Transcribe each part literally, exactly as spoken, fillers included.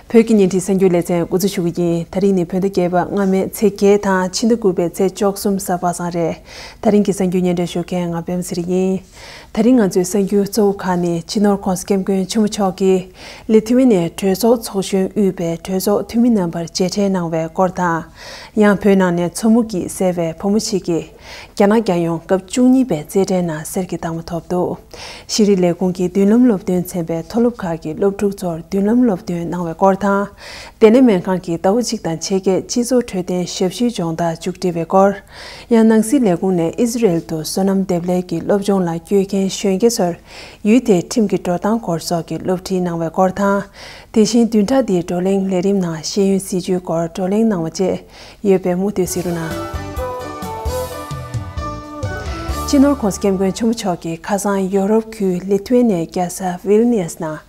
བོད་ཀྱི་བརྙན་འཕྲིན་གསར་འགྱུར་ལེ་ཚན་འགོ་འཛུགས་ཞུ་གི་ཡིན། ད་རིང་ནི་བོད་ཟླ་བརྒྱད་པ་སྔ་མའི་ཚེས་བརྒྱད་དང་ཕྱི་ཟླ་དགུ་པའི་ཚེས་བཅུ་གསུམ་གཟའ་པ་སངས་རེད། ད་རིང་གི་གསར་འགྱུར་སྙན་སྒྲོན་ཞུ་མཁན་ང་པད་མ་ཚེ་རིང་ཡིན། ད་རིང་ང་ཚོའི་གསར་འགྱུར་གཙོ་བོ་ཁག་ནི་སྤྱི་ནོར་༧གོང་ས་༧སྐྱབས་མགོན་ཆེན་པོ་མཆོག་གིས་ལི་ཐི་ཝེ་ནི་ཡའི་གྲོས་ཚོགས་ཚོགས་གཞོན་དབུས་པའི་གྲོས་ཚོགས་འཐུས་མི་རྣམ་པར་མཇལ་འཕྲད་གནང་བའི་སྐོར་དང་། ཡང་བོད་ནང་ནས་མཚོ་མོ་སྐྱིད་ཟེར་བའི་བུ་མོ་ཞིག་གིས། རྒྱ་ནག་རྒྱལ་ཡོངས་སྐབས་བཅུ་གཉིས་པའི་རྩེད་འགྲན་ནང་གསེར་གྱི་རྟགས་མ་ཐོབ་འདུག་ཤེས་རིག་ལས་ཁུངས་ཀྱི་མདུན་ལམ་སློབ་སྟོན་ཚན་པས་མཐོ་སློབ་ཁག་གི་སློབ་ཕྲུག་ཚོར་མདུན་ལམ་སློབ་སྟོན་གནང་བའི་སྐོར་དང་། ལྟེ་གནས་སྨན་ཁང་གི་ཟླ་བ་གཅིག་དང་ཕྱེད་ཀའི་སྤྱི་ཚོགས་འཕྲོད་བསྟེན་ཞབས་ཞུའི་སྦྱོང་བརྡར་མཇུག་སྒྲིལ་བའི་སྐོར། ཡང་ནང་སྲིད་ལས་ཁུངས་ནས་ཨི་ཟི་རེལ་དུ་སོ་ནམ་འདེབས་ལས་ཀྱི་སློབ་སྦྱོང་ལ་བསྐྱོད་མཁན་གཞོན་སྐྱེས་ཚོར་ཡུལ་དེའི་ཁྲིམས་ཀྱི་འགྲོ་སྟངས་སྐོར་སོགས་ཀྱི་སློབ་ཁྲིད་གནང་བའི་སྐོར་དང་། དེ་བཞིན་བདུན་ཕྲག་འདིའི་བགྲོ་གླེང་ལས་རིམ་ནང་ཤེས་ཡོན་སྲིད་བྱུས་སྐོར་བགྲོ་གླེང་གནང་བ་བཅས། ཡོད་པའི་མུ་མཐུད་གཟིགས་རོགས་གནང་། སྤྱི་ནོར་༧གོང་ས་༧སྐྱབས་མགོན་ཆེན་པོ་མཆོག་གིས་ཁ་སང་ཡོ་རོབ་ཁུལ་ལི་ཐུ་ཝེ་ནི་ཡའི་རྒྱལ་ས་ཝིལ་ནི་ཡས་ནང་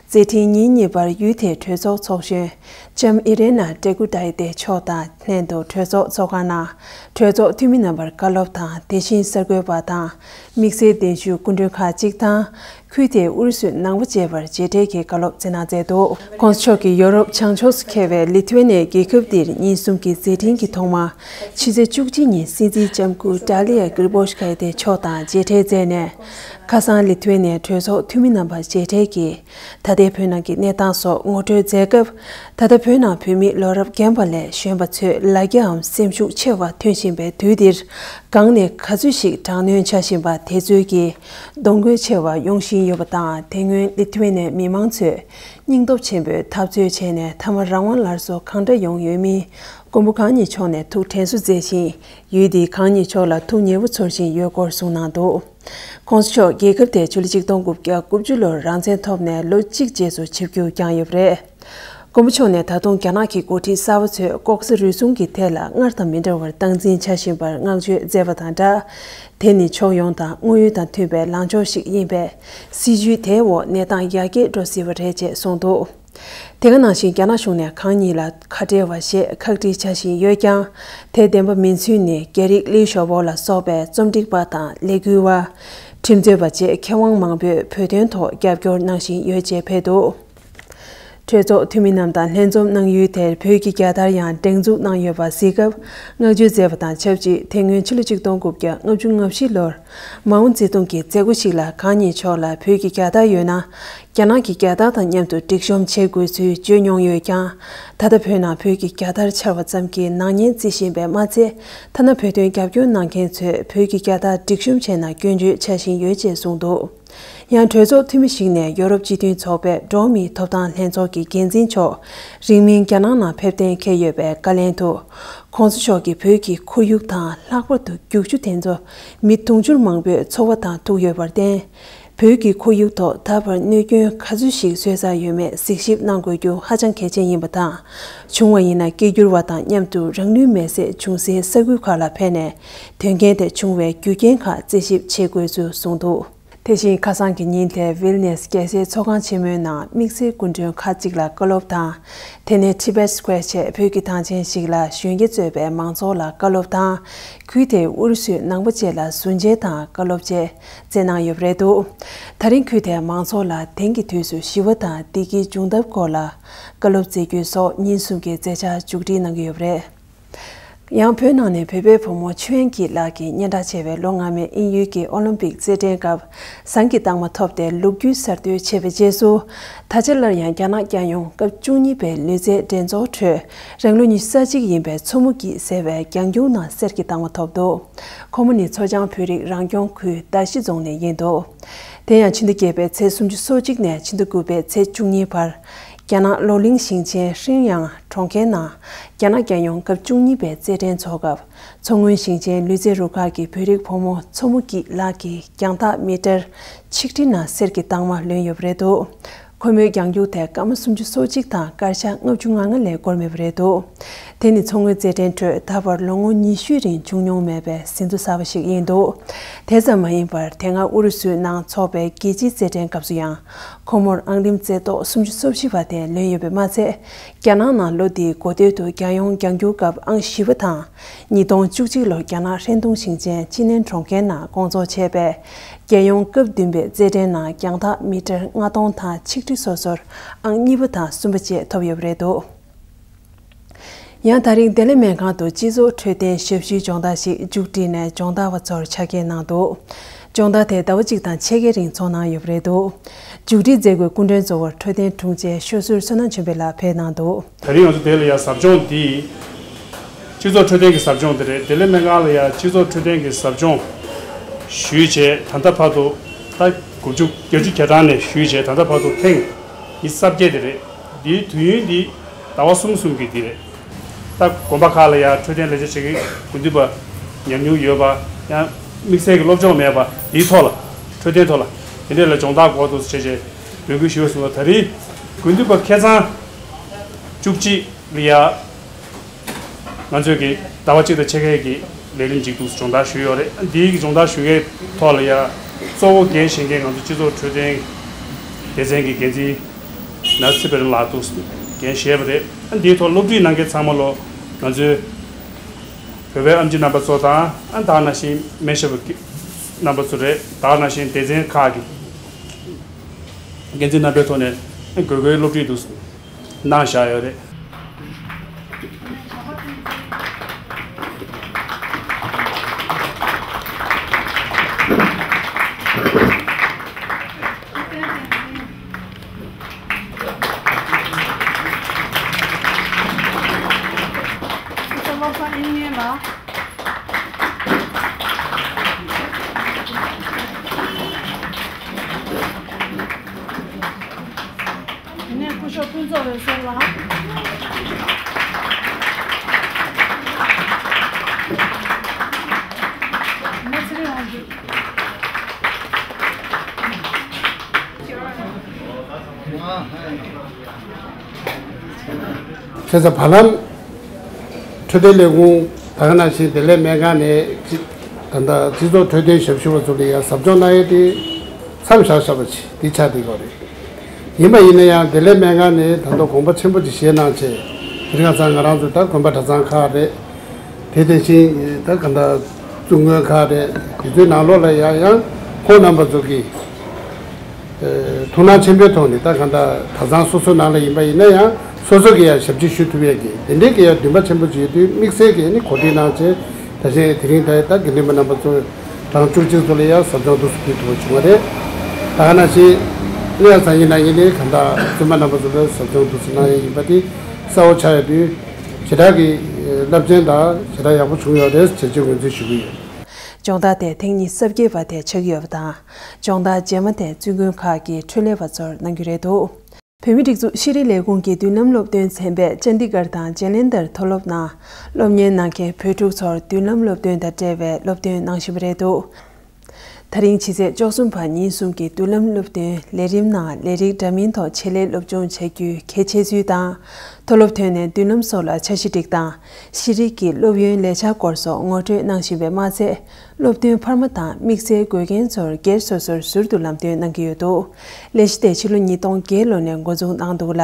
མཛད་འཕྲིན་ཉིན་གཉིས་པར་ཡུལ་དེའི་གྲོས་ཚོགས་ཚོགས་གཞོན་ལྕམ་ཨི་རེ་ན་ཏྲེ་ཀུ་ཏའི་ཏེ་མཆོག་དང་ལྷན་དུ་གྲོས་ཚོགས་ཚོགས་ཁང་ནང་གྲོས་ཚོགས་འཐུས་མི་རྣམ་པར་བཀའ་སློབ་དང་། དེ་བཞིན་གསར་འགོད་པ་དང་དམིགས་བསལ་གདན་ཞུ་སྐུ་མགྲོན་ཁག་ཅིག་དང་། ཁུལ་དེའི་ཨུ་རུ་སུའི་ནང་པ་བཅས་པར་མཇལ་འཕྲད་ཀྱི་བཀའ་སློབ་སྩལ་གནང་མཛད་འདུག ༸གོང་ས་མཆོག་གིས་ཡོ་རོབ་བྱང་ཕྱོགས་སུ་འཁེལ་བའི་ལི་ཐི་ཝེ་ནི་ཡའི་རྒྱལ་ཁབ་འདིར་ཉིན་གསུམ་གྱི་མཛད་འཕྲིན་གྱི་ཐོག་མ། ཕྱི་ཚེས་བཅུ་གཅིག་ཉིན་སྲིད་འཛིན་ལྕམ་སྐུ་ཏཱ་ལི་ཡ་གིར་བོ་ཤ་ཁའི་ཏེ་མཆོག་དང་མཇལ་འཕྲད་མཛད་ནས། ཁ་སང་ལི་ཐི་ཝེ་ནི་ཡའི་གྲོས་ཚོགས་འཐུས་མི་རྣམ་པ་མཇལ་འཕྲད་ཀྱིས། ད་ལྟའི་བོད་ནང་གི་གནས་སྟངས་སོགས་ངོ་སྤྲོད་མཛད་སྐབས། ད་ལྟ་བོད་ནང་བོད་མི་ལོ་རབས་རྒན་པ་ལས་གཞོན་པ་ཚོས་ལ་རྒྱའམ་སེམས་ཤུགས་ཆེ་བ་ཐོན་བཞིན་པའི་དུས་འདིར། གང་ནས་ག་ཚོད་ཞིག་དྲག་གནོན་བྱ་བཞིན་པ་དེ་ཚོའི་གི་གདོང་གོས་ཆེ་བ་ཡོང་བཞིན་ཡོད་པ་དང་། དེ་སྔོན་ལི་ཐི་ཝེ་ནི་ཡའི་མི་མང་ཚོས་སྙིང་སྟོབས་ཆེན་པོས་འཐབ་རྩོད་བྱས་ནས་མཐའ་མ་རང་དབང་སླར་གསོ་གང་འདྲ་ཡོང་ཡོད་མིན་མགོན་པོ་གང་ཉིད་མཆོག་ནས་ཐུགས་དྲན་གསོ་མཛད་ཅིང་། ཡུལ་འདིས་གང་ཉིད་མཆོག་ལ་ཐུགས་ཉེ་བོ་ཚོར་བཞིན་ཡོད་སྐོར་གསུངས་གནང་འདུག ༸གོང་ས་མཆོག་རྒྱལ་ཁབ་དེར་ཕྱི་ལོ་ཆིག་སྟོང་དགུ་བརྒྱ་དགུ་བཅུ་ལོར་རང་བཙན་ཐོབ་ནས་ལོ་གཅིག་རྗེས་སུ་ཆིབས་བསྒྱུར་བསྐྱངས་ཡོད་པ་རེད། མགོན་པོ་མཆོག་ནས་ད་དུང་རྒྱ་ནག་གི་འགོ་ཁྲིད་གསར་པ་ཚོས་ལྐོག་ཟ་རུལ་སུངས་ཀྱི་ཐད་ལ་སྔར་དང་མི་འདྲ་བར་སྟངས་འཛིན་བྱ་བཞིན་པར་བསྔགས་བརྗོད་མཛད་པ་དང་སྦྲགས། དེ་ནི་ཕྱོགས་ཡོངས་དང་དངོས་ཡོད་དང་མཐུན་པའི་ལངས་ཕྱོགས་ཤིག་ཡིན་པས། སྲིད་བྱུས་དེའི་འོག་གནས་སྟངས་ཡར་རྒྱས་འགྲོ་སྲིད་པ་རེད་ཅེས་གསུངས་འདུག་དེ་ག་ནང་བཞིན་རྒྱ་ནག་གཞུང་ནས་གང་ཉིད་ལ་ཁ་བྲལ་བ་ཞེས་ཁག་དཀྲི་བྱ་བཞིན་ཡོད་ཀྱང་། དེ་བདེན་པ་མིན་ཚུལ་ནི་རྒྱ་རིགས་ལིའུ་ཞའོ་པོ་ལ་སོགས་པའི་རྩོམ་སྒྲིག་པ་དང་ལས་འགུལ་བ། ཁྲིམས་རྩོད་པ་བཅས་མཁས་དབང་མང་པོས་བོད་དོན་ཐོག་རྒྱབ་སྐྱོར་གནང་བཞིན་ཡོད་ཅེས་འཕེལ་འདུག་གྲོས་ཚོགས་འཐུས་མི་རྣམས་དང་ལྷན་འཛོམས་གནང་ཡུལ་དེར་བོད་ཀྱི་རྒྱལ་དར་ཡང་སྒྲེང་འཛུགས་གནང་ཡོད་པ་གཟིགས་སྐབས། བསྔགས་བརྗོད་མཛད་པ་དང་ཆབས་ཅིག་དེ་སྔོན་ཕྱི་ལོ་ཆིག་སྟོང་དགུ་བརྒྱ་ལྔ་བཅུ་ང་བཞི་ལོར་མའོ་ཙེ་ཏུང་གི་མཛད་སྒོ་ཞིག་ལ་གང་ཉིད་མཆོག་ལ་བོད་ཀྱི་རྒྱལ་དར་ཡོད་ན། རྒྱ་ནག་གི་རྒྱལ་དར་དང་མཉམ་དུ་སྒྲིག་གཤོམ་བྱེད་དགོས་ཚུལ་བརྗོད་མྱོང་ཡོད་ཀྱང་། ད་ལྟ་བོད་ནང་བོད་ཀྱི་རྒྱལ་དར་འཕྱར་བ་ཙམ་གྱིས་ནག་ཉེས་བརྩི་བཞིན་པས་མ་ཚད། ཐ་ན་བོད་དོན་རྒྱབ་སྐྱོར་གནང་མཁན་ཚོས་བོད་ཀྱི་རྒྱལ་དར་སྒྲིག་གཤོམ་བྱས་ན་སྐྱོན་བརྗོད་བྱ་བཞིན་ཡོད་ཅེས་གསུངས་འདུག་ཡང་གྲོས་ཚོགས་འཐུས་མི་ཞིག་ནས་ཡོ་རོབ་སྤྱི་མཐུན་ཚོགས་པའི་འགྲོ་བ་མིའི་ཐོབ་ཐང་ལྷན་ཚོགས་ཀྱི་འགན་འཛིན་མཆོག་རིང་མིན་རྒྱ་ནག་ནང་ཕེབས་གཏན་འཁེལ་ཡོད་པའི་བཀའ་ལན་དུ། ༸གོང་ས་མཆོག་གིས་བོད་ཀྱི་ཁོར་ཡུག་དང་ལྷག་པར་དུ་རྒྱུག་ཆུ་དེ་ཚོ་མི་དུང་ཕྱུར་མང་པོས་འཚོ་བ་དང་ཐུག་ཡོད་པར་བརྟེན། བོད་ཀྱི་ཁོར་ཡུག་ཐོག་ད་བར་གནོད་སྐྱོན་ག་ཚོད་ཞིག་བཟོས་ཚར་ཡོད་མེད་གཟིགས་ཞིབ་གནང་དགོས་རྒྱུ་ཧ་ཅང་གལ་ཆེན་ཡིན་པ་དང་། བྱུང་བ་ཡིན་ན་སྐད་སྒྱུར་བ་དང་མཉམ་དུ་རང་ལུས་མེར་སྲེག་བྱུང་སའི་ས་ཁུལ་ཁག་ལ་ཕེབས་ནས་དོན་རྐྱེན་དེ་བྱུང་བའི་རྒྱུ་རྐྱེན་ཁག་རྩད་ཞིབ་བྱེད་དགོས་ཚུལ་གསུངས་འདུག་དེ་བཞིན་ཁ་སང་གི་ཉིན་དེར་ཝིལ་ནེས་རྒྱལ་སའི་ཚོགས་ཁང་ཆེན་མོའི་ནང་དམིགས་བསལ་སྐུ་མགྲོན་ཁག་ཅིག་ལ་བཀའ་སློབ་དང་། དེ་ནས་Tibet Square་བྱས་བོད་ཀྱི་ཐང་ཆེན་ཞིག་ལ་གཞོན་སྐྱེས་གཙོས་པའི་མང་ཚོགས་ལ་བཀའ་སློབ་དང་། ཁུལ་དེའི་ཨུ་རུ་སུའི་ནང་པ་བཅས་ལ་གཟུར་མཇལ་དང་བཀའ་སློབ་བཅས་སྩལ་གནང་ཡོད་པ་རེད་འདུག་ད་རིང་ཁུལ་དེའི་མང་ཚོགས་ལ་དེང་གི་དུས་སུ་ཞི་བ་དང་བདེ་སྐྱིད་སྦྱོང་ཐབས་སྐོར་ལ་བཀའ་སློབ་སྩལ་རྒྱུ་སོགས་ཉིན་གསུམ་གྱི་མཛད་འཆར་མཇུག་སྒྲིལ་གནང་གི་ཡོད་པ་རེད། ཡང་བོད་ནང་ནས་བོད་པའི་བུ་མོ་ཆོས་དབྱིངས་སྐྱིད་ལགས་ཀྱིས་སྙན་གྲགས་ཆེ་བའི་ལོ་སྔ་མའི་དབྱིན་ཡུལ་གྱི་ཨོ་ལིམ་པིག་རྩེད་འགྲན་སྐབས་ཟངས་ཀྱི་རྟགས་མ་ཐོབ་སྟེ་ལོ་རྒྱུས་གསར་གཏོད་བྱས་པའི་རྗེས་སུ། ད་ཆ་སླར་ཡང་རྒྱ་ནག་རྒྱལ་ཡོངས་སྐབས་བཅུ་གཉིས་པའི་ལུས་རྩལ་འགྲན་ཚོགས་ཁྲོད་རང་ལོ་ཉི་ཤུ་རྩ་གཅིག་ཡིན་པའི་མཚོ་མོ་སྐྱིད་ཟེར་བས་རྒྱང་རྒྱུག་ནང་གསེར་གྱི་རྟགས་མ་ཐོབ་འདུག་ཁོ་མོ་ནི་མཚོ་བྱང་བོད་རིགས་རང་སྐྱོང་ཁུལ་མདའ་བཞི་རྫོང་ནས་ཡིན་འདུག་དེ་ཡང་ཕྱི་ཟླ་བརྒྱད་པའི་ཚེས་སུམ་ཅུ་སོ་གཅིག་ནས་ཕྱི་ཟླ་དགུ་པའི་ཚེས་བཅུ་གཉིས་བར། རྒྱ་ནག་ལོ་ལིང་ཞིང་ཆེན་ཧྲིན་དབྱང་གྲོང་ཁྱེར་ནང་རྒྱ་ནག་རྒྱལ་ཡོངས་སྐབས་བཅུ་གཉིས་པའི་རྩེད་འགྲན་འཚོགས་སྐབས། མཚོ་སྔོན་ཞིང་ཆེན་ལུས་རྩལ་རུ་ཁག་གི་བོད་རིགས་བུ་མོ་མཚོ་མོ་སྐྱིད་ལགས་ཀྱིས་རྒྱང་ཐག་མི་ཊར་ཆིག་ཁྲི་ནང་གསེར་གྱི་རྟགས་མ་ལོན་ཡོད་པ་རེད་འདུག་ཁོ་མོའི་རྒྱང་རྒྱུག་དེ་སྐར་མ་སུམ་ཅུ་སོ་གཅིག་དང་སྐར་ཆ་ལྔ་བཅུ་ང་ལྔ་ལས་བསྐོར་མེད་པ་རེད་འདུག་དེ་ནི་མཚོ་སྔོན་རྩེད་འགྲན་ཁྲོད་ད་བར་ལོ་ངོ་ཉི་ཤུའི་རིང་བྱུང་མྱོང་མེད་པའི་ཟིན་ཐོ་གསར་པ་ཞིག་ཡིན་འདུག་དེ་ཙམ་མ་ཡིན་པར་དེ་སྔ་ཨུ་རུ་སུའི་ནང་འཚོགས་པའི་རྒྱལ་སྤྱིའི་རྩེད་འགྲན་སྐབས་སུ་ཡང་ཁོ་མོར་ཨང་རིམ་རྩེ་ཏོག་སུམ་ཅུ་སོ་བཞི་བ་དེ་ལོན་ཡོད་པས་མ་ཚད། རྒྱ་ནག་ནང་ལོ་འདིའི་འགོ་སྟོད་དུ་རྒྱལ་ཡོངས་རྒྱང་སྐྱོར་སྐབས་ཨང་བཞི་པ་དང་། ཉིས་སྟོང་བཅུ་གཅིག་ལོར་རྒྱ་ནག་ཧྲེན་ཏུང་ཞིང་ཆེན་ཅི་ནན་གྲོང་ཁྱེར་ནང་སྐོང་ཚོགས་བྱས་པའི་རྒྱལ་ཡོངས་སྐབས་བདུན་པའི་རྩེད་འགྲན་ནང་རྒྱང་ཐག་མི་ཊར་ལྔ་སྟོང་དང་ཆིག་ཁྲི་སོ་སོར་ཨང་གཉིས་པ་དང་གསུམ་པ་བཅས་ཐོབ་ཡོད་པ་རེད་འདུག་ཡང་ད་རིང་བདེ་ལེགས་སྨན་ཁང་དུ་སྤྱི་ཚོགས་འཕྲོད་བསྟེན་ཞབས་ཞུའི་སྦྱོང་བརྡར་ཞིག་མཇུག་སྒྲིལ་ནས་སྦྱོང་བརྡར་བ་ཚོར་ཆ་རྐྱེན་གནང་འདུག་སྦྱོང་བརྡར་དེ་ཟླ་བ་གཅིག་དང་ཕྱེད་ཀའི་རིང་འཚོགས་གནང་ཡོད་པ་རེད་འདུག་མཇུག་སྒྲིལ་མཛད་སྒོའི་སྐུ་མགྲོན་གཙོ་བོར་འཕྲོད་བསྟེན་དྲུང་ཆེ་ཤོད་ཟུར་བསོད་ནམས་ཆོས་འཕེལ་ལགས་ཕེབས་གནང་འདུག་ད་རིང་ང་ཚོ་དེ་ལ་ཡང་ཟབ་སྦྱོང་འདི་སྤྱི་ཚོགས་འཕྲོད་བསྟེན་གྱི་ཟབ་སྦྱོང་དེ་རེད། བདེ་ལེགས་སྨན་ཁང་ལ་ཡང་སྤྱི་ཚོགས་འཕྲོད་བསྟེན་གྱི་ཟབ་སྦྱོང་ཞུས་བྱས། ད་ལྟ་བར་དུ་ད་དགུ་བཅུ་བརྒྱད་ཅུ་གྱ་གྲངས་ནས་ཞུས་བྱས། ད་ལྟ་བར་དུ་ཐེངས་ཉི་ཤུ་རྩ་བརྒྱད་དེ་རེད། འདིའི་དུས་ཡུན་འདི་ཟླ་བ་གསུམ་གསུམ་གྱི་འདི་རེད། ད་དགོན་པ་ཁག་ལ་ཡང་འཕྲོད་བསྟེན་ལས་བྱེད་བྱེད་ཀྱི་དགེ་འདུན་པ་ཉམས་མྱོང་ཡོད་པ། ཡང་དམིགས་བསལ་གྱི་སློབ་སྦྱོང་མེད་པ། འདིའི་ཐོག་ལ་འཕྲོད་བསྟེན་ཐོག་ལ་དེ་འདྲས་ལ་སྦྱོང་བརྡར་དགོས་འདུག་ཟེར་བྱས་འབོད་སྐུལ་ཞུས་པ་སོང་ཙང་། ད་རེས་དགེ་འདུན་པ་ཁ་སང་བཅུ་གཅིག་ལ་ཡ་ང་ཚོས་ཀྱི་ཟླ་བ་གཅིག་དང་ཕྱེད་ཀའི་གི་ལས་རིམ་ཅིག་འདུག་སྦྱོང་བརྡར་ཞུས་ཡོད་རེད། འདིའི་གི་སྦྱོང་བརྡར་ཞུ་མཁན་ཐོག་ལ་ཡ་གཙོ་བོ་འགན་བཞེས་མཁན་ང་ཚོ་སྤྱི་ཚོགས་འཕྲོད་བསྟེན་སྡེ་ཚན་གྱི་འགན་འཛིན་ནཱ་ཚེ་དཔལ་རིང་ལགས་འདུག་འགན་བཞེས་པ་རེད། འདིའི་ཐོག་སློབ་ཁྲིད་གནང་མཁན་ཚང་མ་ལོ་ང་ཚོའི་བོད་པའི་ཨེམ་ཆི་རྣམ་པ་ཚོ་དང་། ཨ་ད་ག་ནང་བཞིན་སྨན་ཞབས་རྣམ་པ་ཚོ་རེད། ད་ག་ནང་བཞིན་སྡེ་ཚན་ཁག་གི་འགན་འཛིན་རྣམ་པའི་ཐོག་ནས་དགོས་མཁོའི་སློབ་ཁྲིད་དུ་གནང་བཞག་ཡོད་རེད། སློབ་གྲྭ་དབྱིན་ཡུལ་ལ། དེ་ནས་སྐུ་ཞབས་ཕུན་ཚོགས་འོད་ཟེར་ལགས། དེ་ནས་ཚེ་རིང་དབང་ཕྱུག་ཁ་སང་བར་ལམ་འཕྲོད་བསྟེན་ལས་ཁུངས་ད་ག་ནང་བཞིན་བདེ་ལེགས་སྨན་ཁང་ནས་ཅི་ད་ལྟ་སྤྱི་ཚོགས་འཕྲོད་བསྟེན་ཞབས་ཞུ་བ་ཚོ་ལ་ཡང་ཟབ་སྦྱོང་གནང་ཡས་དེ་མཚམས་བཞག་བཞག་པ་ཅིག་འདི་ཆགས་བསྡད་ཡོད་རེད། ཡིན་པ་ཡིན་ན་ཡང་བདེ་ལེགས་སྨན་ཁང་ནས་ད་དུང་དགོངས་པ་ཆེན་པོ་ཅིག་བཞེས་གནང་བྱས། དེ་རིང་ཁ་སང་ང་རང་ཚོ་ད་དགོན་པ་གྲྭ་ཚང་ཁག་རེད། དེ་དེ་བཞིན་ད་ག་འདྲ་བཙུན་དགོན་ཁག་རེད། དེ་ཚོའི་ནང་ལོགས་ལ་ཡང་ཡང་ཁོང་རྣམ་པ་ཚོ་གིས་ཐུགས་སྣང་ཆེན་པོའི་ཐོག་ནས་ད་ག་འདྲ་གྲྭ་ཚང་སོ་སོ་ནང་ལ་ཡིན་པ་ཡིན་ན་ཡང་སོ་སོ་གིས་ཡང་ཞབས་ཕྱི་ཞུ་ཐུབ་ཡས་ཀྱི་དེ་འདྲའི་གི་ཡང་འདུན་པ་ཆེན་པོ་ཅིག་ཡོད་དུས། དམིགས་བསལ་གྱིས་ནི་གོ་སྒྲིག་གནང་བྱས། ད་གཞན་དེ་རིང་ད་ད་དགེ་འདུན་པ་རྣམ་པ་ཚོ་གྲངས་བཅུ་གཅིག་ཚོ་ལ་ཡང་ཟབ་སྦྱོང་འདུག་སེ་ཕུལ་ཐུབ་པ་བྱུང་བ་རེད། ད་ག་ནང་བཞིན་གནས་ཚང་ཡིན་ན་ཡིན་ནའི་གང་ལྟར་བཙུན་མ་རྣམ་པ་ཚོ་ལ་ཟབ་སྦྱོང་འདུག་སེ་གནང་ཡས་ཡིན་པ་དེ་གསལ་བོ་ཆགས་ཡོད་དུས། ཞེ་དྲག་གི་རླབས་ཆེན་དང་ཞེ་དྲག་ཡག་པོ་བྱུང་ཡོད་རེད་ཅེས་ངོས་འཛིན་ཞུ་གི་ཡོད། སྦྱོང་བརྡར་དེ་ཐེངས་ཉི་ཤུ་རྩ་བརྒྱད་པ་དེ་ཆགས་ཀྱི་ཡོད་པ་དང་། སྦྱོང་བརྡར་རྗེས་མ་དེ་བཙུན་དགོན་ཁག་གི་འཕྲོད་ལས་པ་ཚོར་གནང་རྒྱུ་རེད་འདུག་བོད་མིའི་སྒྲིག་འཛུགས་ཤེས་རིག་ལས་ཁུངས་ཀྱི་མདུན་ལམ་སློབ་སྟོན་ཚན་པས་ཅན་དི་གྷར་དང་ཇེ་ལན་དར་མཐོ་སློབ་ནང་སློབ་གཉེར་གནང་མཁན་བོད་ཕྲུག་ཚོར་མདུན་ལམ་སློབ་སྟོན་དང་འབྲེལ་བའི་སློབ་སྟོན་གནང་བཞིན་པ་རེད་འདུག་ད་རིང་ཕྱི་ཚེས་བཅུ་གསུམ་བར་ཉིན་གསུམ་གྱི་མདུན་ལམ་སློབ་སྟོན་ལས་རིམ་ནང་ལས་རིགས་འདྲ་མིན་ཐོག་ཆེད་ལས་སློབ་སྦྱོང་བྱ་རྒྱུའི་གལ་ཆེ་ཚུལ་དང་། མཐོ་སློབ་ཐོན་ནས་མདུན་ལམ་སོགས་ལ་འཆར་གཞི་སྒྲིག་སྟངས། ཤེས་རིག་གི་སློབ་ཡོན་ལས་འཆར་སྐོར་སོགས་ངོ་སྤྲོད་གནང་བཞིན་པས་མ་ཚད། སློབ་སྟོན་འཕར་མ་དང་དམིགས་བསལ་དགོས་མཁན་ཚོར་སྒེར་སོ་སོར་ཟུར་དུ་ལམ་སྟོན་གནང་གི་ཡོད་འདུག་ལས་གཞི་དེ་ཕྱི་ལོ་ཉིས་སྟོང་བརྒྱད་ལོ་ནས་འགོ་འཛུགས་གནང་འདུག་ལ།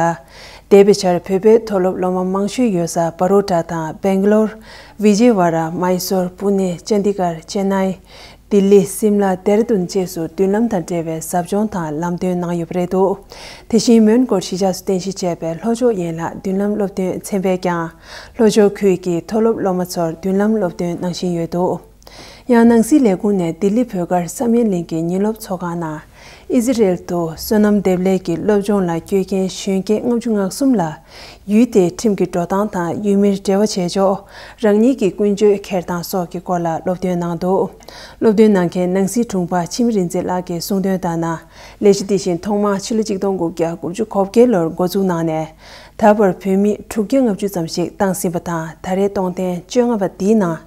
འདས་པའི་ཆར་བོད་པའི་མཐོ་སློབ་སློབ་མ་མང་ཤོས་ཡོད་ས་བ་རོ་ཌ་དང་སྦེང་ལོར། བི་ཇེ་ཝ་ར། མའི་སོར། པུ་ནེ། ཅན་དི་གར། ཅེན་ནའི། ལྡི་ལི། སིམ་ལ། དེ་ར་དུན་བཅས་སུ་མདུན་ལམ་དང་འབྲེལ་བའི་ཟབ་སྦྱོང་དང་ལམ་སྟོན་གནང་ཡོད་པ་རེད་འདུག་དེ་བཞིན་མོན་གྷོར་གཞིས་ཆགས་སུ་རྟེན་གཞི་བྱས་པའི་ལྷོ་ཕྱོགས་ཡན་ལག་མདུན་ལམ་སློབ་སྟོན་ཚན་པས་ཀྱང་ལྷོ་ཕྱོགས་ཁུལ་གྱི་མཐོ་སློབ་སློབ་མ་ཚོར་མདུན་ལམ་སློབ་སྟོན་གནང་བཞིན་ཡོད་འདུག་ཡང་ནང་སྲིད་ལས་ཁུངས་ནས་ལྡི་ལི་བོད་སྒར་བསམ་ཡས་གླིང་གི་ཉིན་སློབ་ཚོགས་ཁང་ནང་ཨི་ཛི་རེལ་དུ་བསོད་ནམས་འདེབས་ལས་ཀྱི་སློབ་སྦྱོང་ལ་བསྐྱོད་མཁན་གཞོན་སྐྱེས་ལྔ་བཅུ་ང་གསུམ་ལ། ཡུལ་དེའི་ཁྲིམས་ཀྱི་འགྲོ་སྟངས་དང་ཡུལ་མིར་འབྲེལ་བ་བྱེད་ཕྱོགས། རང་ཉིད་ཀྱི་ཀུན་སྤྱོད་འཁྱེར་སྟངས་སོགས་ཀྱི་སྐོར་ལ་སློབ་སྟོན་གནང་འདུག་སློབ་སྟོན་གནང་མཁན་ནང་སྲིད་དྲུང་འཕར་འཆི་མེད་རིག་འཛིན་ལགས་ཀྱིས་གསུངས་དོན་ལྟར་ན། ལས་གཞི་འདི་བཞིན་ཐོག་མར་ཕྱི་ལོ་ཆིག་སྟོང་དགུ་བརྒྱ་དགུ་བཅུ་གོ་བརྒྱད་ལོར་འགོ་འཛུགས་གནང་ནས། ད་བར་བོད་མི་དྲུག་བརྒྱ་ལྔ་བཅུ་ཙམ་ཞིག་བཏང་ཟིན་པ་དང་། ད་རེས་སྟོང་ཐེངས་བཅོ་ལྔ་པ་འདིའི་ནང་།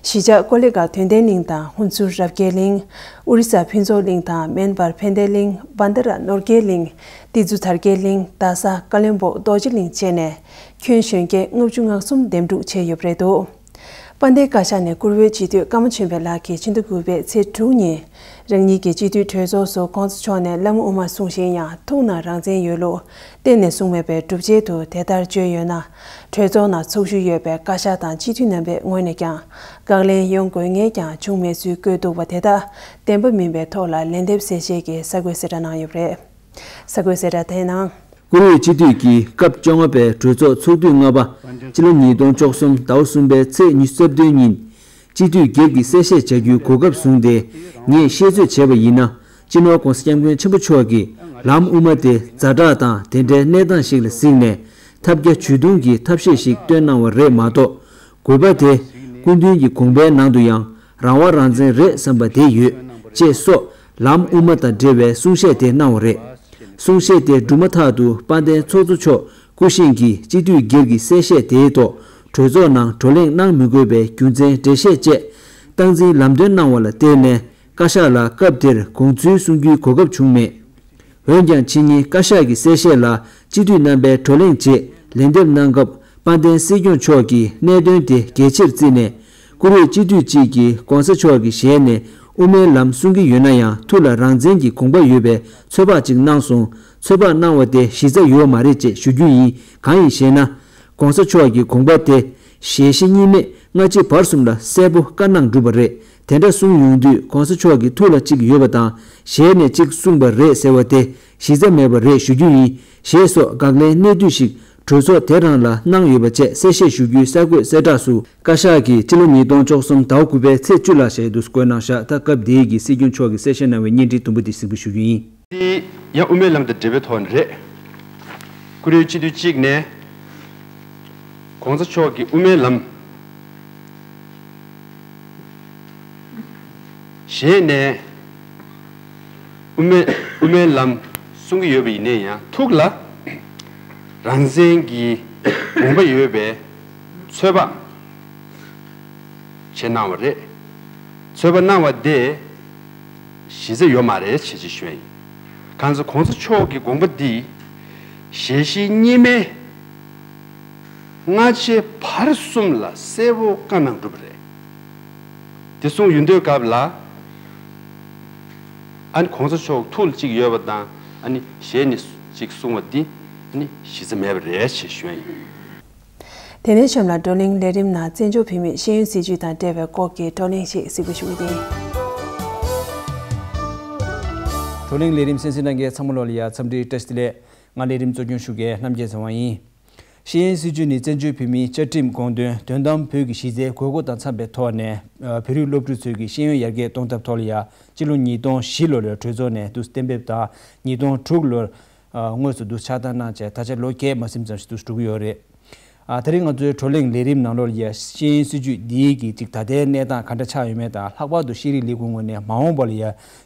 གཞིས་ཆགས་ཀོ་ལི་གྷལ་དོན་ལྡན་གླིང་དང་ཧུན་སུར་རབ་རྒྱས་གླིང་། ཨོ་རི་ས་ཕུན་ཚོགས་གླིང་དང་མེན་པར་ཕན་བདེ་གླིང་། བྷན་དྷ་ར་ནོར་རྒྱས་གླིང་། ཏི་ཛུ་དར་རྒྱས་གླིང་། རྡ་ས། ཀ་བློན་སྦུག་རྡོ་རྗེ་གླིང་བཅས་ནས་ཁྱོན་གཞོན་སྐྱེས་ལྔ་བཅུ་ང་གསུམ་འདེམས་སྒྲུག་བྱས་ཡོད་པ་རེད་འདུག་དཔལ་ལྡན་བཀའ་ཤག་ནས་བཀུར་འོས་སྤྱི་འཐུས་ཀརྨ་ཆོས་འཕེལ་ལགས་ཀྱིས་ཕྱི་ཟླ་དགུ་པའི་ཚེས་དྲུག་ཉིན། རང་ཉིད་ཀྱི་སྤྱི་འཐུས་གྲོས་ཚོགས་སུ་གོང་ས་མཆོག་ནས་བླ་མ་དབུ་མ་གསུངས་བཞིན་ཡང་ཐུགས་ནང་རང་བཙན་ཡོད་ལུགས་གཏན་ནས་གསུངས་མེད་པའི་སྒྲུབ་བྱེད་དུ་དེ་ལྟར་བརྗོད་ཡོད་ན། གྲོས་ཚོགས་ནང་ཚོགས་ཞུགས་ཡོད་པའི་བཀའ་ཤག་དང་སྤྱི་འཐུས་རྣམ་པའི་ངོས་ནས་ཀྱང་དཀའ་ལས་ཡོང་དགོས་ངེས་ཀྱང་བྱུང་མེད་ཚུལ་བཀོད་འདུག་པ་དེ་དག་བདེན་པ་མིན་པའི་ཐོག་ལ་ལན་འདེབས་གསལ་བཤད་ཀྱི་གསར་འགོད་གསལ་བསྒྲགས་གནང་ཡོད་པ་རེད། གསར་འགོད་གསལ་བསྒྲགས་དེའི་ནང་། བཀུར་འོས་སྤྱི་འཐུས་ཀྱི་སྐབས་བཅོ་ལྔ་པའི་གྲོས་ཚོགས་ཚོགས་དུས་ལྔ་པ། སྤྱི་ལོ་ཉིས་སྟོང་བཅུ་གསུམ་ཟླ་བ་གསུམ་པའི་ཚེས་ཉི་ཤུ་རྩ་བདུན་ཉིན། སྤྱི་འཐུས་སྒེར་གྱི་གསལ་བཤད་བྱ་རྒྱུའི་གོ་སྐབས་བཟུང་སྟེ། ངས་ཤེས་ཚོད་བྱས་པ་ཡིན་ན། སྤྱི་ནོར་༧གོང་ས་༧སྐྱབས་མགོན་ཆེན་པོ་མཆོག་གིས་ལམ་དབུ་མ་དེ་ཛ་དྲག་དང་དེ་འདྲའི་གནས་སྟངས་ཤིག་ལ་གཟིགས་ནས། ཐབས་བརྒྱ་ཇུས་སྟོང་གི་ཐབས་ཤེས་ཤིག་བཏོན་གནང་བ་རེད་མ་གཏོགས། དགོས་པ་དེ། སྐུ་མདུན་གྱི་དགོངས་པའི་ནང་དུ་ཡང་རང་དབང་རང་བཙན་རེད་བསམ་པ་དེ་ཡོད། ཅེས་སོགས་ལམ་དབུ་མ་དང་འབྲེལ་བའི་གསུང་བཤད་དེ་གནང་བ་རེད། གསུང་བཤད་དེ་གྲུབ་མ་ཐག་ཏུ་དཔལ་ལྡན་ཚོགས་གཙོ་མཆོག་སྐུ་བཞེངས་ཀྱིས་སྤྱི་འཐུས་སྒེར་གྱི་གསལ་བཤད་དེའི་ཐོག་གྲོས་ཚོགས་ནང་བགྲོ་གླེང་གནང་མི་དགོས་པའི་རྒྱུ་མཚན་འགྲེལ་བཤད་བཅས་སྟངས་འཛིན་ལམ་སྟོན་གནང་བ་ལ་བརྟེན་ནས། བཀའ་ཤག་ལ་སྐབས་དེར་དགོངས་ཚུལ་གསུང་རྒྱུའི་གོ་སྐབས་བྱུང་མེད། འོན་ཀྱང་ཕྱི་ཉིན་བཀའ་ཤག་གི་གསལ་བཤད་ལ་སྤྱི་འཐུས་རྣམ་པས་བགྲོ་གླེང་རྗེས་ལན་འདེབས་གནང་སྐབས། དཔལ་ལྡན་སྲིད་སྐྱོང་མཆོག་གིས་གནད་དོན་དེ་གལ་ཆེར་བརྩིས་ནས། བཀུར་འོས་སྤྱི་འཐུས་གཅིག་གིས་གོང་ས་མཆོག་གི་ཞལ་ནས་དབུ་མའི་ལམ་གསུང་གི་ཡོད་ན་ཡང་ཐུགས་ལ་རང་བཙན་གྱི་དགོངས་པ་ཡོད་པའི་ཚོད་དཔག་ཅིག་གནང་སོང་། ཚོད་དཔག་གནང་བ་དེ་གཞི་རྩ་ཡོད་མ་རེད་ཅེས་ཞུ་རྒྱུ་ཡིན། གང་ཡིན་ཞེ་ན། གོང་ས་མཆོག་གི་དགོངས་པ་དེ་ཞལ་བཞི་གཉིས་མེད་སྔ་ཕྱི་བར་གསུམ་ལ་གསལ་པོ་བཀའ་གནང་གྲུབ་པ་རེད། དེ་འདྲ་གསུངས་ཡོང་དུས་གོང་ས་མཆོག་གི་ཐུགས་ལ་གཅིག་ཡོད་པ་དང་ཞལ་ནས་གཅིག་གསུངས་པ་རེད་ཟེར་བ་དེ་གཞི་རྩ་མེད་པ་རེད་ཞུ་རྒྱུ་ཡིན། ཞེས་སོགས་དགག་ལན་གནད་བསྡུས་ཤིག་གྲོས་ཚོགས་དེ་རང་ལ་གནང་ཡོད་པ་བཅས་གསལ་བཤད་ཞུ་རྒྱུའི་གསར་འགོད་གསལ་བསྒྲགས་སུ། བཀའ་ཤག་གིས་སྤྱི་ལོ་ཉིས་སྟོང་བཅུ་གསུམ་ཟླ་བ་དགུ་པའི་ཚེས་བཅུ་ལ་ཞལ་དུ་བཀོད་གནང་བཞག་ད་སྐབས་དེའི་གི་སྲིད་སྐྱོང་མཆོག་གིས་གསལ་བཤད་གནང་བའི་བརྙན་འཕྲིན་དུམ་བུ་དེ་གཟིགས་འབུལ་ཞུ་རྒྱུ་ཡིན། དེ་ཡང་དབུ་མའི་ལམ་དང་འབྲེལ་བའི་ཐོག་ནས་རེད། བཀུར་འོས་སྤྱི་འཐུས་གཅིག་ནས་གོང་ས་མཆོག་གི་དབུ་མའི་ལམ་ཞལ་ནས་དབུ་མའི་དབུ་མའི་ལམ་གསུང་གི་ཡོད་པ་ཡིན་ན་ཡང་ཐུགས་ལ་རང་བཙན་གྱི་དགོངས་པ་ཡོད་པའི་ཚོད་དཔག་བྱས་གནང་བ་རེད། ཚོད་དཔག་གནང་བ་དེ་གཞི་རྩ་ཡོད་མ་རེད་ཅེས་ཅིག་ཞུ་ཡ་ཡིན། གང་ཟེར་གོང་ས་མཆོག་གི་དགོངས་པ་འདི་ཞལ་བཞི་གཉིས་མེད་སྔ་ཕྱི་བར་གསུམ་ལ་གསལ་པོ་བཀའ་གནང་གྲུབ་པ་རེད། དེ་གསུངས་ཡོང་དུས་སྐབས་ལ་ཨ་ནི་གོང་ས་མཆོག་ཐུགས་ལ་གཅིག་ཡོད་པ་དང་ཨ་ནི་ཞལ་ནས་གཅིག་གསུང་བ་འདི་ཨ་ནི་གཞི་རྩ་མེད་པ་རེད་ཅེས་ཞུ་ཡ་ཡིན། དེ་ནས་གཤམ་ལ་བགྲོ་གླེང་ལས་རིམ་ནང་བཙན་བྱོལ་བོད་མིའི་ཤེས་ཡོན་སྲིད་བྱུས་དང་འབྲེལ་བའི་སྐོར་གྱི་བགྲོ་གླེང་ཞིག་གཟིགས་འབུལ་ཞུ་གི་ཡིན། བགྲོ་གླེང་ལས་རིམ་གསན་གཟིགས་གནང་མཁན་ཚང་མ་ལོ་ལ་ཡ་འཚམས་འདྲི་བཀྲ་ཤིས་བདེ་ལེགས། ང་ལས་རིམ་གཙོ་སྐྱོང་ཞུ་མཁན་རྣམ་རྒྱལ་ཚེ་དབང་ཡིན། ཤེས་ཡོན་སྲིད་བྱུས་ནི་བཙན་བྱོལ་བོད་མིའི་བཅའ་ཁྲིམས་དགོངས་དོན་དོན་དམ་བོད་ཀྱི་གཞི་རྩའི་དགོས་མཁོ་དང་འཚམས་པའི་ཐོག་ནས། བོད་རིགས་སློབ་ཕྲུག་ཚོས་ཀྱི་ཤེས་ཡོན་ཡར་རྒྱས་གཏོང་ཐབས་ཐོག་ལ་ཡ་སྤྱི་ལོ་ཉིས་སྟོང་བཞི་ལོ་ལ་གྲོས་ཚོགས་ནས་འདུག་གཏན་འབེབས་དང་ཉིས་སྟོང་དྲུག་ལོར་དངོས་སུ་འདུག་ཕྱག་བསྟར་གནང་བྱས་ད་ཆ་ལོ་བརྒྱད་མ་ཟིན་ཙམ་ཞིག་འདུག་འགྲོ་གི་ཡོད་རེད། ཨ། དེ་རིང་ང་ཚོའི་བགྲོ་གླེང་ལས་རིམ་ནང་ལོགས་ལ་ཡ་ཤེས་ཡོན་སྲིད་བྱུས་འདིའི་གི་ཅིག་ད་ལྟའི་གནས་སྟངས་ག་འདྲ་ཆགས་ཡོད་མེད་དང་ལྷག་པར་དུ་ཤེས་རིག་ལས་ཁུངས་ངོས་ནས་མ་འོངས་པ་ལ་ཡ་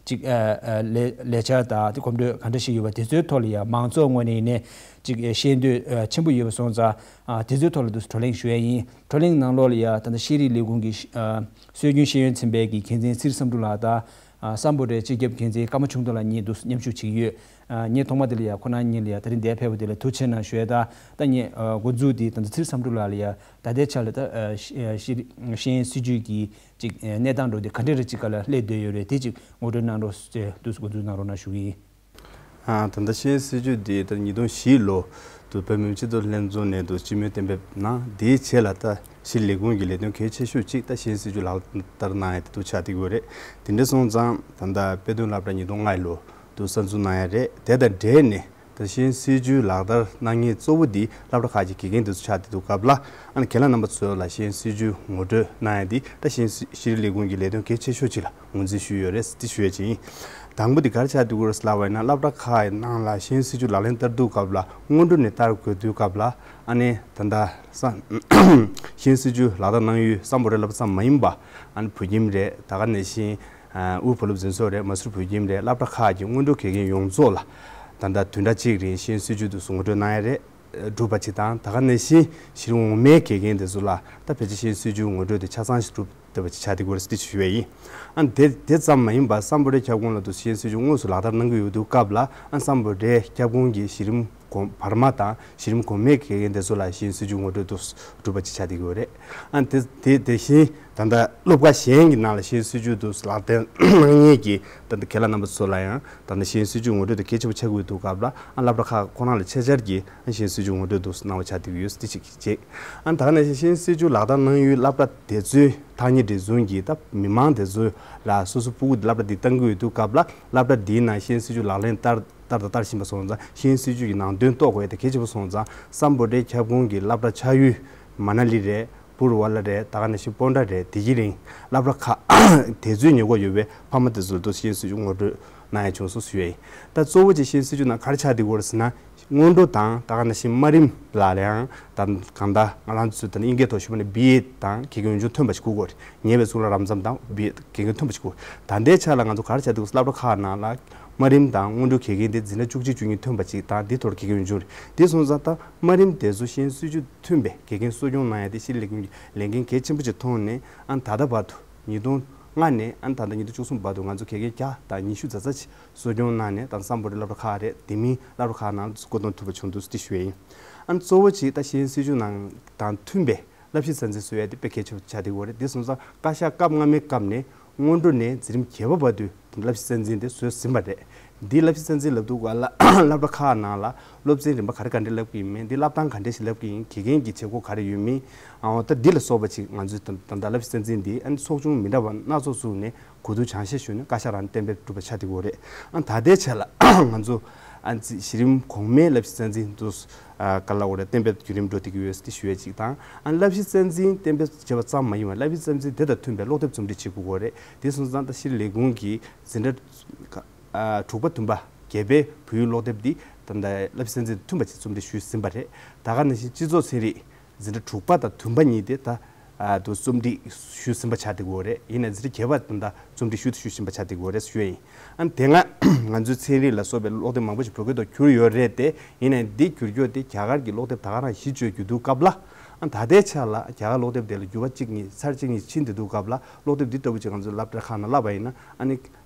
ཅིག་ཨ་ཨ་ལས་ལས་འཆར་དང་དེ་གོམ་བགྲོད་ག་འདྲ་ཞིག་ཡོད་པ་དེ་ཚོའི་ཐོག་ལ་ཡ་མང་ཚོགས་ངོས་ནས་ཡིན་ནའི་ཅིག་ཤེས་འདོད་ཨ་ཆེན་པོ་ཡོད་པ་སོང་ཙང་ཨ་དེ་ཚོའི་ཐོག་ལ་དུ་བགྲོ་གླེང་ཞུ་ཡ་ཡིན། བགྲོ་གླེང་ནང་ལོགས་ལ་ཡ་ད་ལྟ་ཤེས་རིག་ལས་ཁུངས་ཀྱི་ཨ་སྲོལ་རྒྱུན་ཤེས་ཡོན་ཚན་པའི་གི་འགན་འཛིན་ཚེ་རིང་བསམ་གྲུབ་ལགས་དང་། ཨ་སམ་བྷོ་ཊའི་སྤྱི་ཁྱབ་འགན་འཛིན་ཀརྨ་ཆུང་བདག་ལགས་གཉིས་འདུག་མཉམ་ཞུགས་བྱེད་ཀྱི་ཡོད། ཨ་ངས་ཐོག་མ་དེ་ལ་ཡ་ཁོ་རང་གཉིས་ལ་ཡ་ད་རིང་འདིར་ཕེབས་པ་དེ་ལ་ཐུགས་རྗེ་ཆེ་གནང་ཞུ་ཡ་དང་ད་ངས་ཨ་འགོ་འཛུགས་དེ་ད་ལྟ་ཚེ་རིང་བསམ་གྲུབ་ལགས་ལ་ཡ་ད་ལྟའི་ཆ་ལ་ད་ཨ་ཤེས་ཤེས་ཤེས་ཡོན་སྲིད་བྱུས་ཀྱི་ཅིག་གནས་སྟངས་འགྲོ་དེ་ག་འདྲ་རེ་ཅིག་ག་ལ་སླེབས་བསྡད་ཡོད་རེད་དེ་ཅིག་ངོ་སྤྲོད་གནང་རོགས་ཞེས་འདུག་འགོ་འཛུགས་གནང་རོགས་གནང་ཞུ་གི་ཡིན། ཨ་ད་ལྟ་ཤེས་ཡོན་སྲིད་བྱུས་འདི་ད་ཉིས་སྟོང་བཞི་ལོ་དུ་བོད་མི་མང་སྤྱི་འཐུས་ལྷན་ཚོགས་ནས་དུ་སྤྱི་མོས་གཏན་འབེབས་གནང་། དེའི་རྗེས་ལ་ད་ཤེས་རིག་ལས་ཁུངས་ཀྱི་ལས་དོན་གལ་ཆེ་ཤོས་གཅིག་ད་ཤེས་ཡོན་སྲིད་བྱུས་ལག་བསྟར་གནང་ཡ་དེ་དུ་ཆགས་བསྡད་ཀྱི་ཡོད་རེད། དེ་འདྲ་སོང་ཙང་ད་ལྟ་དཔེ་སྟོན་སློབ་གྲྭ་ཉིས་སྟོང་ལྔ་ལོ་དུ་གསར་འཛུགས་གནང་ཡ་རེད། དེ་དང་འབྲེལ་ནས་ད་ཤེས་ཡོན་སྲིད་བྱུས་ལག་བསྟར་གནང་མཁན་གཙོ་བོ་འདི་སློབ་གྲྭ་ཁག་གི་དགེ་རྒན་དེ་ཚོ་ཆགས་བསྡད་འདུག་སྐབས་ལ་ཨ་ནི་ཁྱེད་རང་རྣམ་པ་ཚོ་ལ་ཤེས་ཡོན་སྲིད་བྱུས་ངོ་སྤྲོད་གནང་ཡ་འདི་ད་ཤེས་ཡོན་སྲིད་ཤེས་རིག་ལས་ཁུངས་ཀྱི་ལས་དོན་གལ་ཆེ་ཤོས་གཅིག་ལ་ངོས་འཛིན་ཞུས་ཡོད་རེད་འདི་ཞུ་ཡ་ཅིག་ཡིན། དང་པོ་འདི་ག་རེ་ཆགས་འདུག་གོ་ལབ་པ་ཡིན་ན་སློབ་གྲྭ་ཁག་གི་ནང་ལ་ཤེས་ཡོན་སྲིད་བྱུས་ལག་ལེན་བསྟར་དུས་སྐབས་ལ་སྔོན་འགྲོ་ནས་བསྟར་དགོས་དུས་སྐབས་ལ་ཨ་ནི་ད་ལྟ་ས་ཤེས་ཡོན་སྲིད་བྱུས་ལག་བསྟར་གནང་ཡུལ་སམ་བྷོ་ཊའི་སློབ་གྲྭ་ཙམ་མ་ཡིན་པ་ཨ་ནི་བོད་ཁྱིམ་རེད། ད་ག་ནང་བཞིན་དབུས་བོད་སློབ་འཛིན་ཚོགས་རེད། མ་སུར་བོད་ཁྱིམ་རེད། སློབ་གྲྭ་ཁག་གི་སྔོན་འགྲོ་དགེ་རྒན་ཡོངས་རྫོགས་ལ་ད་ལྟ་བདུན་ཕྲག་གཅིག་རིང་ཤེས་ཡོན་སྲིད་བྱུས་དུ་ངོ་སྤྲོད་གནང་ཡ་རེད། སྒྲུབ་པ་ཅིག་དང་ད་ག་ནང་བཞིན་གཞི་རིམ་འོག་མའི་དགེ་རྒན་དེ་ཚོ་ལ་ད་ཕལ་ཆེར་ཤེས་ཡོན་སྲིད་བྱུས་ངོ་སྤྲོད་དེ་ཆ་ཚང་ཞིག་གྲུབ་བསྡད་པ་ཅིག་ཆགས་བསྡད་ཀྱི་ཡོད་རེད་ཟེར་ཏེ་ཞུ་ཡས་ཡིན། ཨ་ནི་དེ་དེ་ཙམ་མ་ཡིན་པར་སམ་བྷོ་ཊའི་ཁྱབ་ཁོངས་ལ་དུ་ཤེས་ཡོན་སྲིད་བྱུས་དངོས་སུ་ལག་བསྟར་གནང་གི་ཡོད་དུས་སྐབས་ལ་ཨ་སམ་བྷོ་ཊའི་ཁྱབ་ཁོངས་ཀྱི་གཞི་རིམ་ གོང་བར་མ་དང་གཞི་རིམ་གོང་མའི་དགེ་རྒན་དེ་ཚོ་ལ་ཤེས་ཡོན་སྲིད་བྱུས་ངོ་སྤྲོད་དུ་གྲུབ་པ་ཅིག་ཆགས་བསྡད་ཡོད་རེད། ཨ་དེ་དེ་དེ་བཞིན་ད་ལྟ་སློབ་ཁག་གཞན་གྱི་ནང་ལ་ཤེས་ཡོན་སྲིད་བྱུས་དུ་ལག་བསྟར་གནང་མཁན་གྱི་ད་ལྟ་རྒན་ལགས་རྣམ་པ་ཚོ་ལ་ཡང་ད་ལྟ་ཤེས་ཡོན་སྲིད་བྱུས་ངོ་སྤྲོད་དེ་གལ་ཆེན་པོ་ཆགས་ཀྱི་ཡོད་དུས་སྐབས་ལ། ཨ་སློབ་གྲྭ་ཁག་ཁོ་རང་ལ་ཆེད་བཅར་གྱིས་ཨ་ཤེས་ཡོན་སྲིད་བྱུས་ངོ་སྤྲོད་དུ་གནང་བ་ཆགས་བསྡད་ཡོད་དེ་གཅིག་བྱས། ཨ་ད་ག་ནང་བཞིན་ཤེས་ཡོན་སྲིད་བྱུས་ལག་བསྟར་གནང་ཡུལ་སློབ་གྲྭ་དེ་ཚོའི་ཐག་ཉེ་འབྲེལ་ཟུང་གིས་ད་མི་མང་དེ་ཚོ་ལ་སོ་སོ་སྤུ་གུ་སློབ་གྲྭ་འདི་གཏང་གི་ཡོད་དུས་སྐབས་ལ། སློབ་གྲྭ་འདིའི་ནང་ཤེས་ཡོན་སྲིད་བྱུས་ལག་ལེན་བསྟར་བསྟར་དང་བསྟར་བཞིན་པ་སོང་ཙང་། ཤེས་ཡོན་སྲིད་བྱུས་ཀྱི་ནང་དོན་རྟོགས་དགོས་ཡ་དེ་གལ་ཆེན་པོ་སོང་ཙང་། སམ་བྷོ་ཊའི་ཁྱབ་ཁོངས་ཀྱི་སློབ་གྲྭ་ཆགས་ཡུལ་མ་ན་ལི་རེད། པུར་ཝ་ལ་རེད། ད་ག་ནང་བཞིན་པོན་ཊ་རེད། དེ་གི་རིང་སློབ་གྲྭ་ཁག་དེ་ཚོའི་ཉེ་འཁོར་ཡོད་པའི་ཕ་མ་དེ་ཚོར་དུ་ཤེས་ཡོན་སྲིད་བྱུས་ངོ་སྤྲོད་གནང་ཡ་བྱུང་སོང་ཞུ་ཡ་ཡིན། ད་གཙོ་བོ་ཅིག་ཤེས་ཡོན་སྲིད་བྱུས་ནང་ག་རེ་ཆགས་བསྡད་ཡོད་རེད་ཟེར་ན། སྔོན་འགྲོ་དང་ད་ག་ནང་བཞིན་དམའ་རིམ་ལ་ཡང་ད་གང་ལྟར་ང་རང་ཚོས་ད་དབྱིན་སྐད་ཐོག་ཞུས་པ་ན་བི་ཨེཌ་དང་དགེ་རྒན་ཡོན་ཆུང་ཐོན་པ་ཞིག་དགོས་ཀྱི་ཡོད་རེད། ཉེ་བའི་གསུང་ལ་རབ་འབྱམས་དང་བི་ཨེཌ་དགེ་རྒན་ཐོན་པ་ཞིག་དགོས། ད་ལྟའི་ཆ་ལ་ང་ཚོ་ག་རེ་བྱ་འདུག་སློབ་གྲྭ་ཁག་ནང་ལ་དམའ་རིམ་དང་སྔོན་འགྲོའི་དགེ་རྒན་དེ་འཛིན་གྲྭ་བཅུ་གཅིག་བཅུ་གཉིས་ཐོན་པ་ཅིག་དང་དེའི་ཐོག་དགེ་རྒན་ཡོན་ཆུང་རེད། དེ་སོང་ཙང་ད་དམའ་རིམ་དེ་ཚོ་ཤེས་ཡོན་སྲིད་བྱུས་མཐུན་པའི་དགེ་རྒན་གསོ་སྐྱོང་གནང་ཡ་དེ་ཤེས་ཡོན་ལས་ཁུངས་ཀྱི་ལས་འགན་གལ་ཆེན་པོ་ཅིག་མཐོང་ནས། ཨ་ད་ལྟ་བར་དུ་ཉིས་སྟོང་ལྔ་ནས་ཨ་ད་ལྟ་ཉིས་སྟོང་བཅུ་གསུམ་བར་དུ་ང་ཚོ་དགེ་རྒན་བརྒྱ་དང་ཉི་ཤུ་རྩ་རྩ་ཅིག་གསོ་སྐྱོང་གནང་ནས། ད་སམ་བྷོ་ཊའི་སློབ་གྲྭ་ཁག་རེད། དེ་མིན་སློབ་གྲྭ་ཁག་ནང་བསྐོ་གཏོང་ཐུབ་པ་བྱུང་འདུག་ཟེར་ཞུ་ཡ་ཡིན། ཨ་གཙོ་བོ་གཅིག་ད་ཤེས་ཡོན་སྲིད་བྱུས་ནང་དང་མཐུན་པའི་བསླབ་གཞི་རྩ་འཛིན་བཟོ་ཡ་དེ་དཔེ་གལ་ཆེ་བ་ཆགས་བསྡད་ཡོད་རེད། དེ་སོང་ཙང་བཀའ་ཤག་སྐབས་སྔ་མའི་སྐབས་ནས་སྔོན་འགྲོ་ནས་འཛིན་རིམ་བརྒྱད་པ་བར་དུ་བསླབ་གཞི་རྩ་འཛིན་དེ་བཟོས་ཟིན་པ་རེད། འདིའི་བསླབ་གཞི་རྩ་འཛིན་ལབ་དུས་སྒང་ལ་སློབ་གྲྭ་ཁག་ནང་ལ་སློབ་ཚན་རིམ་པ་ག་རེ་ག་འདྲ་བསླབ་ཀྱི་ཡིན་མིན། འདི་བསླབ་སྟངས་ག་འདྲ་ཞིག་བསླབ་ཀྱི་ཡིན། དགེ་རྒན་གྱི་བྱེད་སྒོ་ག་རེ་ཡོད་མིན། ཨ་ད་འདི་ལ་སོགས་པ་ཅིག་ང་ཚོས་ད་ད་ལྟ་བསླབ་གཞི་རྩ་འཛིན་འདི་ཨ་ནི་ཚོགས་ཆུང་མི་འདྲ་བ་སྣ་ཚོགས་བཙུགས་ནས་གོ་བསྡུར་སྦྱང་བཤད་ཞུས་ནས་བཀའ་ཤག་རང་གཏན་འབེབས་གྲུབ་པ་ཆགས་བསྡད་ཡོད་རེད། ཨ་ད་ལྟའི་ཆ་ལ་ང་ཚོ་ཨ་གཞི་རིམ་གོང་མའི་བསླབ་གཞི་རྩ་འཛིན་དུ་ཨ་ག་ལབ་དགོས་རེད། གཏན་འབེབས་བརྒྱུད་རིམ་འགྲོ་བསྡད་ཀྱི་ཡོད་ཟེར་ཏེ་ཞུ་ཡ་གཅིག་དང་། ཨ་བསླབ་གཞི་རྩ་འཛིན་གཏན་འབེབས་བྱས་པ་ཙམ་མ་ཡིན་པར་བསླབ་གཞི་རྩ་འཛིན་དེ་དང་མཐུན་པའི་ཀློག་དེབ་རྩོམ་སྒྲིག་བྱེད་དགོས་ཀྱི་ཡོད་རེད། དེ་སོང་ཙང་ད་ཤེས་ཡོན་ལས་ཁུངས་ཀྱི་འཛིན་གྲྭ་ཨ་དྲུག་པ་བདུན་པ་བརྒྱད་པའི་བོད་ཡིག་ཀློག་དེབ་འདི་ད་ལྟ་བསླབ་གཞི་རྩ་འཛིན་དང་མཐུན་པ་ཅིག་རྩོམ་སྒྲིག་ཞུས་ཟིན་པ་རེད། ད་ག་ནང་བཞིན་སྤྱི་ཚོགས་ཚན་རིག་འཛིན་གྲྭ་དྲུག་པ་དང་བདུན་པ་གཉིས་དེ་ད་ཨ་དུ་རྩོམ་སྒྲིག་ཞུས་ཟིན་པ་ཆགས་བསྡད་ཡོད་རེད། ཡིན་ནའི་འཛིན་གྲྭ་བརྒྱད་པ་དེ་ད་རྩོམ་སྒྲིག་ཞུ་དང་ཞུ་བཞིན་པ་ཆགས་བསྡད་ཡོད་རེད་ཞུ་ཡ་ཡིན། ཨ་དེ་སྔ་ང་ཚོའི་ཚན་རིག་ལ་སོགས་པའི་ཀློག་དེབ་མང་པོ་ཞིག་བོད་སྐད་ཐོག་བསྒྱུར་ཡོད་རེད་དེ། ཡིན་ནའི་འདི་བསྒྱུར་རྒྱུ་དེ་རྒྱ་གར་གྱི་ཀློག་དེབ་ད་ག་རང་གཞི་བཅོལ་རྒྱུ་འདུག་སྐབས་ལ། ཨ་ད་ལྟའི་ཆ་ལ་རྒྱ་གར་ཀློག་དེབ་དེ་ལ་འགྱུར་བ་གཅིག་གཉིས་ཚར་གཅིག་གཉིས་ཕྱིན་བསྡད་འདུག་སྐབས་ལ། ཀློག་དེབ་འདི་ལྟ་བུ་ཅིག་ང་ཚོའི་སློབ་གྲྭ་ཁག་ནང་བསླབས་པ་ཡིན་ན། ཨ་ནི་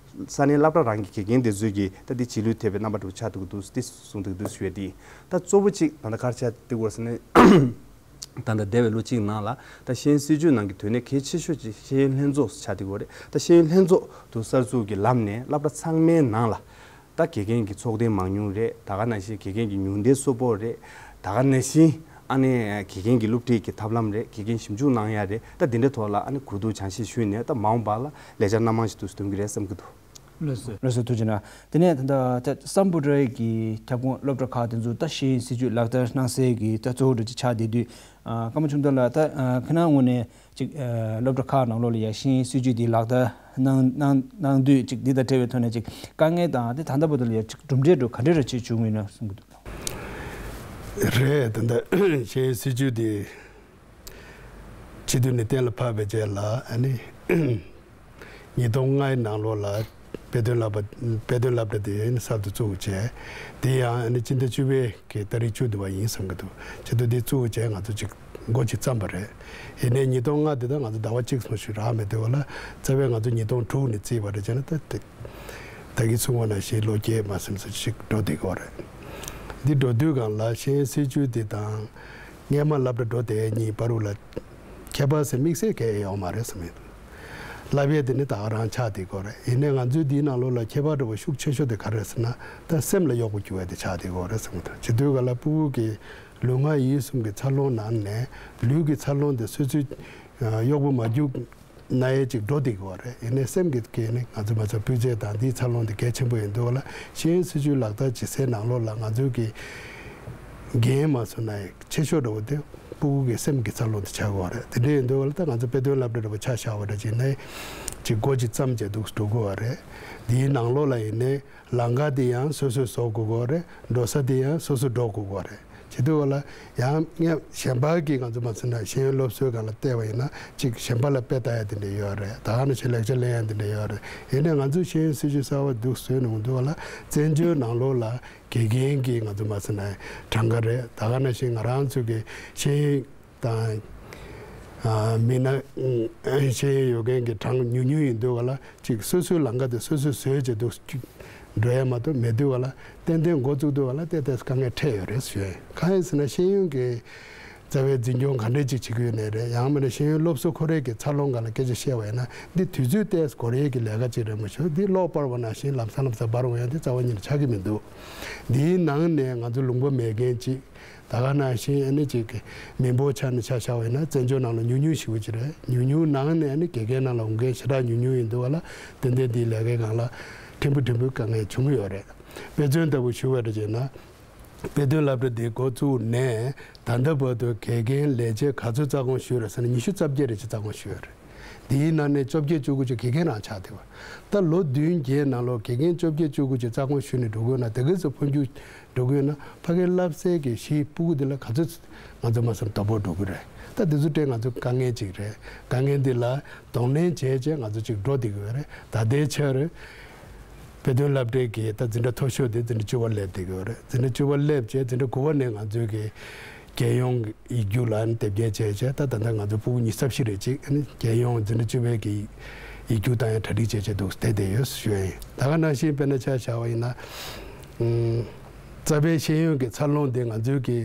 ས་གནས་སློབ་གྲྭ་རང་གི་དགེ་རྒན་དེ་ཚོས་ཀྱིས་ད་འདི་རྗེས་ལུས་ཐེབས་པའི་རྣམ་པ་འདྲ་བོ་ཆགས་འདུག་འདུག་འདི་གསུངས་འདུག་འདུག་ཞུ་ཡ་དེ་ཡིན། ད་གཙོ་བོ་གཅིག་ད་ལྟ་ག་རེ་ཆགས་བསྡད་ཡོད་ཟེར་ན། ད་ལྟ་འདས་པའི་ལོ་གཅིག་ནང་ལ་ད་ཤེས་ཡོན་སྲིད་བྱུས་ནང་གི་དོན་གནད་གལ་ཆེ་ཤོས་ཅིག་ཤེས་ཡོན་ལྷན་ཚོགས་ཆགས་བསྡད་ཡོད་རེད། ད་ཤེས་ཡོན་ལྷན་ཚོགས་དུ་གསར་འཛུགས་ཀྱི་ལམ་ནས་སློབ་གྲྭ་ཚང་མའི་ནང་ལ་ད་དགེ་རྒན་གྱི་ཚོགས་ཐེངས་མང་ཉུང་རེད། ད་ག་ནང་བཞིན་དགེ་རྒན་གྱི་ཉུང་མཐའི་གསོལ་ཕོགས་རེད། ད་ག་ནང་བཞིན་ཨ་ནི་དགེ་རྒན་གྱི་སློབ་ཁྲིད་ཀྱི་ཐབས་ལམ་རེད། དགེ་རྒན་ཞིབ་འཇུག་གནང་ཡ་རེད། ད་འདི་འདྲའི་ཐོག་ལ་ཨ་ནི་གོ་བསྡུར་སྦྱང་བཤད་ཞུས་ནས་ད་མ་འོངས་པ་ལ་ལས་འཆར་སྣ་མང་ཞིག་འདུག་སེ་འདོན་གྱི་རེད་བསམ་གྱི་འདུག། ལགས་སོ། ལགས་སོ། ཐུགས་རྗེ་གནང་། དེ་ནས་ད་ལྟ་ད་སམ་བྷོ་ཊ་གི་ཁྱབ་ཁོངས་སློབ་གྲྭ་ཁག་དེ་ཚོ་ད་ཤེས་ཡོན་སྲིད་བྱུས་ལག་བསྟར་གནང་སའི་གི་ད་གཙོ་བོ་འདྲ་ཅིག་ཆགས་བསྡད་དུས། ཨ་ཀརྨ་ཆོས་སྐྱོང་ལགས། ད་ཨ་ཁྱེད་རང་ངོས་ནས་ཅིག་ཨ་སློབ་གྲྭ་ཁག་ནང་ལོགས་ལ་ཡ་ཤེས་ཡོན་སྲིད་བྱུས་འདི་ལག་བསྟར་གནང་གནང་གནང་དུས་ཅིག་འདི་དང་འབྲེལ་བའི་ཐོག་ནས་ཅིག་དཀའ་ངལ་དང་དེ་ད་ལྟ་བར་དུ་ལ་ཡ་ཅིག་གྲུབ་འབྲས་འདྲ་བོ་ག་འདྲ་རེ་ཅིག་བྱུང་ཡོད་ན་གསུང་གི་འདུག། རེད། ད་ལྟ་ཤེས་ཡོན་སྲིད་བྱུས་འདི་སྤྱི་འཐུས་ནས་གཏན་ལ་ཕབ་པའི་རྗེས་ལ། ཨ་ནི་ཉིས་སྟོང་ལྔའི་ནང་ལོགས་ལ་དཔེ་སྟོན་སློབ་པ་དཔེ་སྟོན་སློབ་གྲྭ་དེ་ཨ་ནི་གསར་དུ་བཙུགས་བྱས། དེ་ཡང་ཨ་ནི་སྤྱི་ཟླ་བཅུ་པའི་གི་ཏ་རིག་བཅུ་དེ་བ་ཡིན་བསམ་གྱི་འདུག། བྱས་དུས་དེ་བཙུགས་བྱས་ང་ཚོ་ཅིག་འགོ་ཅིག་བརྩམས་པ་རེད། ཡིན་ནའི་ཉིས་སྟོང་ལྔ་དེ་དག་ང་ཚོ་ཟླ་བ་གཅིག་ཙམ་ཞིག་རག་མེད་དུས་བ་ལ། རྩ་བའི་ང་ཚོ་ཉིས་སྟོང་དྲུག་ནས་བརྩིས་པ་རེད་བྱས་ན། ད་དེ་ད་གིན་གསུངས་པ་ནང་བཞིན་ལོ་བརྒྱད་མ་ཟིན་ཙམ་ཞིག་འགྲོ་བསྡད་ཀྱི་ཡོད་རེད། འདི་འགྲོ་དུས་སྒང་ལ་ཤེས་ཡོན་སྲིད་བྱུས་དེ་དང་སྔས་མ་སློབ་གྲྭ་འགྲོ་དེ་གཉིས་བར་དུ་ལ་ཁྱད་པར་ཟེར་དམིགས་བསལ་གང་ཡང་ཡོད་མ་རེད་བསམ་ཡོད། བསླབ་ཡས་དེ་ནི་ད་ག་རང་ཆགས་བསྡད་ཀྱི་ཡོད་རེད། ཡིན་ནའི་ང་ཚོའི་འདིའི་ནང་ལོགས་ལ་ཁྱད་པར་འདྲ་བོ་ཤུགས་ཆེ་ཤོས་དེ་ག་རེ་རེད་ཟེར་ན། ད་སེམས་ལ་གཡོག་པོ་རྒྱུག་ཡས་དེ་ཆགས་བསྡད་ཀྱི་ཡོད་རེད་བསམ་གྱི་འདུག། བྱེད་དུས་སྒང་ལ་སྤུ་གུ་གི་ལུས་ངག་ཡིད་གསུམ་གྱི་འཚར་ལོངས་ནང་ནས་ལུས་ཀྱི་འཚར་ལོངས་དེ་སོ་སོའི་གཡོག་པོ་མ་རྒྱུག་ན་ཡས་ཅིག་འགྲོ་བསྡད་ཀྱི་ཡོད་རེད། ཡིན་ནའི་སེམས་ཀྱི་སྐད་ནི་ང་ཚོ་མ་ཚོ་སྤུས་ཚད་དང་འདིའི་འཚར་ལོངས་དེ་གལ་ཆེན་པོ་ཡིན་དུས་བ་ལ། ཤེས་ཡོན་སྲིད་བྱུས་ལག་བསྟར་བྱེད་སའི་ནང་ལོགས་ལ་ང་ཚོའི་གི་འགན་མ་སོང་ན་ཆེ་ཤོས་འདྲ་བོ་དེ་སྤུ་གུ་གི་སེམས་ཀྱི་འཚར་ལོངས་དེ་ཆགས་ཀྱི་ཡོད་རེད། དེ་འདྲ་ཡིན་དུས་བ་ལ་ད་ང་ཚོ་དཔེ་སྟོན་སློབ་གྲྭ་འདྲ་བོ་ཆ་བཞག་པ་འདྲ་བྱས་ན་ཅིག་སྒོ་ཅིག་བརྩམས་བྱས་འདུག་འགྲོ་དགོས་པ་རེད། འདིའི་ནང་ལོགས་ལ་ཡིན་ནའི་ལམ་ཁ་དེ་ཡང་སོ་སོས་བཟོ་དགོས་ཀྱི་ཡོད་རེད། འགྲོ་ས་དེ་ཡང་སོ་སོས་འགྲོ་དགོས་ཀྱི་ཡོད་རེད། བྱེད་དུས་བ་ལ་ཡང་ངས་གཞན་པ་གི་ང་ཚོ་མ་ཟེར་ན་ཤེས་ཡོན་སློབ་གསོའི་སྒང་ལ་བལྟས་པ་ཡིན་ན་ཅིག་གཞན་པ་ལ་དཔེ་ལྟ་ཡ་དེ་འདྲ་ཡོད་རེད། ད་ག་ནང་བཞིན་ལེགས་ཆ་ལེན་ཡ་དེ་འདྲ་ཡོད་རེད། ཡིན་ནའི་ང་ཚོས་ཤེས་ཡོན་སྲིད་བྱུས་གསར་པ་འདུག་བཟོས་ནས་འོང་དུས་བ་ལ་བཙན་བྱོལ་ནང་ལོགས་ལ་དགེ་རྒན་གྱི་ང་ཚོ་མ་ཟེར་ན་གྲངས་ཀ་རེད། ད་ག་ནང་བཞིན་ང་རང་ཚོ་གི་ཤེས་ཡོན་དང་ཨ་མི་སྣ་ཨ་ཤེས་ཡོན་ཡོད་མཁན་གྱི་གྲངས་ཉུང་ཉུང་ཡིན་དུས་བ་ལ་ཅིག་སོ་སོའི་ལམ་ཁ་དེ་སོ་སོས་བཟོས་བྱས་འདུག་ཅིག་ འགྲོ་ཡ་མ་གཏོགས་མེད་དུས་ག་ལ་ཏན་ཏན་འགོ་བཙུགས་དུས་ག་ལ་ཏན་ཏན་དཀའ་ངལ་འཕྲད་ཡོད་རེད་ཞུ་ཡ་ཡིན། གང་ཡིན་ཟེར་ན་ཤེས་ཡོན་གྱི་རྩ་བའི་འཛིན་སྐྱོང་ག་འདྲས་ཅིག་བྱེད་ཀྱི་ཡོད་ནའི་རེད། ཡང་མིན་ན་ཤེས་ཡོན་སློབ་གསོ་ཁོ་རའི་གི་འཚར་ལོངས་སྒང་ལ་སྐད་ཆ་བཤད་པ་ཡིན་ན་འདི་དུས་ཚོད་ཏོག་ཙམ་འགོར་ཡས་ཀྱི་ལས་ཀ་ཅིག་རེད་མ་གཞི་འདི་གློག་སྤར་བ་ནང་བཞིན་ལམ་སང་ལམ་སང་འབར་འོང་ཡ་འདི་རྩ་བ་ཉིད་ནས་ཆགས་ཀྱི་མི་འདུག་འདིའི་ནང་ནས་ང་ཚོ་ལུང་པ་མེད་མཁན་ཅིག་ད་ག་ནང་བཞིན་ཨ་ནི་ཅིག་མི་འབོར་ཆ་ནས་ཆ་བཞག་པ་ཡིན་ན་བཙན་བྱོལ་ནང་ལ་ཉུང་ཉུང་ཞེ་པོ་ཅིག་རེད། ཉུང་ཉུང་ནང་ནས་ཨ་ནི་དགེ་རྒན་ནང་ལ་འོང་མཁན་ཞེ་དྲག་ཉུང་ཉུང་ཡིན་འདུག་ག་ལ་ཏན་ཏན་འདིའི་ལས་ཀའི་སྒང་ལ་ཕྲན་བུ་ཕྲན་བུ་དཀའ་ངལ་བྱུང་ཡོད་རེད། དཔེ་མཚོན་ལྟ་བུ་ཞུ་བ་རེད་ཅེ་ན། དཔེ་སྟོན་སློབ་གྲྭ་འདི་འགོ་བཙུགས་ནས་ད་ལྟ་བར་དུ་དགེ་རྒན་ལས་བྱེད་ག་ཚོད་རྩ་དགོངས་ཞུས་རེད་ཟེར་ན་ཉི་ཤུ་རྩ་བརྒྱད་རེ་ཅིག་རྩ་དགོངས་ཞུས་ཡོད་རེད། འདིའི་ནང་ནས་བཅོ་བརྒྱད་བཅུ་དགུ་ཅིག་དགེ་རྒན་རང་ཆགས་བསྡད་པ། ད་ལོ་བདུན་བརྒྱད་ནང་ལོགས་དགེ་རྒན་བཅོ་བརྒྱད་བཅུ་དགུ་ཅིག་རྩ་དགོངས་ཞུས་ནས་འགྲོ་དགོས་ན་དེ་ག་ཚོད་འཕོ་འགྱུར་འགྲོ་གི་ཡོད་ན་ཕ་གིའི་བསླབ་སའི་གི་གཞི་ཕྲུ་གུ་འདི་ལ་ག་ཚོད་ང་ཚོ་མ་བསམ་དོ་ཕོག་འགྲོ་གི་རེད། ད་འདི་ཚོ་དེ་ང་ཚོ་དཀའ་ངལ་ཅིག་རེད། དཀའ་ངལ་འདི་ལ་གདོང་ལེན་བྱས་བྱས་ང་ཚོ་ཅིག་འགྲོ་བསྡད་ཀྱི་ཡོད་རེད། ད་ལྟའི་ཆར་དཔེ་སྟོན་སློབ་གྲྭའི་གི་ད་འཛིན་གྲྭ་མཐོ་ཤོས་དེ་འཛིན་གྲྭ་བཅུ་པ་སླེབས་བསྡད་ཀྱི་ཡོད་རེད། འཛིན་གྲྭ་བཅུ་པ་སླེབས་བྱས་འཛིན་གྲྭ་དགུ་པ་ནས་ང་ཚོའི་གི་རྒྱལ་ཡོངས་ཡིག་རྒྱུགས་ལ་ཨ་ནི་དེབ་སྐྱེལ་བྱས་བྱས་ད་ད་ལྟ་ང་ཚོ་ཕྲུ་གུ་ཉི་ཤུ་རྩ་བཞི་རེ་ཅིག་ཨ་ནི་རྒྱལ་ཡོངས་འཛིན་གྲྭ་བཅུ་པའི་གི་ཡིག་རྒྱུགས་བཏང་ཡ་གྲ་སྒྲིག་བྱས་བྱས་འདུག་བསྡད་བསྡད་ཡོད་ཞུ་ཡ་ཡིན། ད་ག་ནང་བཞིན་དཔེར་ན་ཆ་བཞག་པ་ཡིན་ན། ཨུམ། རྩ་བའི་ཤེས་ཡོན་གྱི་འཚར་ལོངས་དེ་ང་ཚོའི་གི་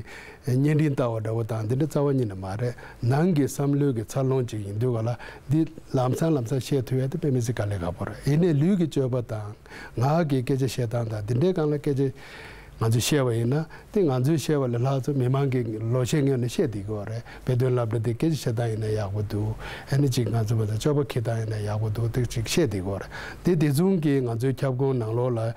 བརྙན་འཕྲིན་ལྟ་བ་འདྲ་བོ་དང་འདི་འདྲ་རྩ་བ་ཉིད་ནས་མ་རེད། ནང་གི་བསམ་བློའི་གི་འཚར་ལོངས་ཅིག་ཡིན་དུས་ག་ལ་འདི་ལམ་སང་ལམ་སང་བཤད་ཐུབ་ཡ་དེ་དཔེ་མི་སྲིད་དཀའ་ལས་ཁག་པོ་རེད། ཡིན་ནའི་ལུས་ཀྱི་སྤྱོད་པ་དང་ངག་གི་སྐད་ཆ་བཤད་སྟངས་དང་འདི་འདྲའི་སྒང་ལ་སྐད་ཆ་ང་ཚོས་བཤད་པ་ཡིན་ན་དེ་ང་ཚོས་བཤད་པ་ལས་ལྷག་ཙམ་མི་མང་གིས་ལོ་ཤས་སྔོན་ནས་བཤད་བསྡད་ཀྱི་ཡོད་རེད། དཔེ་སྟོན་སློབ་གྲྭ་དེ་སྐད་ཆ་བཤད་སྟངས་ཡིན་ན་ཡག་པོ་འདུག་ཨ་ནི་ཅིག་ང་ཚོ་མ་ཚད་སྤྱོད་པ་འཁྱེར་སྟངས་ཡིན་ན་ཡག་པོ་འདུག་དེ་ཅིག་བཤད་བསྡད་ཀྱི་ཡོད་རེད། དེ་དེ་མཚུངས་ཀྱིས་ང་ཚོའི་ཁྱབ་ཁོངས་ནང་ལོགས་ལ།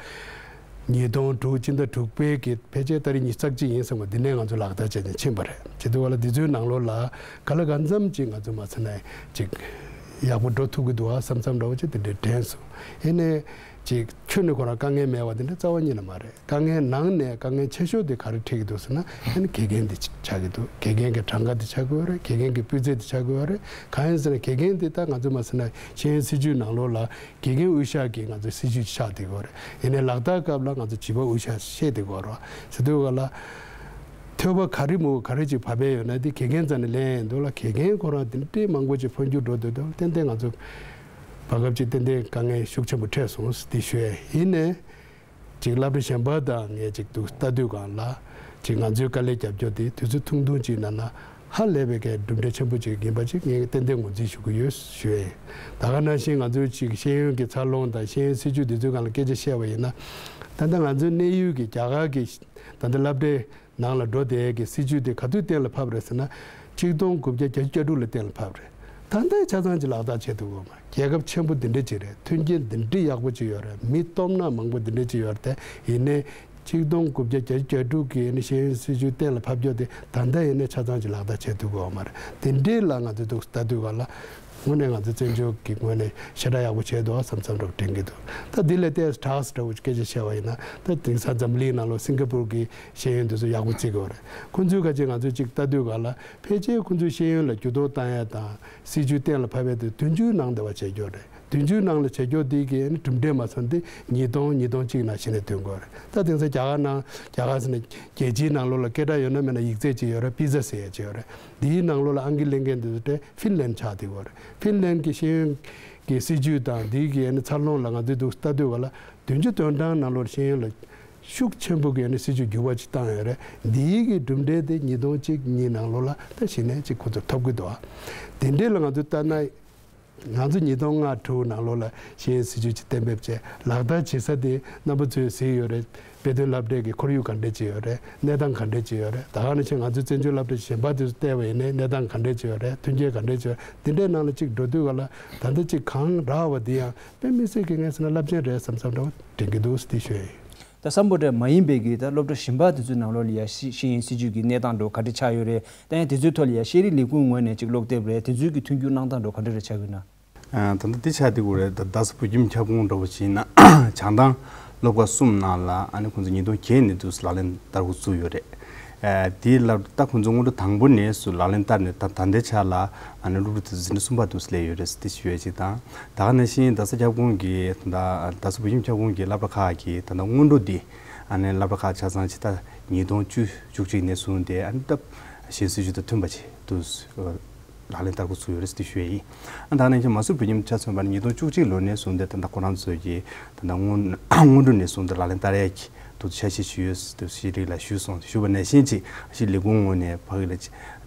ཉིས་སྟོང་དྲུག་སྤྱི་ཟླ་དྲུག་པའི་གི་ཕལ་ཆེར་ཏ་རིག་ཉི་ཤུ་རྩ་གཅིག་ཡིན་བསམ་གི་འདི་ནས་ང་ཚོ་ལག་བསྟར་བྱས་ནས་ཕྱིན་པ་རེད། བྱེད་དུས་བ་ལ་འདི་ཚོའི་ནང་ལོགས་ལ་ག་ལ་གང་འཚམ་ཅིག་ང་ཚོ་མ་ཚད་ན་ཅིག་ཡག་པོ་འགྲོ་ཐུབ་ཀྱི་འདུག་ཨ་བསམ་བསམ་འདྲ་བོ་ཅིག་དེ་འདྲའི་དྲན་སོང་། ཡིན་ནའི་ཅིག་ཁྱོན་ནས་ཁོ་རང་དཀའ་ངལ་མེད་པ་དེ་འདྲ་རྩ་བ་ཉིད་ནས་མ་རེད། དཀའ་ངལ་ནང་ནས་དཀའ་ངལ་ཆེ་ཤོས་དེ་ག་རེ་འཕྲད་ཀྱི་འདུག་ཟེར་ན་ཨ་ནི་དགེ་རྒན་དེ་ཆགས་ཀྱི་འདུག་དགེ་རྒན་གྱི་གྲངས་ཀ་དེ་ཆགས་ཀྱི་ཡོད་རེད། དགེ་རྒན་གྱི་སྤུས་ཚད་དེ་ཆགས་ཀྱི་ཡོད་རེད། གང་ཡིན་ཟེར་ན་དགེ་རྒན་དེ་ད་ང་ཚོ་མ་ཟེར་ན་ཤེས་ཡོན་སྲིད་བྱུས་ནང་ལོགས་ལ། དགེ་རྒན་དབུ་ཞྭ་གི་ང་ཚོ་སྲིད་བྱུས་ཆགས་བསྡད་ཡོད་རེད། ཡིན་ནའི་ལག་བསྟར་སྐབས་ལ་ང་ཚོ་བྱིས་པ་དབུ་ཞྭ་བཤད་བསྡད་ཡོད་རེད། བྱེད་དུས་ག་ལ་ཐོས་པ་ག་རེ་མོ་ག་རེ་ཅིག་བབས་པས་ཡོད་ན་དེ་དགེ་རྒན་རྩ་ནས་ལེན་ཡིན་འདུག་ལ་དགེ་རྒན་ཁོ་རང་དེ་འདྲའི་མང་པོ་ཅིག་འཕོ་འགྱུར་འགྲོ་སྡོད་དུས་ཏན་ཏན་ང་ཚོ་བར་སྐབས་ཅིག་ཏན་ཏན་དཀའ་ངལ་ཤུགས་ཆེན་པོ་འཕྲད་སོང་དེ་ཞུ་ཡས་ཡིན་ནའི། ཅིག་སློབ་གྲྭ་གཞན་པ་དང་ངས་ཅིག་ཏུ་ལྟ་དུས་གང་ལ་ཅིག་ང་ཚོའི་དཀའ་ལས་རྒྱབ་སྐྱོར་དེ་དུས་ཚོད་ཐུང་ཐུང་ཅིག་ནང་ན་ཧ་ལས་པའི་གི་གྲུབ་འབྲས་ཆེན་པོ་ཅིག་ཡིན་པ་ཅིག་ངས་ཏན་ཏན་ངོས་འཛིན་ཞུ་གི་ཡོད་ཞུ་ཡིན། ད་ག་ནང་བཞིན་ང་ཚོའི་ཅིག་ཤེས་ཡོན་གྱི་འཚར་ལོངས་དང་ཤེས་ཡོན་སྲིད་བྱུས་དེ་ཚོའི་སྒང་ལ་སྐད་ཆ་བཤད་པ་ཡིན་ན། ད་ལྟ་ང་ཚོའི་གནས་ཡུལ་གྱི་རྒྱ་གར་གྱི་ད་ལྟ་སློབ་གྲྭའི་ནང་ལ་འགྲོ་བསྡད་ཀྱི་སྲིད་བྱུས་དེ་ག་དུས་གཏན་ལ་ཕབ་རེད་ཟེར་ན། ཆིག་སྟོང་དགུ་བརྒྱ་བརྒྱད་ཅུ་གྱ་དྲུག་ལ་གཏན་ལ་ཕབ་རེད། ད་ལྟའི་ཆ་ཚང་ཅིག་ལག་བསྟར་བྱེད་ཐུབ་ཀྱི་ཡོད་མ་རེད། རྒྱལ་ཁབ་ཆེན་པོ་འདི་འདྲ་ཅིག་རེད། མཐུན་རྐྱེན་འདི་འདྲ་ཡག་པོ་ཅིག་ཡོད་རེད། མི་སྟོབས་ན་མང་པོ་འདི་འདྲ་ཅིག་ཡོད་རེད་དེ། ཡིན་ནའི་ཆིག་སྟོང་དགུ་བརྒྱ་བརྒྱད་ཅུ་གྱ་དྲུག་གི་ནི་ཤེས་ཡོན་སྲིད་བྱུས་གཏན་ལ་ཕབ་རྒྱུ་དེ་ད་ལྟ་ཡིན་ནའི་ཆ་ཚང་ཅིག་ལག་བསྟར་བྱེད་ཐུབ་ཀྱི་ཡོད་མ་རེད། དེ་འདྲའི་ལ་ང་ཚོས་འདུག་ལྟ་དུས་ག་ལ། དངོས་གནས་ང་ཚོ་བཙན་བྱོལ་གྱི་ངོས་ནས་ཞེ་དྲག་ཡག་པོ་བྱས་འདུག་བསམ་བསམ་འདྲ་པོ་དྲན་གྱི་འདུག་ད་འདི་ལས་ཏོག་ཙམ་དྲག་ཙམ་འདྲ་པོ་སྐད་ཆ་བཤད་པ་ཡིན་ན་ད་དེང་སང་འཛམ་གླིང་ནང་ལོགས་སིང་ག་པུར་གྱི་ཤེས་ཡོན་འདི་ཚོ་ཡག་པོ་བརྩི་གི་ཡོད་རེད། ཁོང་ཚོའི་ཁ་ཆེ་ང་ཚོས་ཅིག་ལྟ་དུས་ག་ལ་ཕལ་ཆེར་ཁོང་ཚོའི་ཤེས་ཡོན་ལ་འགྱུར་ལྡོག་བཏང་ཡ་དང་སྲིད་བྱུས་གཏན་ལ་ཕབ་ཡ་དེ་བདུན་ཅུའི་ནང་དེ་བ་བྱས་ཀྱི་ཡོད་རེད། བདུན་ཅུའི་ནང་ལ་བྱས་ཀྱི་ཡོད་དེ་གི་ནི་གྲུབ་འབྲས་མ་སོང་དེ་ཉིས་སྟོང་ཉིས་སྟོང་གཅིག་ནང་བཞིན་ནས་ཐོན་གྱི་ཡོད་རེད། ད་དེང་སང་རྒྱ་གར་ནང་རྒྱ་གར་ཟེར་ན་རྒྱལ་སྤྱིའི་ནང་ལོགས་ལ་སྐད་གྲགས་ཡོད་ན་མེད་ན་ཡིག་ཚད་ཅིག་ཡོད་རེད། པི་ཛ་ཟེར་ཡ་ཅིག་ཡོད་རེད། འདིའི་ནང་ལོགས་ལ་ཨང་ཀི་ལེན་མཁན་དེ་ཚོ་དེ་ཧྥིན་ལན་ཆགས་བསྡད་ཡོད་རེད། ཧྥིན་ལན་གྱི་ཤེས་ཡོན་གྱི་སྲིད་བྱུས་དང་འདི་གི་ཨ་ནི་འཚར་ལོངས་ལ་ང་ཚོས་འདུག་ལྟ་དུས་ག་ལ་བདུན་ཅུ་དོན་གྲངས་ནང་ལོགས་ཤེས་ཡོན་ལ་ཤུགས་ཆེན་པོ་གི་ཨ་ནི་སྲིད་བྱུས་འགྱུར་བ་ཅིག་བཏང་ཡོད་རེད། འདིའི་གི་གྲུབ་འབྲས་དེ་ཉིས་སྟོང་གཅིག་གཉིས་ནང་ལོགས་ལ་ད་གཞི་ནས་ཅིག་ཁོ་ཚོ་ཐོབ་ཀྱི་འདུག་དེ་འདྲས་ལ་ང་ཚོས་ལྟ་ན། ང་ཚོ་ཉིས་སྟོང་ལྔ་དྲུག་ནང་ལོགས་ལ་ཤེས་ཡོན་སྲིད་བྱུས་ཅིག་གཏན་འབེབས་བྱས་ལག་བསྟར་བྱེད་ས་དེ་རྣམ་པ་ཚོས་གཟིགས་ཡོད་རེད། དཔེ་སྟོན་སློབ་གྲྭའི་གི་ཁོར་ཡུག་ག་འདྲས་ཅིག་ཡོད་རེད། གནས་སྟངས་ག་འདྲས་ཅིག་ཡོད་རེད། ད་ག་ནང་བཞིན་ང་ཚོའི་བཙན་བྱོལ་སློབ་གྲྭ་གཞན་པ་དེ་ཚོ་བལྟས་པ་ཡིན་ནའི་གནས་སྟངས་ག་འདྲས་ཅིག་ཡོད་རེད། མཐུན་རྐྱེན་ག་འདྲས་ཅིག་ཡོད་རེད། དེ་འདྲའི་ནང་ལ་ཅིག་འགྲོ་དུས་ག་ལ་ད་ལྟ་ཅིག་གང་རག་པ་འདི་ཡང་དཔེ་མི་སྲིད་ཀྱི་ངས་ཟེར་ན་རླབས་ཆེན་རེད་བསམ་བསམ་འདྲ་བོ་དྲན་གྱི་འདུག་ཟེར་དེ་ཞུ་ཡ་ཡིན། ད་སམ་བྷོ་ཊ་མ་ཡིན་པའི་གི་ད་སློབ་གྲྭ་གཞན་པ་དེ་ཚོའི་ནང་ལོགས་ལ་ཡ་ཤེས་ཤེས་ཡོན་སྲིད་བྱུས་ཀྱི་གནས་སྟངས་འགྲོ་ག་འདྲ་ཆགས་ཡོད་རེད། ད་ཡང་དེ་ཚོའི་ཐོག་ལ་ཡ་ཤེས་རིག་ལས་ཁུངས་ངོས་ནས་ཅིག་ཀློག་དེབ་རེད། དེ་ཚོའི་གི་མཐུན་འགྱུར་གནང་སྟངས་འགྲོ་ག་འདྲ་རེ་ཆགས་ཡོད་ན། ཨ། ད་ལྟ་འདི་ཆགས་བསྡད་ཡོད་རེད། ད་རྡ་ས་བོད་ཁྱིམ་ཁྱབ་ཁོངས་འདྲ་བོ་བྱས་ན་བྱང་ཐང་སློབ་གྲྭ་གསུམ་ནང་ལ་ཨ་ནི་ཁོང་ཚོ་ཉིས་སྟོང་བརྒྱད་ནས་དུས་སུ་ལག་ལེན་བསྟར་འགོ་བཙུགས་ཡོད་རེད། ཨ། དེའི་ལ་ད་ཁོང་ཚོ་སྔོན་འགྲོ་དང་པོ་ནས་སུ་ལག་ལེན་བསྟར་ནས་ད་ད་ལྟའི་ཆ་ལ་ཨ་ནི་སློབ་ཕྲུག་དེ་ཚོ་འཛིན་གྲྭ་གསུམ་པ་དུས་སུ་སླེབས་ཡོད་རེད་ཟེར་དེ་ཞུ་ཡ་ཅིག་དང་། ད་ག་ནང་བཞིན་རྡ་ས་ཁྱབ་ཁོངས་ཀྱི་ད་རྡ་ས་བོད་ཁྱིམ་ཁྱབ་ཁོངས་ཀྱི་སློབ་གྲྭ་ཁག་གི་ད་ལྟ་སྔོན་འགྲོ་འདི་ཨ་ནི་སློབ་གྲྭ་ཁག་ཆ་ཚང་ཅིག་ད་ཉིས་སྟོང་བཅུ་བཅུ་གཅིག་ནས་བཟུང་སྟེ་ཨ་ནི་ད་ཤེས་ཡོན་སྲིད་བྱུས་དང་མཐུན་པ་ཅིག་དུས་སུ། ལག་ལེན་བསྟར་འགོ་ཚུགས་ཡོད་རེད་ཟེར་ཞུ་ཡ་ཡིན། ཨ་ད་ནང་བཞིན་མ་སུར་བོད་ཁྱིམ་ཆ་མཚོན་པ་ནི་ཉིས་སྟོང་བཅུ་གཅིག་ལོ་ནས་བཟུང་སྟེ་ད་ལྟ་ཁོ་རང་ཚོས་ཀྱི་ད་ལྟ་སྔོན་སྔོན་འགྲོ་ནས་བཟུང་སྟེ་ལག་ལེན་བསྟར་ཡ་གི་དུ་འཆར་གཞི་ཞུ་ཡོད་དུ་ཤེས་རིག་ལ་ཞུས་སོང་། ཞུས་པ་ནང་བཞིན་ཅིག་ཤེས་ལས་ཁུངས་ངོས་ནས་ཕ་གི་ལ་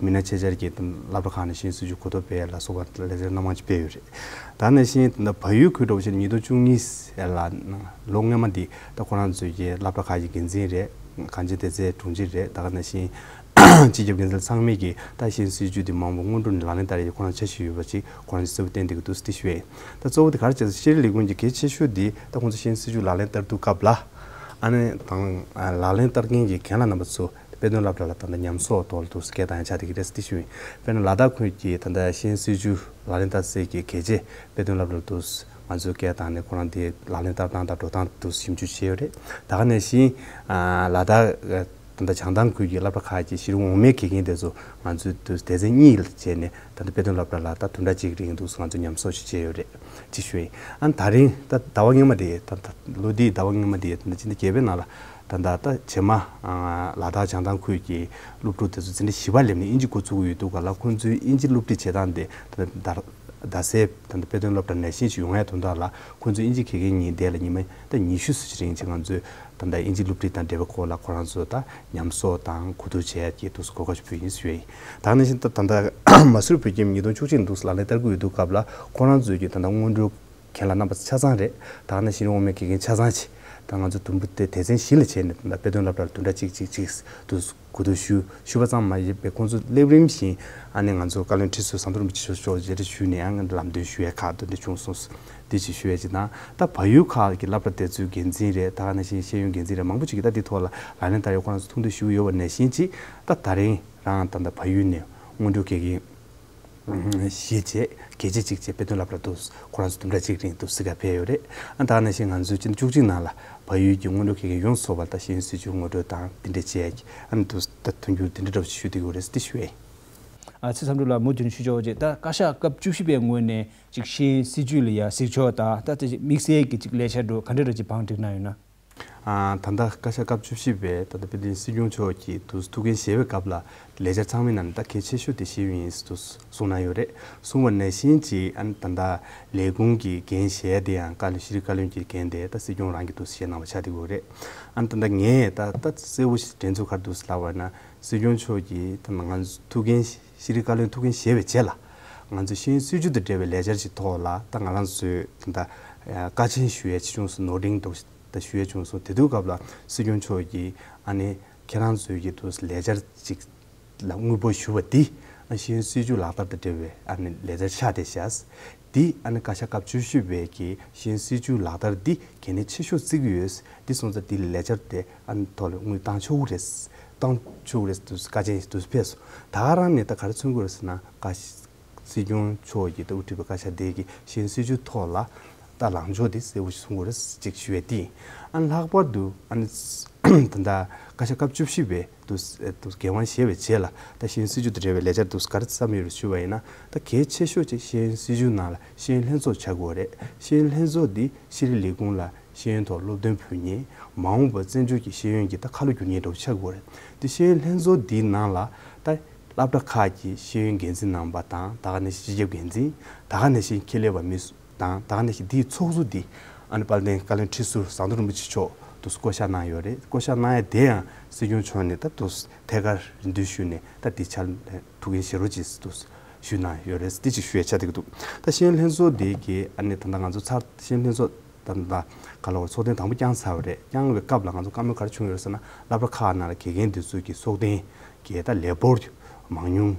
མི་སྣ་ཆེད་བཅར་གྱིས་སློབ་གྲྭ་ཁག་ནས་ཤེས་ཡོན་སྲིད་བྱུས་གོ་རྟོགས་སྤེལ་ལ་སོགས་པ་ལས་རིམ་སྣ་མང་ཅིག་སྤེལ་ཡོད་རེད། ད་ནང་བཞིན་ད་བལ་ཡུལ་ཁུལ་འདྲ་བོ་ཞིག་ཉིས་སྟོང་བཅུ་གཉིས་ལ་ལོ་སྔོན་མ་འདི་ད་ཁོ་རང་ཚོའི་གི་སློབ་གྲྭ་ཁག་གི་འགན་འཛིན་རེད། གངས་ཅན་བདེ་རྩའི་དྲུང་ཆེ་རེད། ད་ག་ནང་བཞིན་སྤྱི་ཁྱབ་འགན་འཛིན་ཚང་མས་ཀྱི་ད་ཤེས་ཡོན་སྲིད་བྱུས་འདི་མང་པོ་སྔོན་འགྲོ་ནས་ལག་ལེན་བསྟར་ཡ་ཁོ་རང་འཆར་གཞི་ཡོད་པ་ཅིག་ཁོ་རང་ཚོས་གསལ་པོ་བསྟན་བསྡད་ཀྱི་འདུག་ཟེར་ཞུ་ཡ་ཡིན། ད་གཙོ་བོ་དེ་ག་རེ་བྱས་ཤེས་རིག་ལས་ཁུངས་ཀྱི་གལ་ཆེ་ཤོས་འདི་ད་ཁོང་ཚོ་ཤེས་ཡོན་སྲིད་བྱུས་ལག་ལེན་བསྟར་དུས་སྐབས་ལ་ཨ་ནི་དང་ལག་ལེན་བསྟར་མཁན་གྱི་རྒན་ལགས་རྣམ་པ་ཚོ་དཔེ་སྟོན་སློབ་གྲྭ་ལ་ད་ལྟ་ཉམས་གསོག་ཐོག་ལ་འདུག་སྐད་བཏང་ཡ་ཆགས་བསྡད་ཀྱི་རེད་ཟེར་ཞུ་ཡིན། དཔེར་ན་ལ་དྭགས་ཁུལ་གྱི་ད་ལྟ་ཤེས་ཡོན་སྲིད་བྱུས་ལག་ལེན་བསྟར་སའི་གི་གལ་ཆེ་དཔེ་སྟོན་སློབ་གྲྭ་ལ་འདུག་ང་ཚོས་སྐད་བཏང་ནས་ཁོ་རང་དེ་ལག་ལེན་བསྟར་སྟངས་དང་འགྲོ་སྟངས་འདུག་ཞིབ་འཇུག་བྱས་ཡོད་རེད། ད་ག་ནང་བཞིན་ལ་དྭགས་ད་ལྟ་བྱང་ཐང་ཁུལ་གྱི་སློབ་གྲྭ་ཁག་གི་ཤེས་རིག་འོག་མའི་དགེ་རྒན་དེ་ཚོ་ང་ཚོས་འདུག་སྡེ་ཚན་གཉིས་ལ་བྱས་ནས་ད་ལྟ་དཔེ་སྟོན་སློབ་གྲྭ་ལ་ད་བདུན་ཕྲག་གཅིག་རིང་འདུག་ང་ཚོས་ཉམས་གསོག་ཞིག་བྱས་ཡོད་རེད། ཅེས་ཞུ་ཡིན། ཨ་ནི་ད་རིང་ད་ཟླ་བ་སྔོན་མ་དེ་ད་ད་ལོ་འདིའི་ཟླ་བ་སྔོན་མ་དེ་ད་ཕྱི་ཟླ་བརྒྱད་པའི་ནང་ལ་ད་ད་ད་རྗེས་མ་ལ་དྭགས་བྱང་ཐང་ཁུལ་གྱི་སློབ་ཕྲུག་དེ་ཚོ་འཛིན་གྲྭ་བཞི་པ་སླེབས་ནས་དབྱིན་ཇི་འགོ་ཚུགས་ཀྱི་ཡོད་འདུག་ག་ལ། ཁོང་ཚོའི་དབྱིན་ཇི་སློབ་ཁྲིད་བྱེད་སྟངས་དེ་ད་ད་ད་སའི་ད་ད་དཔེ་སྟོན་སློབ་གྲྭ་ནང་བཞིན་ཞིག་ཡོང་ཡ་དོན་དག་ལ་ཁོང་ཚོའི་དབྱིན་ཇི་དགེ་རྒན་གཉིས་དེ་ལ་ཉི་མ་ད་ཉི་ཤུ་ཙམ་ཞིག་རིང་ཅིག་ང་ཚོས་ད་ད་དབྱིན་ཇི་སློབ་ཁྲིད་དང་འབྲེལ་བའི་སྐོར་ལ་ཁོ་རང་ཚོ་ད་ཉམས་གསོག་དང་གོ་བསྡུར་བྱས་ཀྱི་འདུག་གོ་སྐབས་ཞིག་ཕུལ་ཡིན་ཞུ་ཡ་ཡིན། ད་ག་ནང་བཞིན་ད་ད་ལྟ་མ་སུར་བོད་ཁྱིམ་ཉིས་སྟོང་བཅུ་གཅིག་འདུག་ལག་ལེན་བསྟར་གྱི་ཡོད་དུས་སྐབས་ལ་ཁོ་རང་ཚོས་ཀྱི་ད་ལྟ་སྔོན་འགྲོ་རྒན་ལགས་རྣམ་པ་ཆ་ཚང་རེད། ད་ག་ནང་བཞིན་འོག་མའི་དགེ་རྒན་ཆ་ཚང་ཅིག་ད་ང་ཚོ་དུམ་བུ་དེ་སྡེ་ཚན་བཞི་ལ་བྱས་ནས་ད་དཔེ་སྟོན་སློབ་གྲྭར་བདུན་ཕྲག་གཅིག་གཅིག་གཅིག་ཏུ་གོ་བསྡུར་ཞུ་ཞུ་བ་ཙམ་མ་ཡིན་པའི་ཁོང་ཚོ་སླེབས་རིམ་བཞིན་ཨ་ནི་ང་ཚོ་བཀའ་བློན་ཁྲི་ཟུར་ཟམ་གདོང་རིན་པོ་ཆེ་མཆོག་མཆོག་མཇལ་འཕྲད་ཞུས་ནས་ཨ་ནི་ལམ་སྟོན་ཞུ་ཡས་ཁག་དེ་འདྲ་བྱུང་སོང་། འདི་ཅིག་ཞུ་ཡས་ཅིག་དང་། ད་བལ་ཡུལ་ཁག་གི་སློབ་གྲྭ་དེ་ཚོའི་འགན་འཛིན་རེད། ད་ག་ནང་བཞིན་ཤེས་ཡོན་འགན་འཛིན་རེད། མང་པོ་ཅིག་གིས་ད་འདི་ཐོག་ལ་ལག་ལེན་བསྟར་ཡས་ཁོ་རང་ཚོ་ཐུགས་འདོད་ཞུ་གི་ཡོད་པ་ནང་བཞིན་ཅིག་ད་ད་རིང་རང་ད་ལྟ་བལ་ཡུལ་ནས་སྔོན་འགྲོ་དགེ་རྒན་བཞི་བྱས་གལ་ཆེ་གཅིག་བྱས་དཔེ་སྟོན་སློབ་གྲྭ་དུ་ཁོ་རང་ཚོ་བདུན་ཕྲག་གཅིག་རིང་དུ་གཟིགས་གར་ཕེབས་ཡོད་རེད། ཨ་ད་ག་ནང་བཞིན་ང་ཚོའི་སྤྱི་ཟླ་བཅུ་གཅིག་ནང་ལ་བལ་ཡུལ་གྱི་སྔོན་འགྲོ་དགེ་རྒན་ཡོངས་རྫོགས་པ་ལ་ད་ཤེས་ཡོན་སྲིད་བྱུས་ངོ་སྤྲོད་དང་དེ་འདྲ་བྱས་ཀྱི་ཨ་ནི་དུ་ད་མཐུན་འགྱུར་དེ་འདྲ་འདྲ་བོ་ཞིག་ཞུ་བསྡད་ཡོད་རེད་ཟེར་ཏེ་ཞུ་ཡས། ཨ་ཚེ་མཚམས་སྦྲུལ་ལགས་མུ་མཐུད་ནས་ཞུ་ཆོག་ཅེས། ད་བཀའ་ཤག་སྐབས་བཅུ་བཞི་པའི་ངོས་ནས་ཅིག་ཤེས་ཡོན་སྲིད་བྱུས་ལ་ཡ་གཟིགས་ཕྱོགས་དང་ད་ཅིག་དམིགས་བསལ་གྱི་ཅིག་ལས་འཆར་འདྲ་ག་འདྲ་འདྲ་ཅིག་བང་བསྒྲིགས་གནང་ཡོད་ན། ཨ་ད་ལྟ་བཀའ་ཤག་སྐབས་བཅུ་བཞི་པའི་ད་ལྟ་དཔལ་ལྡན་སྲིད་སྐྱོང་མཆོག་གིས་དུ་ཐུགས་འགན་བཞེས་པའི་སྐབས་ལ་ལས་འཆར་ཚང་མའི་ནང་ནས་ད་གལ་ཆེ་ཤོས་དེ་ཤེས་ཡོན་ཡིན་ཟེར་དུ་གསུངས་གནང་ཡོད་རེད། གསུངས་པ་ནང་བཞིན་གྱི་ཨ་ནི་ད་ལྟ་ལས་ཁུངས་ཀྱི་འགན་བཞེས་དེ་ཡང་བཀའ་བློན་ཤེས་རིག་བཀའ་བློན་གྱི་འགན་དེ་ད་སྲིད་སྐྱོང་རང་གིས་དུ་བཞེས་གནང་བ་ཆགས་བསྡད་ཡོད་རེད། ཨ་ནི་ད་ལྟ་ངས་ད་ད་གསལ་པོ་ཞིག་དྲན་ཚུལ་ག་རེ་འདུག་ཟེར་ལབ་པ་ན་སྲིད་སྐྱོང་མཆོག་གིས་ད་ང་ཚོ་ཐུགས་འགན་ཤེས་རིག་བཀའ་བློན་ཐུགས་འགན་བཞེས་པའི་རྗེས་ལ་ང་ཚོ་ཤེས་ཡོན་སྲིད་བྱུས་དང་འབྲེལ་བའི་ལས་འཆར་ཞིག་ཐོག་ལ་ད་ང་རང་ཚོས་ད་ལྟ་བཀའ་ཆེན་ཞུ་ཡས་ཅིག་བྱུང་སོང་། ནོར་འགྲེང་འདྲ་བོ་ཞིག་ད་ཞུ་ཡས་བྱུང་སོང་། དེ་དུས་སྐབས་ལ་སྲིད་སྐྱོང་མཆོག་གིས་ཨ་ནི་ཁྱེད་རང་ཚོའི་གི་དུ་ལས་འཆར་ཅིག་ལ་དངུལ་འབོར་ཞུ་བ་འདི་ཨ་ཤེས་ཡོན་སྲིད་བྱུས་ལག་བསྟར་དང་འབྲེལ་བའི་ཨ་ནི་ལས་འཆར་ཆགས་བསྡད་ཤག་འདི་ཨ་ནི་བཀའ་ཤག་སྐབས་བཅུ་བཞི་པའི་གི་ཤེས་ཡོན་སྲིད་བྱུས་ལག་བསྟར་འདི་གལ་གནད་ཆེ་ཤོས་བརྩི་གི་ཡོད། འདི་སོང་ཙང་འདི་ལས་འཆར་དེ་ཨ་ནི་ཐོག་ལ་དངུལ་བཏང་ཆོག་གི་རེད། བཏང་ཆོག་གི་རེད་དུ་བཀའ་ཆེན་དུ་ཕེབས་སོང་། ད་ག་རང་ནས་ད་ག་རེ་མཚོན་གི་རེད་ཟེར་ན་བཀའ་སྲིད་སྐྱོང་མཆོག་གིས་ད་དབུ་ཁྲིད་པའི་བཀའ་ཤག་དེ་གི་ཤེས་ཡོན་སྲིད་བྱུས་ཐོག་ལ་ད་ལངས་ཕྱོགས་དེ་གསལ་པོ་ཞིག་གསུང་དགོས་རེད་ཅིག་ཞུ་བའི་སྟེང་ཨ་ནི་ལྷག་པར་དུ་ཨ་ནི་ད་ལྟ་བཀའ་ཤག་སྐབས་བཅུ་བཞི་པའི་དུ་དུ་འགན་དབང་བཞེས་པའི་རྗེས་ལ་ད་ཤེས་ཡོན་སྲིད་བྱུས་དང་འབྲེལ་བའི་ལས་འཆར་དུ་ག་རེ་བརྩམས་ཡོད་རེད་ཞུ་བ་ཡིན་ན་ད་གལ་ཆེ་ཤོས་ཅིག་ཤེས་ཡོན་སྲིད་བྱུས་ནང་ལ་ཤེས་ཡོན་ལྷན་ཚོགས་བྱ་དགོས་རེད། ཤེས་ཡོན་ལྷན་ཚོགས་འདི་ཤེས་རིག་ལས་ཁུངས་ལ་ཤེས་ཡོན་ཐོག་སློབ་སྟོན་ཕུལ་མཁན་མ་འོངས་པར་བཙན་བྱོལ་གྱི་ཤེས་ཡོན་གྱི་ད་ཁ་ལོ་བསྒྱུར་མཁན་འདྲ་བོ་ཆགས་དགོས་རེད། དེ་ཤེས་ཡོན་ལྷན་ཚོགས་འདིའི་ནང་ལ་ད་སློབ་གྲྭ་ཁག་གི་ཤེས་ཡོན་འགན་འཛིན་རྣམ་པ་དང་ད་ག་ནང་བཞིན་སྤྱི་ཁྱབ་འགན་འཛིན་ད་ག་ནང་བཞིན་ཁེ་ལས་པ་མི་སུ་དང་ད་ག་ནང་བཞིན་འདིའི་ཚོགས་གཙོ་འདི་ཨ་ནི་དཔལ་ལྡན་བཀའ་བློན་ཁྲི་ཟུར་ཟམ་གདོང་རིན་པོ་ཆེ་མཆོག་ཏུ་བསྐོ་བཞག་གནང་ཡོད་རེད། བསྐོ་བཞག་གནང་ཡ་དེ་ཡང་སྲིད་སྐྱོང་མཆོག་ནས་ད་དུ་ཐད་ཀར་རེ་འདུན་ཞུས་ནས་ད་འདི་ཕྱག་ཐུགས་འགན་བཞེས་རོགས་གྱིས་ཏུ་ཞུས་གནང་ཡོད་རེད། འདི་ཅིག་ཞུ་ཡ་ཆགས་བསྡད་ཀྱི་འདུག་ད་ཤེས་ཡོན་ལྷན་ཚོགས་འདི་གི་ཨ་ནི་ད་ལྟ་ང་ཚོ་ཚར་ཤེས་ཡོན་ལྷན་ཚོགས་ད་ལྟ་ག་ལ་བར་ཚོགས་ཐེངས་དང་པོ་བསྐྱངས་ཚར་བ་རེད། བསྐྱངས་པའི་སྐབས་ལ་ང་ཚོ་བཀའ་མོལ་ག་རེ་བྱུང་ཡོད་ཟེར་ན་སློབ་གྲྭ་ཁག་ནང་ལ་དགེ་རྒན་འདི་ཚོ་གི་ཚོགས་ཐེངས་གི་ད་ལས་འབོར་མང་ཉུང་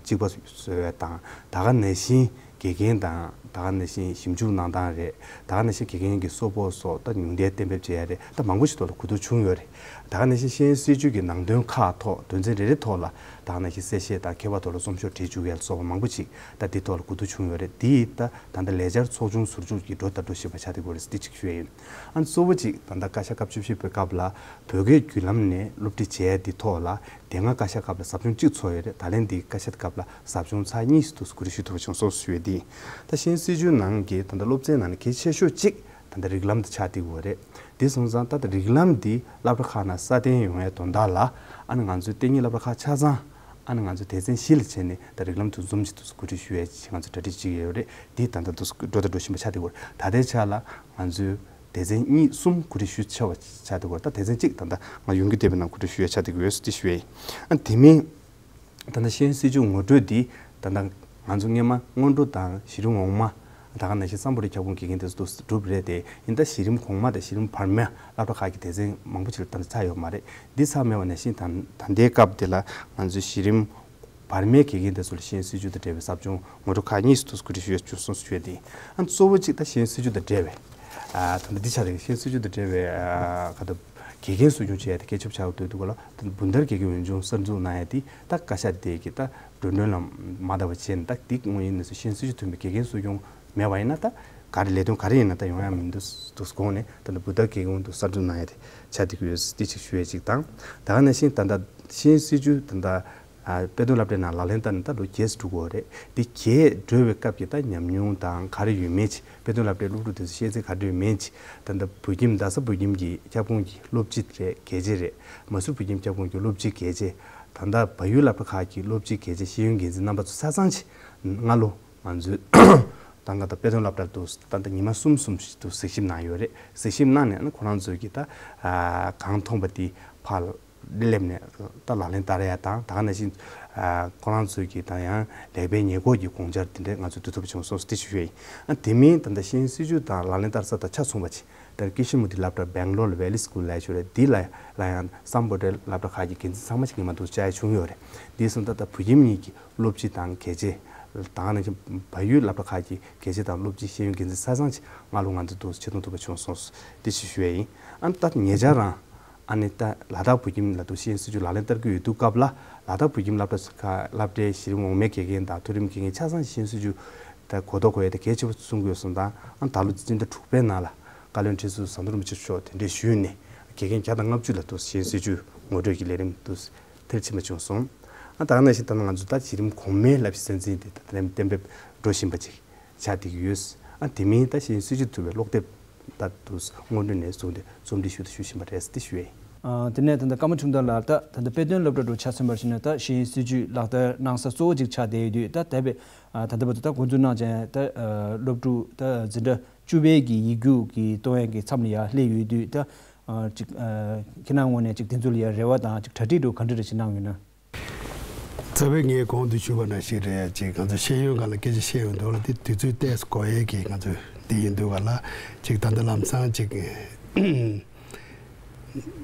གཅིག་པ་བཟོ་ཡ་དང་ད་ག་ནང་བཞིན་དགེ་རྒན་དང་ད་ག་ནང་བཞིན་ཞིབ་འཇུག་གནང་སྟངས་རེད། ད་ག་ནང་བཞིན་དགེ་རྒན་གྱི་གསོལ་ཕོགས་སོགས་ད་ཉུང་མཐའི་གཏན་འབེབས་བྱེད་ཡ་རེད། ད་མང་པོ་ཞིག་ཐོག་ལ་གོ་བསྡུར་བྱུང་ཡོད་རེད། ད་ག་ནང་བཞིན་ཤེས་ཡོན་སྲིད་བྱུས་ཀྱི་ནང་དོན་ཁག་ཐོག་དོན་ཚན་རེ་རེ་ཐོག་ལ་ད་ག་ནང་བཞིན་གསལ་བཤད་དང་མཁས་པ་ཐོག་ལ་རྩོམ་ཤོག་བྲིས་བཅུག་ཡ་ལ་སོགས་པ་མང་པོ་ཞིག་ད་འདི་ཐོག་ལ་གོ་བསྡུར་བྱུང་ཡོད་རེད། འདི་ད་ད་ལྟ་ལས་འཆར་ཚོགས་ཆུང་ཟུར་འཇུག་གི་འགྲོ་ལྟ་འགྲོ་བཞིན་པ་ཆགས་བསྡད་ཡོད་རེད། འདི་གཅིག་ཞུ་ཡ་ཡིན། ཨ་ནི་གཙོ་བོ་གཅིག་ད་ལྟ་བཀའ་ཤག་སྐབས་བཅུ་བཞི་པའི་སྐབས་ལ་བོད་སྐད་བརྒྱུད་ལམ་ནས་སློབ་ཁྲིད་བྱས་ཏེ་ཐོག་ལ་དེ་སྔ་བཀའ་ཤག་སྐབས་ལ་ཟབ་སྦྱོང་གཅིག་ཚོགས་ཡོད་རེད། ད་ལན་འདི་བཀའ་ཤག་སྐབས་ལ་ཟབ་སྦྱོང་ཚར་གཉིས་སུ་གོ་སྒྲིག་ཞུ་ཐུབ་པ་བྱུང་སོང་ཞུ་ཡས་འདི་ད་ཤེས་ཡོན་སྲིད་བྱུས་ནང་གི་ད་ལྟ་སློབ་ཚན་ནང་ནས་གལ་ཆེ་ཤོས་གཅིག་ད་ལྟ་རིགས་ལམ་དེ་ཆགས་བསྡད་ཡོད་རེད། དེ་སོང་ཙང་ད་ལྟ་རིགས་ལམ་འདི་སློབ་གྲྭ་ཁག་ནང་སྲ་བརྟན་ཡོང་ཡས་དོན་དག་ལ་ཨ་ནི་ང་ཚོའི་གཏན་ཉིན་སློབ་གྲྭ་ཁག་ཆ་ཚང་ ཨ་ནི་ང་ཚོ་སྡེ་ཚན་བཞི་ལ་བྱས་ནས་ད་རིགས་ལམ་དུས་འཛོམས་ཅིག་ཏུ་གོ་སྒྲིག་ཞུ་ཡས་ཅིག་ང་ཚོ་གྲ་སྒྲིག་བྱེད་ཀྱི་ཡོད་རེད། འདི་ད་ལྟ་དུ་འགྲོ་དང་འགྲོ་བཞིན་པ་ཆགས་བསྡད་ཡོད་རེད། ད་ལྟའི་ཆ་ལ་ང་ཚོས་སྡེ་ཚན་གཉིས་གསུམ་གོ་སྒྲིག་ཞུ་ཚར་བ་ཆགས་བསྡད་ཡོད་རེད། ད་སྡེ་ཚན་གཅིག་ད་ལྟ་ང་ཡོང་རྒྱུ་བསྡད་པའི་ནང་གོ་སྒྲིག་ཞུ་ཡས་ཆགས་བསྡད་ཀྱི་ཡོད་ཟེར་དེ་ཞུ་ཡས་ཡིན། ཨ་དེ་མིན། ད་ལྟ་ཤེས་ཡོན་སྲིད་བྱུས་ངོ་སྤྲོད་འདི་ད་ལྟ་ང་ཚོ་སྔོན་མ་སྔོན་འགྲོ་དང་གཞི་རིམ་འོག་མ། ད་ག་ནང་བཞིན་སམ་བྷོ་ཊའི་ཁྱབ་ཁོངས་དགེ་རྒན་དེ་ཚོ་གྲུབ་རེད་དེ། ཡིན་ད་གཞི་རིམ་གོང་མ་དང་གཞི་རིམ་བར་མའི་སློབ་གྲྭ་ཁག་གི་སྡེ་ཚན་མང་པོ་ཅིག་ལ་ད་ལྟ་ཚར་ཡོད་མ་རེད། འདི་ཚར་མེད་པ་ནང་བཞིན་ད་ད་ལྟའི་སྐབས་འདི་ལ་ང་ཚོའི་གཞི་རིམ་བར་མའི་དགེ་རྒན་དེ་ཚོ་ལ་ཤེས་ཡོན་སྲིད་བྱུས་དང་འབྲེལ་བའི་ཟབ་སྦྱོང་ངོ་སྤྲོད་ཁག་གཉིས་སུ་གོ་སྒྲིག་ཞུ་ཡས་བྱུང་སོང་ཞུ་ཡས་དེ། ཨ་གཙོ་བོ་གཅིག་ད་ཤེས་ཡོན་སྲིད་བྱུས་དང་འབྲེལ་བའི། ཨ་ད་ལྟ་འདི་ཆ་རེད། ཤེས་ཡོན་སྲིད་བྱུས་དང་འབྲེལ་བའི་ཨ་ག་ད་དགེ་རྒན་གསོ་སྐྱོང་བྱེད་ཡས་དེ་གལ་ཆེན་པོ་ཆགས་ཡོད་འདུག་ག་ལ། ད་ལྟ་བུན་བརྡར་དགེ་རྒན་འོས་སྦྱོང་གསར་འཛུགས་གནང་ཡས་དེ་ད་བཀའ་ཤག་དེ་གི་ད་འགྲོ་གྲོན་ལ་མ་བལྟ་བ་བྱས་ནས་ད་འདི་དངོས་ཡིན་ནས་སུ་ཤེས་ཡོན་སྲིད་བྱུས་མཐུན་པའི་དགེ་རྒན་གསོ་སྐྱོང་མེད་པ་ཡིན་ན་ད་ག་རེ་ལས་དོན་ག་རེ་ཡིན་ན་ད་ཡོང་ཡ་མི་འདུག་འདུག་དགོངས་ནས་ད་ལྟ་བུ་ད་དགེ་རྒན་དུ་གསར་འཛུགས་གནང་ཡ་དེ་ཆགས་བསྡད་ཀྱི་ཡོད་ཟེར་དེ་ཅིག་ཞུ་ཡ་ཅིག་དང་། ད་ག་ནང་བཞིན་ད་ལྟ་ཤེས་ཡོན་སྲིད་བྱུས་ད་ལྟ་ཨ་དཔེ་སྟོན་སློབ་གྲྭའི་ནང་ལག་ལེན་བསྟར་ནས་ད་ལོ་བརྒྱད་ཙམ་འགྲོ་གི་ཡོད་རེད། འདི་བརྒྱད་འགྲོ་བའི་སྐབས་ཀྱི་ད་ཉམས་མྱོང་དང་ག་རེ་ཡོད་མེད་ཅིག་དཔེ་སྟོན་སློབ་གྲྭའི་སློབ་ཕྲུག་དེ་ཚོ་ཤེས་ཚད་ག་རེ་ཡོད་མེད་ཅིག་ད་ལྟ་བོད་ཁྱིམ་རྡ་ས་བོད་ཁྱིམ་གྱི་ཁྱབ་ཁོངས་ཀྱི་སློབ་སྤྱི་རེད་གལ་ཆེ་རེད། མ་སུར་བོད་ཁྱིམ་ཁྱབ་ཁོངས་ཀྱི་སློབ་སྤྱི་གལ་ཆེ། ད་ལྟ་བལ་ཡུལ་སློབ་གྲྭ་ཁག་གི་སློབ་སྤྱི་གལ་ཆེ་ཤེས་ཡོན་འགན་འཛིན་རྣམ་པ་ཚོ་ཆ་ཚང་ཅིག་སྔ་ལོ་ང་ཚོས་ད་ལྟ་དཔེ་སྟོན་སློབ་གྲྭ་དུ་ད་ལྟ་ཉི་མ་གསུམ་གསུམ་ཞིག་ཏུ་གཟིགས་ཞིབ་གནང་ཡོད་རེད། གཟིགས་ཞིབ་གནང་ནས་ཁོ་རང་ཚོས་ཀྱི་ད་གང་མཐོང་པ་དེ་ཕར་སླེབས་ནས་ད་ལག་ལེན་བསྟར་ཡ་དང་། ད་ག་ནང་བཞིན་ཁོ་རང་ཚོས་ཀྱི་ད་ཡང་ལེགས་སྤེལ་ཉེས་འགོག་གི་དགོངས་འཆར་དེ་འདྲ་ང་ཚོས་བསྡུ་ཐུབ་བྱུང་སོང་ཟེར་དེ་ཞུ་ཡ་ཡིན། ཨ་དེ་མིན་ད་ལྟ་ཤེས་ཡོན་སྲིད་བྱུས་དང་ལག་ལེན་བསྟར་ས་དང་ཆ་མཚུངས་པ་ཅིག་ད་ཀི་ཤི་མུ་ཏི་སློབ་གྲྭ་སྦེང་ལོར་ལ་ཝེ་ལི་སི་ཀུལ་ལབ་ཡ་ཅིག་ཡོད་རེད། འདི་ལ་ལ་ཡང་སམ་བྷོ་ཊའི་སློབ་གྲྭ་ཁག་གི་འགན་འཛིན་ཚང་མ་ཅིག་ཉི་མ་འདུག་བཅར་ཡ་བྱུང་ཡོད་རེད། འདི་སོང་ད་ལྟ་བོད་ཁྱིམ་གཉིས་ཀྱི་སློབ་སྤྱི་དང་གལ་ཆེ། ད་ག་ནང་བཞིན་བལ་ཡུལ་སློབ་གྲྭ་ཁག་གི་གལ་ཆེ་དང་སློབ་སྤྱི་ཤེས་ཡོན་འགན་འཛིན་ཆ་ཚང་ཅིག་སྔ་ལོ་ང་ཚོ་འདུག་ཆེད་གཏོང་ཐུབ་པ་བྱུང་སོང་། འདི་ཞིག་ཞུ་ཡ་ཡིན། ཨ་ནི་ད་ཉེ་ཆར་རང་ཨ་ནི་ད་ལ་དྭགས་བོད་ཁྱིམ་ལ་འདུག་ཤེས་ཡོན་སྲིད་བྱུས་ལག་ལེན་བསྟར་གྱི་ཡོད་དུས་སྐབས་ལ་ལ་དྭགས་བོད་ཁྱིམ་སློབ་གྲྭ་ཁག་སློབ་གྲྭའི་གཞི་རིམ་འོག་མའི་དགེ་རྒན་དང་མཐོ་རིམ་དགེ་རྒན་ཆ་ཚང་ཤེས་ཡོན་སྲིད་བྱུས་ད་གོ་རྟོགས་དགོས་ཡ་དེ་གལ་ཆེ་བོ་གསུང་གི་ཡོད་སོང་། ད་ཨ་ད་ལོ་སྤྱི་ཟླ་དྲུག་པའི་ནང་ལ་བཀའ་བློན་ཁྲི་ཟུར་ཟམ་གདོང་རིན་པོ་ཆེ་མཆོག་དེ་འདྲས་ཞུས་ནས་དགེ་རྒན་བརྒྱ་དང་ལྔ་བཅུ་ལ་འདུག་ཤེས་ཡོན་སྲིད་བྱུས་ངོ་སྤྲོད་ཀྱི་ལས་རིམ་འདུག་མཐིལ་ཕྱིན་པ་བྱུང་སོང་། ཨ་ད་ག་ནང་བཞིན་ད་ང་ཚོ་ད་གཞི་རིམ་གོང་མའི་བསླབ་གཞི་སྲིད་འཛིན་དེ་ད་ལན་གཏན་འབེབས་འགྲོ་བཞིན་པ་ཅིག་ཆགས་བསྡད་ཀྱི་ཡོད། ཨ་དེ་མིན་ད་ཤེས་ཡོན་སྲིད་བྱུས་ཐུབ་པའི་ཀློག་དེབ་ད་དུ་སྔོན་འགྲོ་ནས་བཟུང་སྟེ་རྩོམ་སྒྲིག་ཞུ་དང་ཞུ་བཞིན་པ་རེད་ཟེར་དེ་ཞུ་ཡས་ཡིན། ཨ་དེ་ནས་ད་ལྟ་ཀརྨ་ཁྲིམས་དོན་ལགས་ད་ད་ལྟ་དཔེ་སྟོན་སློབ་གྲྭ་འགྲོ་ཆ་མཚོན་པར་བྱས་ན་ད་ཤེས་ཡོན་སྲིད་བྱུས་ལག་བསྟར་གནང་ས་གཙོ་བོ་ཅིག་ཆགས་བསྡད་ཡོད་དུས། ད་ད་བས་ཨ་ད་ལྟ་བར་དུ་ད་འགོ་འཛུགས་གནང་ཅན་ད་ཨ་སློབ་ཕྲུག་ད་འཛིན་གྲྭ་བཅུ་པའི་གི་ཡིག་རྒྱུགས་ཀྱི་གཏོང་ཡས་ཀྱི་མཚམས་ལ་ཡར་སླེབས་ཡོད་དུས། ད་ཨ་ཅིག་ཨ་ཁྱེད་རང་ངོས་ནས་ཅིག་དེ་ཚོ་ལ་ཡར་རེ་བ་དང་ཅིག་གྲ་སྒྲིག་འགྲོ་ག་འདྲ་རེ་ཞིག་གནང་ཡོད་ན། རྩ་བའི་ངས་གོང་དུ་ཞུས་པ་ནང་བཞིན་རེད། ཅིག་ང་ཚོ་ཤེས་ཡོན་སྒང་ལ་སྐད་ཆ་བཤད་ཡོང་དུས་ལ་དེ་དུས་ཚོད་ཏོག་ཙམ་འགོར་ཡས་ཀྱི་ང་ཚོ་འདི་ཡིན་དུས་ག་ལ་ཅིག་ད་ལྟ་ལམ་སང་ཅིག་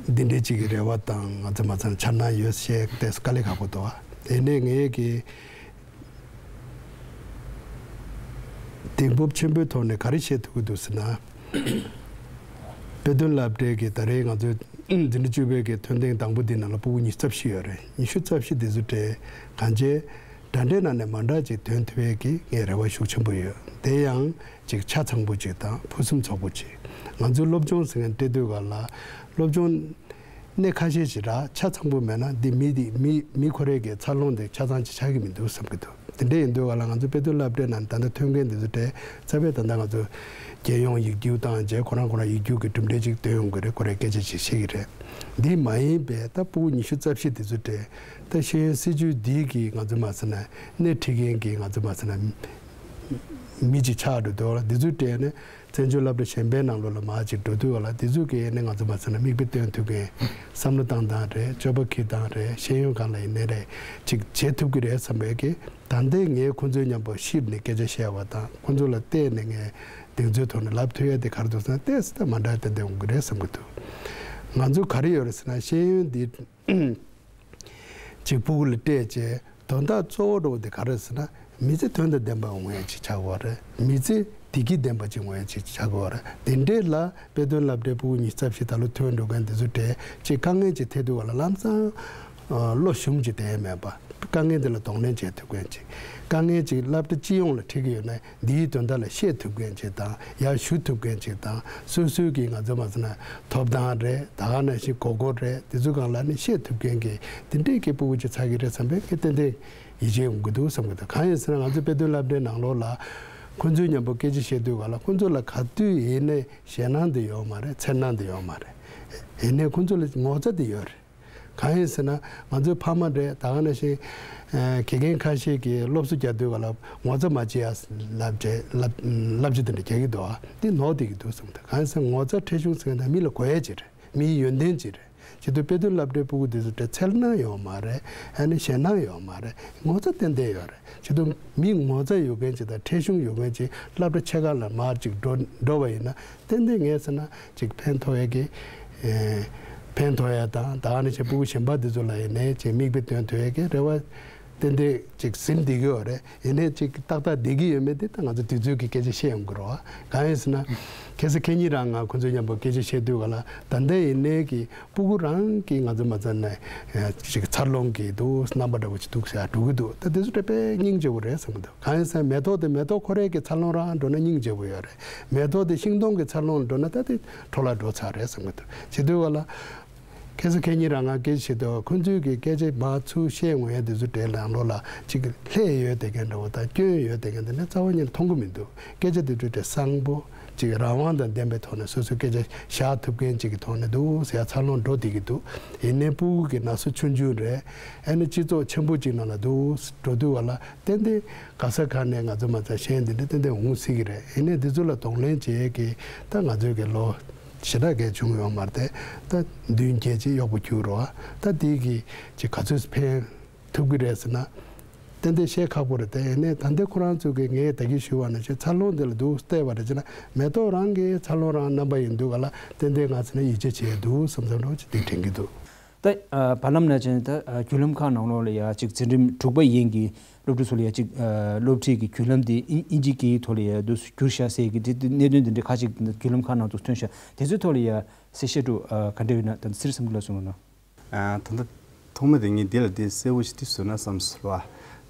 འདི་འདྲའི་ཅིག་གི་རེ་བ་དང་ང་ཚོ་མ་ཚང་འཆར་སྣང་ཡོད་བཤད་ཏོག་ཙམ་དཀའ་ལས་ཁག་པོ་འདུག་དེ་ནས་ངས་ཀྱི་གདེང་སྤོབས་ཆེན་པོའི་ཐོག་ནས་ག་རེ་བཤད་ཐུབ་ཀྱི་འདུག་ཟེར་ན། དཔེ་སྟོན་སློབ་གྲྭའི་གི་ད་རེས་ང་ཚོའི་འཛིན་གྲྭ་བཅུ་པའི་གི་ཐོན་ཐེངས་དང་པོ་འདི་ནང་ལ་ཕྲུ་གུ་ཉི་ཤུ་རྩ་བཞི་ཡོད་རེད། ཉི་ཤུ་རྩ་བཞི་འདི་ཚོ་གྲས་གང་ཅི་འདྲ་འདྲའི་ནང་ནས་མ་འདྲ་ཅིག་ཐོན་ཐུབ་ཡས་ཀྱི་ངས་རེ་བ་ཤུགས་ཆེན་པོ་ཡོད། དེ་ཡང་ཅིག་ཆ་ཚང་པོ་ཅིག་དང་ཕུན་སུམ་ཚོགས་པོ་ཅིག་ང་ཚོའི་སློབ་སྦྱོང་ཟེར་མཁན་སྤྲད་དུས་ག་ལ་སློབ་སྦྱོང་གནད་ཁ་ཤས་ཤིག་ར་ཆ་ཚང་པོ་མེད་ན་འདི་མི་འདི་མི་མི་ཁོ་རའི་གི་འཚར་ལོངས་དེ་ཆ་ཚང་ཅིག་ཆགས་ཀྱི་མི་འདུག་བསམ་གྱི་འདུག་དེ་འདྲ་ཡིན་དུས་ག་ལ་ང་ཚོ་དཔེ་སྟོན་སློབ་གྲྭའི་ནང་ད་ལྟ་ཐོན་མཁན་འདི་ཚོ་གྲས་རྩ་བའི་ད་ལྟ་ང་ཚོ་རྒྱལ་ཡོངས་ཡིག་རྒྱུགས་བཏང་རྗེས་ཁོ་རང་ཁོ་རང་ཡིག་རྒྱུགས་ཀྱི་གྲུབ་འབྲས་ཅིག་སྟོན་ཡོང་གི་རེད། ཁོ་རའི་སྐད་ཆ་ཅིག་བཤད་ཀྱི་རེད། འདི་མ་ཡིན་པའི་ད་ཕྲུ་གུ་ཉི་ཤུ་རྩ་བཞི་འདི་ཚོ་གྲས་ད་ཤེས་ཡོན་སྲིད་བྱུས་འདི་གི་ང་ཚོ་མ་ཟེར་ན་སྣེ་ཁྲིད་མཁན་གྱི་ང་ཚོ་མ་ཟེར་ན་མི་ཅིག་ཆགས་འགྲོ་འདུག་ལ། འདི་ཚོའི་གྲས་ནི་བཙན་བྱོལ་སློབ་གྲྭ་གཞན་པའི་ནང་ལོགས་ལ་མར་ཅིག་འགྲོ་དུས་ག་ལ་འདི་ཚོ་གི་ནི་ང་ཚོ་མ་ཟེར་ན་མིག་དཔེ་སྟོན་ཐུབ་མཁན་བསམ་བློ་བཏང་སྟངས་རེད། སྤྱོད་པ་འཁྱེར་སྟངས་རེད། ཤེས་ཡོན་སྒང་ལ་ཡིན་ནའི་རེད། ཅིག་བྱེད་ཐུབ་ཀྱི་རེད་བསམ་པའི་གི་ད་ལྟའི་ངས་ཁོང་ཚོའི་མཉམ་པོ་གཤིབ་ནས་སྐད་ཆ་བཤད་པ་དང་ཁོང་ཚོ་ལ་བལྟས་ནས་ངས་གདེང་ཚོད་ཐོག་ནས་ལབ་ཐུབ་ཡ་དེ་ག་རེ་འདུག་ཟེར་ན་ཏོག་ཙམ་ད་མ་འདྲ་ཏན་ཏན་འོང་གི་རེད་བསམ་གི་འདུག་ང་ཚོ་ག་རེ་ཡོད་རེད་ཟེར་ན་ཤེས་ཡོན་འདི་ཅིག་ཕྲུ་གུ་ལ་སྤྲད་བྱས་དོན་དག་གཙོ་བོ་འགྲོ་བ་དེ་ག་རེ་ཟེར་ན་མི་ཚེ་དོན་དང་ལྡན་པ་འོང་ཡ་ཅིག་ཆགས་དགོས་རེད། མི་ཚེ་བདེ་སྐྱིད་ལྡན་པ་ཅིག་འོང་ཡ་ཅིག་ཆགས་དགོས་རེད། དེ་འདྲས་ལ་དཔེ་སྟོན་སློབ་གྲྭའི་ཕྲུ་གུ་ཉི་ཤུ་རྩ་བཞི་ད་ལོ་ཐོན་འགྲོ་མཁན་དེ་ཚོ་གྲས་ཅིག་དཀའ་ངལ་ཅིག་འཕྲད་དུས་ག་ལ་ལམ་སང་བློ་ཞུམ་ཅིག་བསྡད་ཡ་མེད་པ། དཀའ་ངལ་དེ་ལ་གདོང་ལེན་བྱེད་ཐུབ་མཁན་ཅིག་དཀའ་ངལ་ཅིག་སློབ་གྲྭ་སྤྱི་ཡོངས་ལ་འཕྲད་ཀྱི་ཡོད་ན། འདིའི་དོན་དག་ལ་བཤད་ཐུབ་མཁན་ཅིག་དང་ཡར་ཞུ་ཐུབ་མཁན་ཅིག་དང་སོ་སོའི་གི་ང་ཚོ་མ་ཟེར་ན་ཐོབ་ཐང་རེད། ད་ག་ནང་བཞིན་མགོ་སྐོར་རེད། དེ་ཚོ་སྒང་ལ་ནི་བཤད་ཐུབ་མཁན་གྱི་དེ་འདྲའི་གི་ཕྲུ་གུ་ཅིག་ཚར་གི་རེད་བསམ་པའི་གི་ཏན་ཏན་ཡིད་ཆེས་ཡོང་གི་འདུག་བསམ་གི་འདུག་གང་ཡིན་ཟེར་ན་ང་ཚོ་དཔེ་སྟོན་སློབ་གྲྭའི་ནང་ལོགས་ལ་ཁོང་ཚོའི་མཉམ་པོ་སྐད་ཆ་བཤད་དུས་ག་ལ་ཁོང་ཚོ་ལ་ག་དུས་ཡིན་ནའི་ཞེད་སྣང་དེ་ཡོད་མ་རེད། འཚེར་སྣང་དེ་ཡོད་མ་རེད། ཡིན་ནའི་ཁོང་ཚོ་ལ་ངོ་ཚ་དེ་ཡོད་རེད། གང་ཡིན་ཟེར་ན་ང་ཚོའི་ཕ་མ་རེད། ད་ག་ནང་བཞིན་ཨ་དགེ་རྒན་ཁ་ཤས་ཀྱིས་སློབ་གསོ་རྒྱག་དུས་ག་ལ་ངོ་ཚ་མ་བྱེད་ཡ་ལབ་བྱས་ལབ་ལབ་བྱས་དེ་འདྲ་རྒྱག་གི་འདུག་ཨ་འདི་ནོར་བསྡད་ཀྱི་འདུག་བསམ་གི་འདུག་གང་ཡིན་ཟེར་ན་ངོ་ཚ་ཁྲེལ་གཞུང་ཟེར་མཁན་དེ་མི་ལ་དགོས་ཡ་ཅིག་རེད། མིའི་ཡོན་ཏན་ཅིག་རེད། བྱེད་དུས་དཔེ་སྟོན་སློབ་གྲྭའི་སྤུ་གུ་དེ་ཚོ་དེ་འཚེར་སྣང་ཡོད་མ་རེད། ཨ་ནི་ཞེད་སྣང་ཡོད་མ་རེད། ངོ་ཚ་ཏན་ཏན་ཡོད་རེད། བྱེད་དུས་མི་ངོ་ཚ་ཡོད་མཁན་ཅིག་དང་ཁྲེལ་གཞུང་ཡོད་མཁན་ཅིག་སློབ་གྲྭ་ཆེ་ཁག་ལ་མར་ཅིག་འགྲོ་འགྲོ་བ་ཡིན་ན་ཏན་ཏན་ངས་ཟེར་ན་ཅིག་ཕན་ཐོགས་ཡས་ཀྱི་ཨེ་ཕན་ཐོགས་ཡས་དང་ད་ག་ནང་བཞིན་སྤུ་གུ་གཞན་པ་དེ་ཚོ་ལ་ཡིན་ནའི་ཅིག་མིག་དཔེ་སྟོན་ཐུབ་ཡས་ཀྱི་རེ་བ་ཏན་ཏན་ཅིག་ཟིན་བསྡད་ཀྱི་ཡོད་རེད། ཡིན་ནའི་ཅིག་ཏག་ཏག་བསྡད་ཀྱི་ཡོད་མེད་དེ་ད་ང་ཚོ་དུས་ཚོད་ཀྱི་སྐད་ཆ་བཤད་ཡོང་གི་རེད་བ། གང་ཡིན་ཟེར་ན། ཁ་སང་ཁེ་ཉིན་རང་ང་ཁོ་ཚོའི་མཉམ་པོ་སྐད་ཆ་བཤད་དུས་ག་ལ་ད་ལྟ་ཡིན་ནའི་གི་སྤུ་གུ་རང་གི་ང་ཚོ་མ་ཚད་ནས་ཅིག་འཚར་ལོངས་ཀྱི་འདུག་རྣམ་པ་འདྲ་བོ་ཅིག་འདུག་ཟེར་ཡ་འགྲོ་གི་འདུག་ད་དེ་ཚོ་དཔེ་སྙིང་རྗེ་པོ་རེད་བསམ་གི་འདུག་གང་ཡིན་ཟེར་ན་མེ་ཏོག་དེ་མེ་ཏོག་ཁོ་རའི་གི་འཚར་ལོངས་རང་འགྲོ་ན་སྙིང་རྗེ་པོ་ཡོད་རེད། མེ་ཏོག་དེ་ཤིང་སྡོང་གི་འཚར་ལོངས་འགྲོ་ན་ད་དེ་འཕྲོ་བརླག་འགྲོ་ཚར་རེད་བསམ་གི་འདུག་བྱེད་དུས་ག་ལ། ཁ་སང་ཁེ་ཉིན་རང་ང་སྐད་ཆ་བཤད་དུས་ཁོ་ཚོས་ཀྱི་སྐད་ཆ་མ་ཚུར་བཤད་འོང་ཡ་དེ་ཚོ་དེ་ནང་ལོགས་ལ་ཅིག་ལྷད་ཡོད་དེ་གན་འདྲ་བོ་དང་སྐྱོན་ཡོད་དེ་གན་དེ་ནི་རྩ་བ་ཉིད་ནས་མཐོང་གི་མི་འདུག་སྐད་ཆ་དེ་ཚོ་དེ་བཟང་པོ་ཅིག་རང་དབང་དང་ལྡན་པའི་ཐོག་ནས་སོ་སོའི་སྐད་ཆ་བཞག་ཐུབ་མཁན་ཅིག་གི་ཐོག་ནས་འདུག་ཟེར་ཡ་འཚར་ལོངས་འགྲོ་བསྡད་ཀྱི་འདུག་ཡིན་ནའི་སྤུ་གུ་གི་ན་ཚོད་ཆུང་ཆུང་རེད། ཨ་ནི་སྤྱི་ཚོགས་ཆེན་པོ་ཅིག་ནང་ལ་འདུག་འགྲོ་དུས་བ་ལ་ཏན་ཏན་ག་ས་ག་ནས་ང་ཚོ་མ་ཚད་གཞན་དེ་འདྲ་ཏན་ཏན་འོང་སྲིད་ཀྱི་རེད། ཡིན་ནའི་དེ་ཚོ་ལ་གདོང་ལེན་བྱེད་ཀྱི་ད་ང་ཚོའི་གི་ལོ་ཞེ་དྲག་གས་བྱུང་ཡོད་མ་རེད་དེ། ད་མདུན་རྒྱལ་ཅིག་གཡོག་པོ་གྱུར་རོ། ད་དེ་གི་ཅིག་ག་ཚོད་ཕན་ཐུབ་ཀྱི་རེད་ཟེར་ན། ཏན་ཏན་བཤད་ཁག་པོ་རེད་དེ། ཡིན་ནའི་ད་ལྟའི་ཁོ་རང་ཚོ་གི་ངས་ད་གིན་ཞུས་པ་ནང་བཞིན་འཚར་ལོངས་འདི་ལ་འདུག་བལྟས་པ་རེད་ཅེ་ན་མེ་ཏོག་རང་གི་འཚར་ལོངས་རང་རྣམ་པ་ཡིན་འདུག་ག་ལ་ཏན་ཏན་ང་ཚོ་ནས་ཡིད་ཆེས་བྱས་འདུག་བསམ་བསམ་འདྲ་བོ་ཅིག་དེ་དྲན་གྱི་འདུག་ད་ཨ་བར་ལམ་ནང་བཞིན་ད་ཨ་བརྒྱུད་ལམ་ཁག་ནང་ལོགས་ལ་ཡ་ཅིག་འཛིན་རིམ་དྲུག་པ་ཡན་གྱི་སློབ་ཕྲུག་ཚོ་ལ་ཡ་ཅིག་ཨ་སློབ་ཁྲིད་ཀྱི་བརྒྱུད་ལམ་དེ་ཨིན་ཨིན་ཇིའི་སྐད་ཡིག་ཐོག་ལ་ཡ་འདུག་བསྒྱུར་བཞག་ཟེར་གྱི་དེ་དེ་གནད་དོན་དེ་འདྲ་ཁ་ཅིག་བརྒྱུད་ལམ་ཁག་ནང་དུ་ཐོན་ཤག་དེ་ཚོའི་ཐོག་ལ་ཡ་གསལ་བཤད་འདྲ་ཨ་ག་འདྲ་ཡོད་ན་ད་ཚེ་རིང་བསམ་གྱིས་ལ་གསུངས་རོགས་གནང་། ཨ་ད་ལྟ་ཐོག་མ་དེ་ངས་འདི་ལ་དེ་གསལ་བོ་ཞིག་དེ་བཟོས་ན་བསམ་སོང་བ།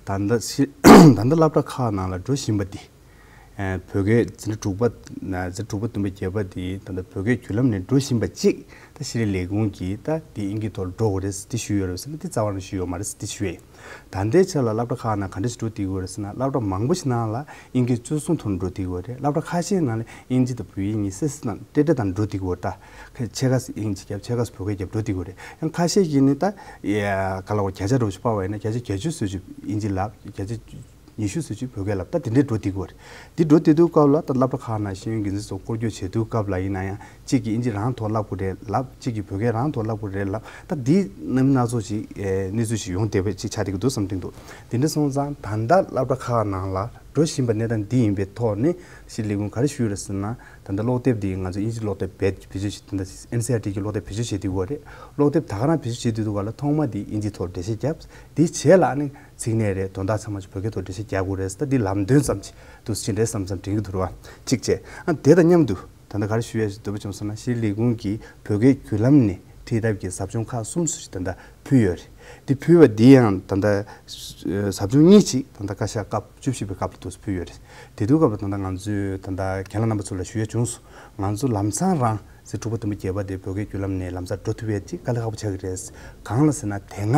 ད་ལྟ་ཤི་ད་ལྟ་སློབ་གྲྭ་ཁག་ནང་ལ་འགྲོ་བཞིན་པ་འདི། ཨ་བོད་སྐད་འཛིན་གྲྭ་དྲུག་པ་ན་འཛིན་གྲྭ་དྲུག་པ་བདུན་པ་བརྒྱད་པ་འདི་ད་ལྟ་བོད་སྐད་བརྒྱུད་ལམ་ནས་འགྲོ་བཞིན་པ་གཅིག་ད་ཤེས་རིག་ལས་ཁུངས་ཀྱིས་ད་འདི་ཨིན་སྐད་ཐོག་འགྲོ་དགོས་རེད་ཟེར་དེ་ཞུས་ཡོད་རེད་ཟེར་ན་དེ་རྩ་བ་ནས་ཞུས་ཡོད་མ་རེད་ཟེར་དེ་ཞུས་ཡོད། ད་ལྟའི་ཆ་ལ་སློབ་གྲྭ་ཁག་ནང་ག་འདྲ་ཞིག་འགྲོ་བསྡད་ཡོད་རེད་ཟེར་ན་སློབ་གྲྭ་མང་པོ་ཞིག་ནང་ལ་ཨིན་སྐད་གཙོ་བཟུང་ཐོག་ནས་འགྲོ་བསྡད་ཡོད་རེད། སློབ་གྲྭ་ཁ་ཤས་ནང་ལ་ཨིན་ཇི་དང་བོད་ཡིག་གཉིས་སེ་སེ་དང་ཏྲེ་ཏྲེ་དང་འགྲོ་བསྡད་ཡོད་རེད། ད་ཁ་ཕྱེད་ཀ་ཨིན་ཇི་རྒྱབ་ཕྱེད་ཀ་བོད་སྐད་རྒྱབ་འགྲོ་བསྡད་ཡོད་རེད། ཡང་ཁ་ཤས་ཀྱིས་ནི་ད་ཡ་ག་ལ་བ་བརྒྱ་ཆ་འདྲ་བོ་ཞིག་སྤར་བ་ཡིན་ན་བརྒྱ་ཆ་བརྒྱད་ཅུ་ཙམ་ཅིག་ཨིན་ཇི་ལབ། བརྒྱ་ཆ་ཉི་ཤུ་ཙམ་ཅིག་བོད་སྐད་ལབ། ད་དེ་འདྲའི་འགྲོ་བསྡད་ཀྱི་ཡོད་རེད། དེ་འགྲོ་བསྡད་དུས་སྐབས་ལ་ད་སློབ་གྲྭ་ཁག་ནང་ཤེས་ཡོན་འགན་འཛིན་ཚོ་སྐོར་སྐྱོད་བྱེད་དུས་སྐབས་ལ་ཡིན་ན་ཡང་གཅིག་གིས་ཨིན་ཇི་རང་ཐོག་བསླབ་དགོས་རེད་ལབ། གཅིག་གིས་བོད་སྐད་རང་ཐོག་བསླབ་དགོས་རེད་ལབ། ད་འདི་རྣམ་སྣ་ཚོགས་ཅིག་ཨེ་གནས་ཚུལ་ཞིག་ཡོང་བསྡད་པ་ཅིག་ཆགས་བསྡད་ཀྱི་འདུག་བསམ་གྱི་འདུག་དེ་འདྲ་སོང་ཙང་ད་ལྟ་སློབ་གྲྭ་ཁག་ནང་ལ་འགྲོ་བཞིན་པ་གནས་སྟངས་འདི་ཡིན་པའི་ཐོག་ནས་ཤེས་རིག་ལས་ཁུངས་ག་རེ་ཞུས་ཡོད་རེད་ཟེར་ན། ད་ལྟ་ཀློག་དེབ་འདི་ང་ཚོ་ཨིན་ཇི་ཀློག་དེབ་བེད་བེད་སྤྱོད་བྱེད། ད་ལྟ་ཨེན་སི་ཨར་ཊི་གི་ཀློག་དེབ་བེད་སྤྱོད་བྱེད་བསྡད་ཡོད་རེད། ཀློག་དེབ་ད་ག་རང་བེད་སྤྱོད་བྱེད་བསྡད་འདུག་ག་ལ་ཐོག་མ་འདི་ཨིན་ཇི་ཐོག་འགྲེལ་བཤད་བརྒྱབ། འདི་རྗེས་ལ་ཨ་ནི་ཚིག་སྣེ་རེད། དོན་དག་ཚང་མ་ཅིག་བོད་སྐད་ཐོག་འགྲེལ་བཤད་རྒྱག་དགོས་རེད་ཟེར། ད་འདི་ལམ་སྟོན་ཙམ་ཅིག་འདུག་སེ་བྱས་འདྲ་བསམ་བསམ་དྲན་གྱི་འདུག་ར་བ། གཅིག་བྱས། ཨ་དེ་དང་མཉམ་དུ་ད་ལྟ་ག་རེ་ཞུ་ཡ་ཞིག་འདོད་པ་བྱུང་སོང་ན་ཤེས་རིག་ལས་ཁུངས་ཀྱིས་བོད་སྐད་བརྒྱུད་ལམ་ནས་ཁྲིད་ཐབས་ཀྱི་ཟབ་སྦྱོང་ཁག་གསུམ་ཙམ་ཞིག་ད་ལྟ་ཕུལ་ཡོད་རེད། འདི་ཕུལ་བ་འདི་ཡང་ད་ལྟ་ཟབ་སྦྱོང་གཉིས་ཅིག་ད་ལྟ་བཀའ་ཤག་སྐབས་བཅུ་བཞི་པའི་སྐབས་ལ་འདུག་སེ་ཕུལ་ཡོད་རེད། དེ་དུས་སྐབས་ལ་ད་ལྟ་ང་ཚོས་ད་ལྟ་རྒན་ལགས་རྣམ་པ་ཚོ་ལ་ཞུ་ཡ་བྱུང་སོང་། ང་ཚོ་ལམ་སང་རང་འཛིན་གྲྭ་དྲུག་པ་བདུན་པ་བརྒྱད་པ་དེ་བོད་སྐད་བརྒྱུད་ལམ་ནས་ལམ་སང་འགྲོ་ཐུབ་ཡས་ཅིག་དཀའ་ལས་ཁག་པོ་ཆགས་ཀྱི་རེད། གང་ལ་ཟེར་ན་དེ་སྔ་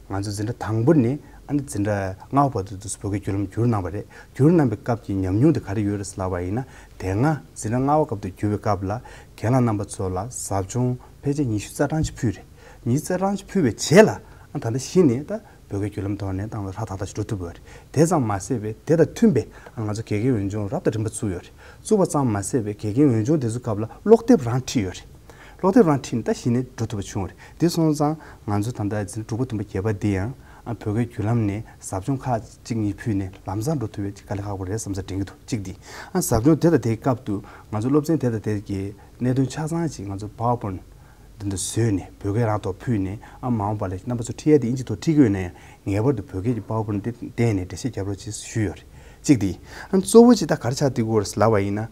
ང་ཚོ་འཛིན་གྲྭ་དང་པོ་ནས་ཨ་ནི་འཛིན་གྲྭ་ལྔ་པ་བར་དུ་འདུག་སེ་བོད་སྐད་བརྒྱུད་ལམ་བསྒྱུར་གནང་བ་རེད། བསྒྱུར་གནང་བའི་སྐབས་ཀྱི་ཉམས་མྱོང་དེ་ག་རེ་ཡོད་རེད་ཟེར་ལབ་པ་ཡིན་ན། དེ་སྔ་འཛིན་གྲྭ་ལྔ་པ་སྐབས་དུ་བསྒྱུར་བའི་སྐབས་ལ་རྒན་ལགས་རྣམ་པ་ཚོ་ལ་ཟབ་སྦྱོང་ཕལ་ཆེར་ཉི་ཤུ་རྩ་གྲངས་ཅིག་ཕུལ་རེད། ཉི་ཤུ་རྩ་གྲངས་ཅིག་ཕུལ་བའི་རྗེས་ལ་ཨ་ད་ལྟ་གཞི་ནས་ད་བོད་སྐད་བརྒྱུད་ལམ་ཐོག་ནས་ཏང་ལ་ཧྲ་ཐག་ཐག་ཞིག་འགྲོ་ཐུབ་པ་རེད། དེ་ཙམ་མ་ཟད་པའི་དེ་དང་མཐུན་པའི་ང་ཚོ་དགེ་རྒན་འོས་སྦྱོང་རབ་དང་རིམ་པ་བཙུགས་ཡོད་རེད། བཙུགས་པ་ཙམ་མ་ཟད་པའི་དགེ་རྒན་འོས་སྦྱོང་དེ་ཚོའི་སྐབས་ལ་ཀློག་དེབ་རང་ཁྲིད་ཡོད་རེད། ཀློག་དེབ་རང་ཁྲིད་ནས་ད་གཞི་ནས་འགྲོ་ཐུབ་པ་བྱུང་བ་རེད། དེ་སོང་ཙང་ང་ཚོ་ད་ལྟ་འཛིན་གྲྭ་དྲུག་པ་བདུན་པ་བརྒྱད་པ་འདི་ཡང་ཨ་བོད་སྐད་བརྒྱུད་ལམ་ནས་ཟབ་སྦྱོང་ཁག་གཅིག་གཉིས་ཕུལ་ནས་ལམ་སང་འགྲོ་ཐུབ་པའི་ཅིག་དཀའ་ལས་ཁག་པོ་རེད་བསམ་ས་དྲན་གྱི་འདུག་གཅིག་འདི་ཨ་ཟབ་སྦྱོང་དེ་དང་དེའི་སྐབས་དུ་ང་ཚོ་སློབ་ཚན་དེ་དང་དེ་གི་གནད་དོན་ཆ་ཚང་ཅིག་ང་ཚོ་པ་ཝར་པོའིན་འདི་འདྲ་བཟོས་ནས་བོད་སྐད་རང་ཐོག་ཕུལ་ནས། ཨ་མ་འོངས་པ་ལ་རྣམ་པ་ཚོ་ཁྲིད་ཡ་དེ་ཨིན་ཇི་ཐོག་ཁྲིད་ཀྱི་ཡོད་ན་ཡང་ངེས་པར་དུ་བོད་སྐད་ཀྱི་པ་ཝར་པོའིན་དེ་བལྟས་ནས་འགྲེལ་བཤད་རྒྱབ་རོགས་ཅེས་ཞུས་ཡོད་རེད། གཅིག་དེ། ཨ་གཙོ་བོ་ཅིག་ད་ག་རེ་ཆགས་བསྡད་ཀྱི་ཡོད་རེད་ལབ་པ་ཡིན་ན།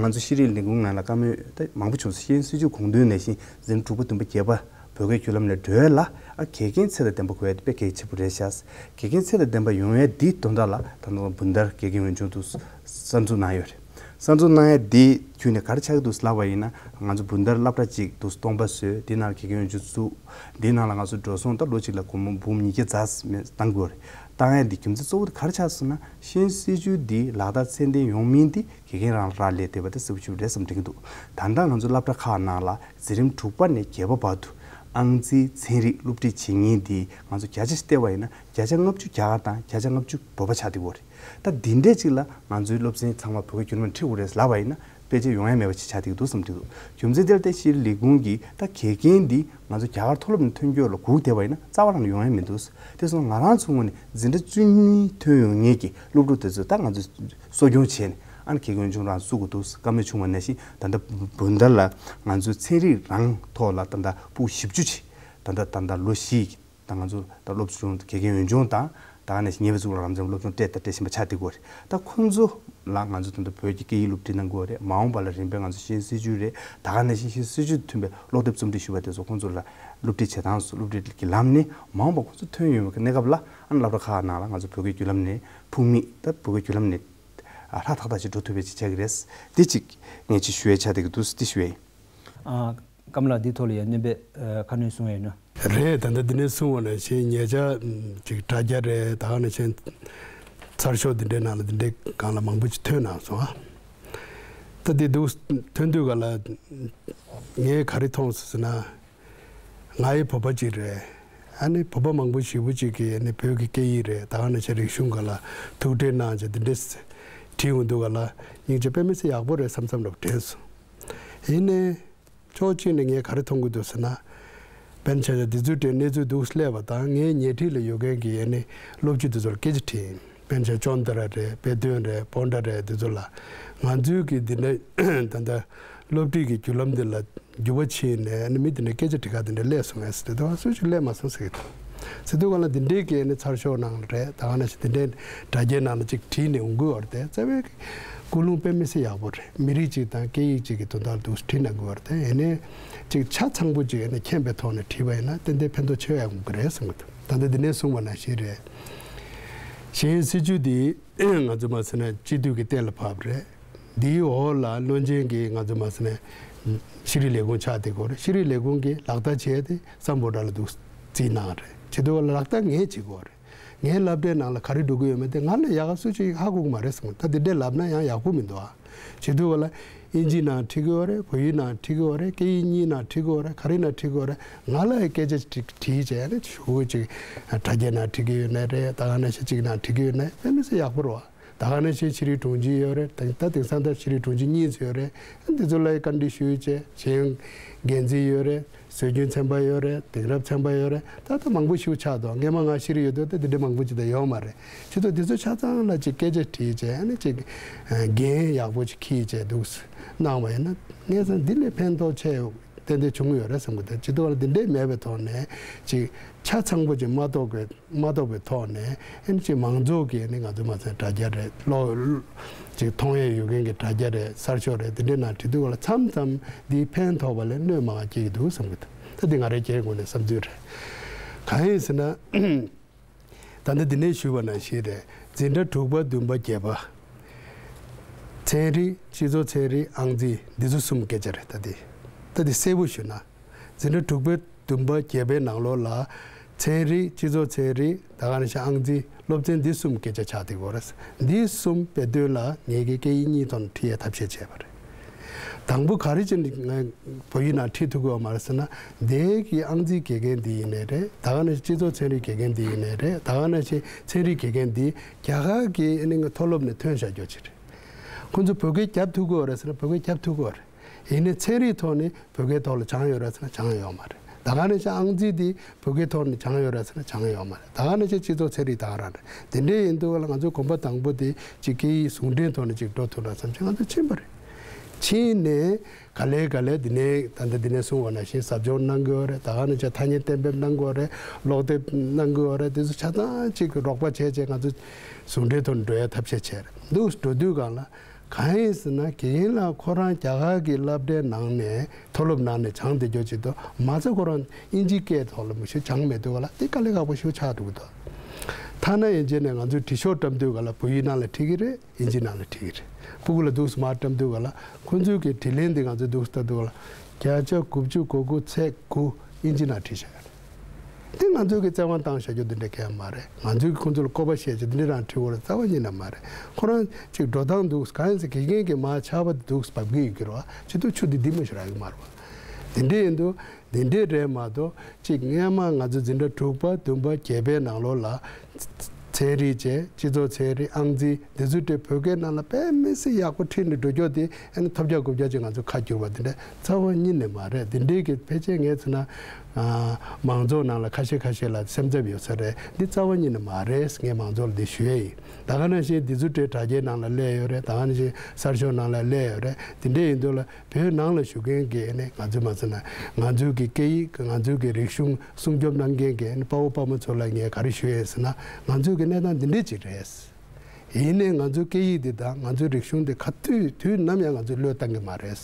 ང་ཚོ་ཤེས་རིག་ལས་ཁུངས་ནང་ལ་བཀའ་མོལ་ད་མང་པོ་བྱུང་སོང་། ཤེས་ཡོན་སྲིད་བྱུས་དགོངས་དོན་ནང་བཞིན་འཛིན་གྲྭ་དྲུག་པ་བདུན་པ་བརྒྱད་པ་བོད་སྐད་བརྒྱུད་ལམ་ནས་འགྲོ་ཡ་ལ་ཨ་དགེ་རྒན་ཚད་དང་ལྡན་པ་དགོས་ཡ་དེ་དཔེ་གལ་ཆེན་པོ་རེད་ཤག་དགེ་རྒན་ཚད་དང་ལྡན་པ་ཡོང་ཡ་འདིའི་དོན་དག་ལ་ད་ནང་བུན་དར་དགེ་རྒན་འོས་སྦྱོང་དུ་གསར་འཛུགས་གནང་ཡོད་རེད། གསར་འཛུགས་གནང་ཡ་འདི་བརྒྱུད་ནས་ག་རེ་ཆགས་ཀྱི་འདུག་ལབ་པ་ཡིན་ན། ང་ཚོ་བུན་དར་སློབ་གྲྭ་གཅིག་འདུག་སྟོང་པ་བཟོས། འདི་ནང་ལ་དགེ་རྒན་འོས་སྦྱོང་བཙུགས། འདི་ནང་ལ་ང་ཚོ་འགྲོ་སོང་ད་ལོ་གཅིག་ལ་སྒོར་མོ་འབུམ་ཉིས་བརྒྱ་ཙམ་བཏང་དགོས་རེད། བཏང་ཡ་འདི་རྒྱུ་མཚན་གཙོ་བོ་དེ་ག་རེ་ཆགས་སོང་ན། ཤེས་ཡོན་སྲིད་བྱུས་འདི་ལག་བསྟར་ཚད་ལྡན་ཡོང་མིན་འདི་དགེ་རྒན་རང་ལ་རག་ལས་བསྡད་པ་དེ་གསལ་པོ་ཞེ་པོ་རེད་བསམ་དྲན་གྱི་འདུག་ད་ལྟ་ང་ཚོ་སློབ་གྲྭ་ཁག་ནང་ལ་འཛིན་རིམ་དྲུག་པ་ནས་བརྒྱད་པ་བར་དུ་ ཨང་རྩིས་ཚན་རིག་སློབ་ཁྲིད་བྱེད་མཁན་དེ་ང་ཚོ་བརྒྱ་ཆ་བལྟས་པ་ཡིན་ན་བརྒྱ་ཆ་ལྔ་བཅུ་རྒྱ་གར་དང་བརྒྱ་ཆ་ལྔ་བཅུ་བོད་པ་ཆགས་བསྡད་ཡོད་རེད། ད་འདི་འདྲས་ཅིག་ལ་ང་ཚོའི་སློབ་ཚན་ཚང་མ་བོད་སྐད་བརྒྱུད་ལམ་ནས་ཁྲིད་དགོས་རེད་ལབ་པ་ཡིན་ན་ཕལ་ཆེར་ཡོང་ཡ་མེད་པ་ཅིག་ཆགས་བསྡད་ཀྱི་འདུག་བསམ་གྱི་འདུག་རྒྱུ་མཚན་དེར་བརྟེན་ཤེས་རིག་ལས་ཁུངས་ཀྱིས་ད་དགེ་རྒན་འདི་ང་ཚོ་རྒྱ་གར་མཐོ་སློབ་ནས་ཐོན་རྒྱུ་ལ་སྒུག་བསྡད་པ་ཡིན་ན་རྩ་བ་རང་ནས་ཡོང་ཡ་མི་འདུག་དེ་སོང་ང་རང་ཚོའི་ངོས་ནས་འཛིན་གྲྭ་བཅུ་གཉིས་ཐོན་ཡོང་མཁན་གྱི་སློབ་ཕྲུག་དེ་ཚོ་ད་ང་ཚོས་གསོ་སྐྱོང་བྱས་ནས་ཨ་ནི་དགེ་རྒན་ཆུང་རང་བཙུགས་དགོས་འདུག་བཀའ་མོལ་བྱུང་བ་ནང་བཞིན་ད་ལྟ་བོད་ཟླ་ལ་ང་ཚོའི་ཚན་རིག་རང་ཐོག་ལ་ད་ལྟ་ཕྲུ་གུ་བཞི་བཅུ་ཅིག་ད་ལྟ་ད་ལྟ་ལོ་བཞི་ད་ང་ཚོ་ད་སློབ་ཆུང་དགེ་རྒན་ཡོན་ཆུང་དང་ད་ག་ནང་བཞིན་ཉེ་བའི་གཙུག་ལག་རབ་འབྱམས་སློབ་ཆུང་སྤྲད་ད་སྤྲད་བཞིན་པ་ཆགས་བསྡད་ཀྱི་ཡོད་རེད། ད་ཁོང་ཚོ་ལ་ང་ཚོ་ད་ལྟ་བོད་ཀྱི་སྐད་ཡིག་སློབ་ཁྲིད་གནང་གི་ཡོད་རེད། མ་འོངས་པ་ལ་རིམ་པས་ང་ཚོ་ཤེས་ཡོན་སྲིད་བྱུས་རེད། ད་ག་ནང་བཞིན་ཤེས་ཡོན་སྲིད་བྱུས་དང་མཐུན་པའི་སློབ་དེབ་རྩོམ་སྒྲིག་ཞུས་པ་དེ་ཚོ་ཁོང་ཚོ་ལ་སློབ་ཁྲིད་བྱེད་སྟངས་སུ་སློབ་ཁྲིད་ཀྱི་ལམ་ནས་མ་འོངས་པ་ཁོང་ཚོ་ཐོན་ཡོང་བའི་གནས་སྐབས་ལ་ཨ་ནི་སློབ་གྲྭ་ཁག་ནང་ལ་ང་ཚོ་བོད་སྐད་བརྒྱུད་ལམ་ནས་ཕུགས་དམིགས་ད་བོད་སྐད་བརྒྱུད་ལམ་ནས་ཧྲ་ཐག་ཐག་ཅིག་འགྲོ་ཐུབ་པའི་ཅིག་ཆགས་ཀྱི་རེད། དེ་ཅིག་ངས་ཅིག་ཞུ་ཡ་ཆགས་བསྡད་ཀྱི་འདུག་དེ་ཞུ་ཡ་ཡིན། ཨ། སྐམ་ལགས་འདིའི་ཐོག་ལ་ཡང་སྣོན་པ་ཨ་ཁ་སྣོན་གསུང་ཡ་ཡོད་ན། རེད། ད་ལྟ་འདི་ནས་གསུངས་པ་ནང་བཞིན་ཉེ་ཆར་ཅིག་དྲ་རྒྱ་རེད། ད་ག་ནང་བཞིན་ཚར་ཤོག་འདི་འདྲའི་ནང་ལ་འདི་འདྲའི་སྒང་ལ་མང་པོ་ཅིག་ཐོན་གནང་སོང་ཨ། ད་འདི་འདུག་ཐོན་དུས་ག་ལ་ངས་ག་རེ་མཐོང་སོང་ཟེར་ན། ང་ཡི་བོད་པ་ཅིག་རེད། ཨ་ནི་བོད་པ་མང་པོ་ཞེ་པོ་ཅིག་གིས་ཨ་ནི་བོད་ཀྱི་སྐད་ཡིག་རེད། ད་ག་ནང་བཞིན་རིག་གཞུང་སྒང་ལ་ཐུགས་ཁྲལ་གནང་བྱས་འདི་འདྲས་བྲིས་ཡོང་དུས་ག་ལ་སྙིང་རྗེ། དཔེ་མི་སྲིད་ཡག་པོ་རེད་བསམ་བསམ་འདྲ་པོ་དྲན་སོང་། ཡིན་ནའི། ཕྱོགས་གཅིག་ནས་ངས་ག་རེ་མཐོང་གི་འདུག་ཟེར་ན། དཔེར་ན་ཆ་བཞག་འདི་ཚོའི་གྲས་གནས་ཚུལ་འདུག་སླེབས་པ་དང་ངའི་ཉེ་འཁྲིས་ལ་ཡོད་མཁན་གྱི་ཨ་ནི་སློབ་སྤྱི་འདི་ཚོར་སྐད་ཆ་དྲིས་ཡིན། དཔེར་ན་ཆ་བཞག་ཅོན་ཏ་ར་རེད། དཔེ་སྟོན་རེད། པོན་ཏྲ་རེད། འདི་ཚོ་ལ་ང་ཚོའི་གི་འདི་འདྲ་ད་ལྟ་སློབ་ཁྲིད་ཀྱི་བརྒྱུད་ལམ་འདི་ལ་འགྱུར་བ་ཕྱིན་ནས་ཨ་ནི་མི་འདི་འདྲ་སྐད་ཆ་དྲི་ག་འདི་འདྲ་སླེབས་སོང་ངས་ཟེར་དུས་སུ་ཞིག་སླེབས་མ་སོང་ཟེར་གི་འདུག་ཟེར་དུས་ག་ལ་འདི་འདྲའི་གི་ཨ་ནི་ཚར་ཤོག་ནང་ལ་རེད། ད་ག་ནང་བཞིན་འདི་འདྲའི་དྲ་རྒྱའི་ནང་ལ་ཅིག་བྲིས་ནས་འོང་གི་ཡོད་རེད་དེ་རྩ་བའི་ཀུན་སློང་དཔེ་མི་སྲིད་ཡག་པོ་རེད། མི་རིགས་གཅིག་དང་སྐད་ཡིག་གཅིག་གི་དོན་དག་འདུག་བྲིས་གནང་དགོས་པ་རེད་དེ། ཡིན་ནའི་ཅིག་ཆ་ཚང་པོ་ཅིག་ཡིན་ན་མཁྱེན་པའི་ཐོག་ནས་བྲིས་པ་ཡིན་ན་ཏན་ཏན་ཕན་ཐོགས་ཆེ་བ་ཡོང་གི་རེད་བསམ་གི་འདུག་ད་ལྟ་འདི་ནས་གསུངས་པ་ནང་བཞིན་རེད། གཞན་སྲིད་བྱུས་འདི་ང་ཚོ་མ་ཟེར་ན་སྤྱི་འཐུས་ཀྱི་གཏན་ལ་ཕབ་རེད། འདིའི་འོག་ལ་བློན་ཆེན་གྱི་ང་ཚོ་མ་ཟེར་ན་ཤེས་རིག་ལས་ཁུངས་ཆགས་བསྡད་ཀྱི་ཡོད་རེད། ཤེས་རིག་ལས་ཁུངས་ཀྱི་ལག་བསྟར་བྱས་ཏེ་སམ་བྷོ་ཊ་ལ་འདུག་རྩིས་གནང་རེད། བྱེད་དུས་ལ་ལག་བསྟར་ངས་བྱེད་ཀྱི་ཡོད་རེད། ངའི་སློབ་གྲྭའི་ནང་ལ་ག་རེ་འགྲོ་གི་ཡོད་མེད་དེ་ང་ལས་ཡག་ག་སུ་ཅིག་ཧ་གོ་གི་མ་རེད་གསུངས། ད་འདི་འདྲས་ལབ་ན་ཡང་ཡག་པོ་མི་འདུག་ཨ། བྱེད་དུས་ལ་ཨིན་ཇིའི་ནང་ཁྲིད་གི་ཡོད་རེད། བོད་ཡིག་ནང་ཁྲིད་གི་ཡོད་རེད། སྐད་ཡིག་གཉིས་ནང་ཁྲིད་གི་ཡོད་རེད། ག་རེ་ནང་ཁྲིད་གི་ཡོད་རེད། ང་ལ་ཡི་སྐད་ཆ་ཅིག་དྲིས་བྱས་ནས་ཞུ་ཅིག་དྲ་རྒྱའི་ནང་ཁྲིད་གི་ཡོད་ནའི་རེད། ད་ག་ནང་བཞིན་ཅིག་ནང་ཁྲིད་གི་ཡོད་ནའི་དཔེ་མི་སྲིད་ཡག་པོ་རེད་བ། ད་ག་ནང་བཞིན་ཤེས་རིག་དྲུང་ཆེ་ཡོད་རེད། ད་ད་དེང་སང་ད་ཤེས་རིག་དྲུང་ཆེ་གཉིས་ཡོད་རེད། འདི་ཚོ་ལ་ཡི་བཀའ་འདྲི་ཞུས་བྱས་གཞན་འགན་འཛིན་ཡོད་རེད། སྲོལ་རྒྱུན་ཚན་པ་ཡོད་རེད། དེང་རབས་ཚན་པ་ཡོད་རེད། ད་ལྟ་མང་པོ་ཞིག་ཆགས་འདུག་སྔས་མ་ང་ཤེས་རིག་ཡོད་དུས་ད་འདི་འདྲ་མང་པོ་ཅིག་ད་ཡོད་མ་རེད། བྱེད་དུས་འདི་ཚོ་ཆ་ཚང་ལ་ཅིག་སྐད་ཆ་དྲིས་བྱས་ཨ་ནི་ཅིག་འགན་ཡག་པོ་ཅིག་འཁྱེར་བྱས་འདུག་གནང་བ་ཡིན་ན་ངས་བསམ་འདི་ལས་ཕན་ཐོགས་ཆེ་ཏན་ཏན་བྱུང་ཡོད་རེད་བསམ་གི་འདུག་བྱེད་དུས་འདི་འདྲའི་མེད་པའི་ཐོག་ནས་ཅིག་ཆ་ཚང་པོ་ཅིག་མ་རྟོགས་པའི་མ་རྟོགས་པའི་ཐོག་ནས་ཨ་ནི་ཅིག་མང་ཚོགས་ཀྱིས་ཨ་ནི་ང་ཚོ་མ་ཚད་དྲ་རྒྱ་རེད། ལོ་ཅིག་མཐོང་ཡས་ཡོད་མཁན་གྱི་དྲ་རྒྱ་རེད། གསར་ཤོག་རེད། དེ་འདྲའི་ནང་བྲིས་དུས་ལ་མཚམས་མཚམས་འདིས་ཕན་ཐོགས་པ་ལས་གནོད་མང་བ་སྐྱེལ་གྱི་འདུག་བསམ་གྱི་འདུག་ད་འདི་ང་རའི་སྒེར་ངོས་ནས་བསམ་ཚུལ་རེད། གང་ཡིན་ཟེར་ན། ད་ལྟ་འདི་ནས་ཞུས་པ་ནང་བཞིན་རེད། འཛིན་གྲྭ་དྲུག་པ་བདུན་པ་བརྒྱད་པ། ཚན་རིག་སྤྱི་ཚོགས་ཚན་རིག་ཨང་རྩིས་འདི་ཚོ་གསུམ་སྐད་ཆ་རེད། ད་འདི་ད་འདི་གསལ་པོ་ཞུས་ན། འཛིན་གྲྭ་དྲུག་པའི་བདུན་པ་བརྒྱད་པའི་ནང་ལོགས་ལ་ཚན་རིག་སྤྱི་ཚོགས་ཚན་རིག་ད་ག་ནང་བཞིན་ཨང་རྩིས་སློབ་ཚན་འདི་གསུམ་སྐད་ཆ་ཆགས་བསྡད་ཡོད་རེད། འདི་གསུམ་དཔེ་སྟོན་ལ་ངེད་ཀྱིས་སྐད་ཡིག་གཉིས་ཐོག་ནས་ཁྲིད་ཡའི་ཐབས་ཤེས་བྱས་པ་རེད། དང་པོ་ག་རེ་བྱས་ནས་ང་བོད་ཡིག་ནང་ཁྲིད་ཐུབ་ཀྱི་ཡོད་མ་རེད་ཟེར་ན། འདི་གི་ཨང་རྩིས་དགེ་རྒན་འདི་ཡིན་ནའི་རེད། ད་ག་ནང་བཞིན་སྤྱི་ཚོགས་ཚན་རིག་དགེ་རྒན་འདི་ཡིན་ནའི་རེད། ད་ག་ནང་བཞིན་ཚན་རིག་དགེ་རྒན་འདི་རྒྱ་གར་གྱི་ཨ་ནི་མཐོ་སློབ་ནས་ཐོན་བཞག་རྒྱུ་ཅིག་རེད། ཁོང་ཚོ་བོད་སྐད་རྒྱབ་ཐུབ་ཀྱི་ཡོད་རེད་ཟེར་ན་བོད་སྐད་རྒྱབ་ཐུབ་ཀྱི་ཡོད་རེད། ཡིན་ནའི་ཚན་རིག་ཐོག་ནས་བོད་སྐད་ཐོག་ལ་སྦྱངས་ཡོད་རེད་ཟེར་ན་སྦྱངས་ཡོད་མ་རེད། ད་ག་ནང་བཞིན་ཨང་རྩིས་འདི་བོད་སྐད་ཐོག་ནས་སྦྱངས་ཡོད་རེད་ཟེར་ན་སྦྱངས་ཡོད་མ་རེད། ད་ག་ནང་བཞིན་སྤྱི་ཚོགས་ཚན་རིག་ད་ག་རང་རེད། དེ་འདྲའི་ཡིན་དུས་ལ་ང་ཚོ་གོམ་པ་དང་པོ་དེ་ཅིག་སྐད་ཡིག་ཟུང་འབྲེལ་ཐོག་ནས་ཅིག་འགྲོ་ཐུབ་ན་བསམ་བྱས་ང་ཚོ་ཕྱིན་པ་རེད། ཕྱིན་ནས་ག་ལེ་ག་ལེ་འདི་ནས་ད་ལྟ་འདི་ནས་གསུངས་པ་ནང་བཞིན་ཟབ་སྦྱོང་གནང་གི་ཡོད་རེད། ད་ག་ནང་བཞིན་ཐ་སྙད་གཏན་འབེབས་གནང་གི་ཡོད་རེད། ཀློག་དེབ་གནང་གི་ཡོད་རེད། དེ་ཚོ་ཆ་ཚང་ཅིག་རོགས་པ་བྱས་བྱས་ང་ཚོ་ཟུང་འབྲེལ་ཐོག་ནས་འགྲོ་ཡ་ཐབས་ཤེས་བྱས་རེད། འདུག་འགྲོ་དུས་སྒང་ལ། གང་ཡིན་ཟེར་ན་དགེ་རྒན་ལགས་ཁོ་རང་རྒྱ་གར་གྱི་སློབ་གྲྭའི་ནང་ནས་མཐོ་སློབ་ནང་ནས་སྦྱངས་བསྡད་རྒྱུ་ཅིག་འདུག་མ་ཚད་ཁོ་རང་དབྱིན་ཇིའི་སྐད་ཐོག་ལ་མི་ཤེས་སྦྱངས་མེད་དུས་ག་ལ་དེ་དཀའ་ལས་ཁག་པོ་ཞིག་ཆགས་འདུག་གི་འདུག་ཐ་ན་ཡན་ཆད་ནས་ང་ཚོས་དྲི་ཤོག་བཀྲམ་དུས་ག་ལ་བོད་ཡིག་ནང་ལ་ཁྲིད་ཀྱི་རེད། དབྱིན་ཇི་ནང་ལ་ཁྲིད་ཀྱི་རེད། ཕྲུ་གུ་ལ་འདུག་སེ་མར་བཀྲམ་དུས་ག་ལ་ཁོ་ཚོའི་གི་དྲིས་ལན་འདི་ང་ཚོས་འདུག་སེ་ལྟ་དུས་ག་ལ་བརྒྱ་ཆ་དགུ་བཅུ་གོ་དགུ་ཚེག་དགུ་དབྱིན་ཇི་ནང་བྲིས་བཞག་ཡོད་རེད། དེ་ང་ཚོས་ཀྱི་བཙན་དབང་བཏང་བཞག་རྒྱུ་འདི་འདྲ་གང་ཡང་མ་རེད། ང་ཚོས་ཀྱི་ཁོང་ཚོ་ལ་བསྐོ་བ་བཞེས་བྱས་འདི་འདྲ་རང་ཁྲིད་དགོས་རེད་རྩ་བ་ཉིད་ནས་མ་རེད། ཁོ་རང་ཅིག་འགྲོ་སྟངས་འདུག་གང་ཡིན་ཟེར་དགེ་རྒན་གྱིས་མར་ཆར་པ་འདི་འདུག་སེ་འབབ་ཀྱི་ཡོད་ཀྱི་རེད་བ། བྱེད་དུས་ཆུ་འདི་འདི་མོ་ཞིག་རག་གི་མ་རེད་བ། དེ་འདྲ་ཡིན་དུས་དེ་འདྲ་རེད་མ་གཏོགས། གཅིག་སྔས་མ་ང་ཚོ་འཛིན་གྲྭ་དྲུག་པ་བདུན་པ་བརྒྱད་པའི་ནང་ལོགས་ལ་ཚན་རིག་བྱས། སྤྱི་ཚོགས་ཚན་རིག་ཨང་རྩིས་འདི་ཚོ་དེ་བོད་སྐད་ནང་ལ་དཔེ་མི་སྲིད་ཡག་པོ་ཁྲིད་ནས་འགྲོ་རྒྱུ་དེ། ཨ་ནི་ཐོབ་རྒྱག་རྐུབ་རྒྱག་ཅིག་ང་ཚོ་ཁ་བསྒྱུར་བ་དེ་འདྲ་རྩ་བ་ཉིད་ནས་མ་རེད། དེ་འདྲའི་གི་ཕལ་ཆེར་ངས་ཚོ་ན། ཨ། མང་ཚོགས་ནང་ལ་ཁ་ཤས་ཁ་ཤས་ལ་སེམས་འཚབ་ཡོད་ས་རེད། འདི་རྩ་བ་ཉིད་ནས་མ་རེད། ངས་མང་ཚོགས་ལ་འདི་ཞུ་ཡས་ཡིན། ད་ག་ནང་བཞིན་འདི་ཚོ་དེ་དྲ་རྒྱའི་ནང་ལ་སླེབས་ཡོད་རེད། ད་ག་ནང་བཞིན་གསར་ཤོག་ནང་ལ་སླེབས་ཡོད་རེད། དེ་འདྲ་ཡིན་དུས་ལ། བོད་ནང་ལ་བཞུགས་མཁན་གྱི་ནི་ང་ཚོས་མ་ཟེར་ན། ང་ཚོའི་གི་སྐད་ཡིག་ང་ཚོའི་གི་རིག་གཞུང་སྲུང་སྐྱོབ་གནང་མཁན་གྱི་ནི་དཔའ་བོ་དཔའ་མོ་ཚོ་ལ་ངས་ག་རེ་ཞུ་ཡས་ཟེར་ན། ང་ཚོའི་གི་གནས་སྟངས་འདི་འདྲས་ཅིག་རེད། ཡིན་ནའི་ང་ཚོའི་སྐད་ཡིག་འདི་དང་ང་ཚོའི་རིག་གཞུང་འདི་ག་དུས་དུས་ནམ་ཡང་ང་ཚོས་བློས་བཏང་གི་མ་རེད།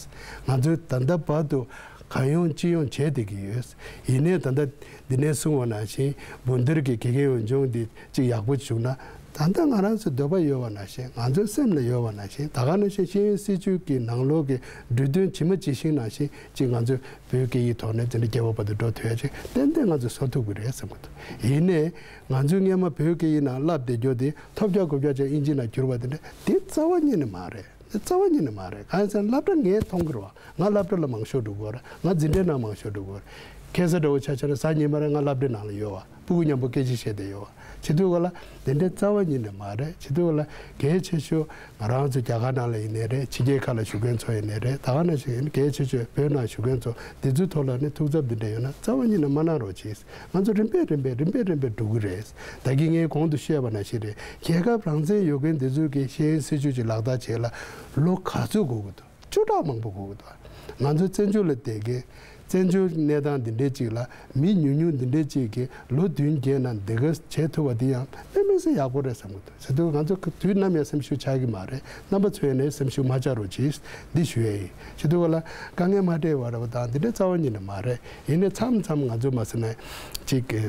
ང་ཚོས་ད་ལྟ་བར་དུ་གང་ཡོང་ཅི་ཡོང་བྱས་བསྡད་ཀྱི་ཡོད། ཡིན་ནའི་ད་ལྟ་འདི་ནས་གསུངས་པ་ནང་བཞིན། འབུམ་ཐེར་གྱི་དགེ་རྒན་འོས་སྦྱོང་འདི་གཅིག་ཡག་པོ་བྱུང་ན། ད་ལྟ་ང་རང་ཚོའི་འདོད་པ་ཡོད་པ་ནང་བཞིན། ང་ཚོའི་སེམས་ལ་ཡོད་པ་ནང་བཞིན། ད་ག་ནང་བཞིན་ཤེས་ཡོན་སྲིད་བྱུས་ཀྱི་ནང་ལོགས་ཀྱི་འབྲུ་དོན་ཇི་མ་ཇི་བཞིན་ནང་བཞིན་ཅིག་ང་ཚོས་བོད་སྐད་ཡིག་ཐོག་ནས་དེ་འདྲ་རྒྱལ་བ་བར་དུ་འགྲོ་ཐུབ་ཡ་ཅིག་ཏན་ཏན་ང་ཚོས་བཟོ་ཐུབ་ཀྱི་རེད་བསམ་གྱི་འདུག་ཡིན་ནའི་ང་ཚོས་སྔས་མ་བོད་སྐད་ཡིག་ནང་བསླབ་བསྡད་རྒྱུ་དེ་ཐོབ་རྒྱག་རྐུབ་རྒྱག་ཅིག་དབྱིན་ཇི་ནང་བསྒྱུར་བ་དེ་འདྲ་དེ་རྩ་བ་ཉིད་ནས་མ་རེད། དེ་རྩ་བ་ཉིད་ནས་མ་རེད། གང་ཡིན་ཟེར་ན་སློབ་གྲྭ་ངས་མཐོང་གི་རེད་བ། ང་སློབ་གྲྭ་ལ་མང་ཤོས་འགྲོ་གི་ཡོད་རེད། ང་འཛིན་གྲྭའི་ནང་མང་ཤོས་འགྲོ་གི་ཡོད་རེད། ཁ་སང་འདྲ་བོ་ཆ་བཞག་ན་གཟའ་ཉི་མ་རེ་ང་སློབ་གྲྭའི་ནང་ལ་ཡོད་བ། སྤུ་གུ་མཉམ་པོ་སྐད་ཆ་བཤད་བསྡད་ཡོད་བ། བྱེད་དུས་ག་ལ་དེ་འདྲའི་རྩ་བ་ཉིད་ནས་མ་རེད། བྱེད་དུས་ག་ལ་གལ་ཆེ་ཤོས་ང་རང་ཚོ་རྒྱ་གར་ནང་ལ་ཡིན་ནའི་རེད། ཕྱི་རྒྱལ་ཁག་ལ་བཞུགས་མཁན་ཚོ་ཡིན་ནའི་རེད། ད་ག་ནང་བཞིན་གལ་ཆེ་ཤོས་བོད་ནང་བཞུགས་མཁན་ཚོ་འདི་ཚོའི་ཐོག་ལ་ནི་ཐུགས་འཚབ་འདི་འདྲ་ཡོད་ན་རྩ་བ་ཉིད་ནས་མ་གནང་རོགས་གྱིས། ང་ཚོ་རིམ་པས་རིམ་པས་རིམ་པས་རིམ་པས་འགྲོ་གི་རེད། ད་གིན་ངས་གོང་དུ་བཤད་པ་ནང་བཞིན་རེད། རྒྱལ་ཁབ་རང་བཙན་ཡོད་མཁན་འདི་ཚོས་ཀྱི་ཤེས་ཡོན་སྲིད་བྱུས་ཀྱི་ལག་བསྟར་བྱེད་ལ་ལོ་ག་ཚོད་འགོར་གི་འདུག་བཅུ་ཕྲག་མང་པོ་འགོར་གི་འདུག་ང་ཚོ་བཙན་བྱོལ་ལ་བསྡད་མཁན། བཙན་བྱོལ་གནས་སྟངས་འདི་འདྲའི་ཅིག་ལ་མི་ཉུང་ཉུང་འདི་འདྲའི་ཅིག་གིས་ལོ་བདུན་བརྒྱད་ནང་འདི་ག་བྱེད་ཐུབ་པ་འདི་ཡང་དཔེ་མི་སྲིད་ཡག་པོ་རེད་བསམ་གི་འདུག་བྱེད་དུས་ང་ཚོ་དུས་ནམ་ཡང་སེམས་ཤུགས་ཆག་གི་མ་རེད། རྣམ་པ་ཚོས་ནས་སེམས་ཤུགས་མ་ཆག་རོགས་གྱིས་འདི་ཞུ་ཡས་ཡིན། བྱེད་དུས་ག་ལ་དཀའ་ངལ་མ་འཕྲད་པ་རེད་བ། དང་འདི་འདྲའི་རྩ་བ་ཉིད་ནས་མ་རེད། ཡིན་ནའི་མཚམས་མཚམས་ང་ཚོ་མ་ཟེར་ན་ཅིག་གི་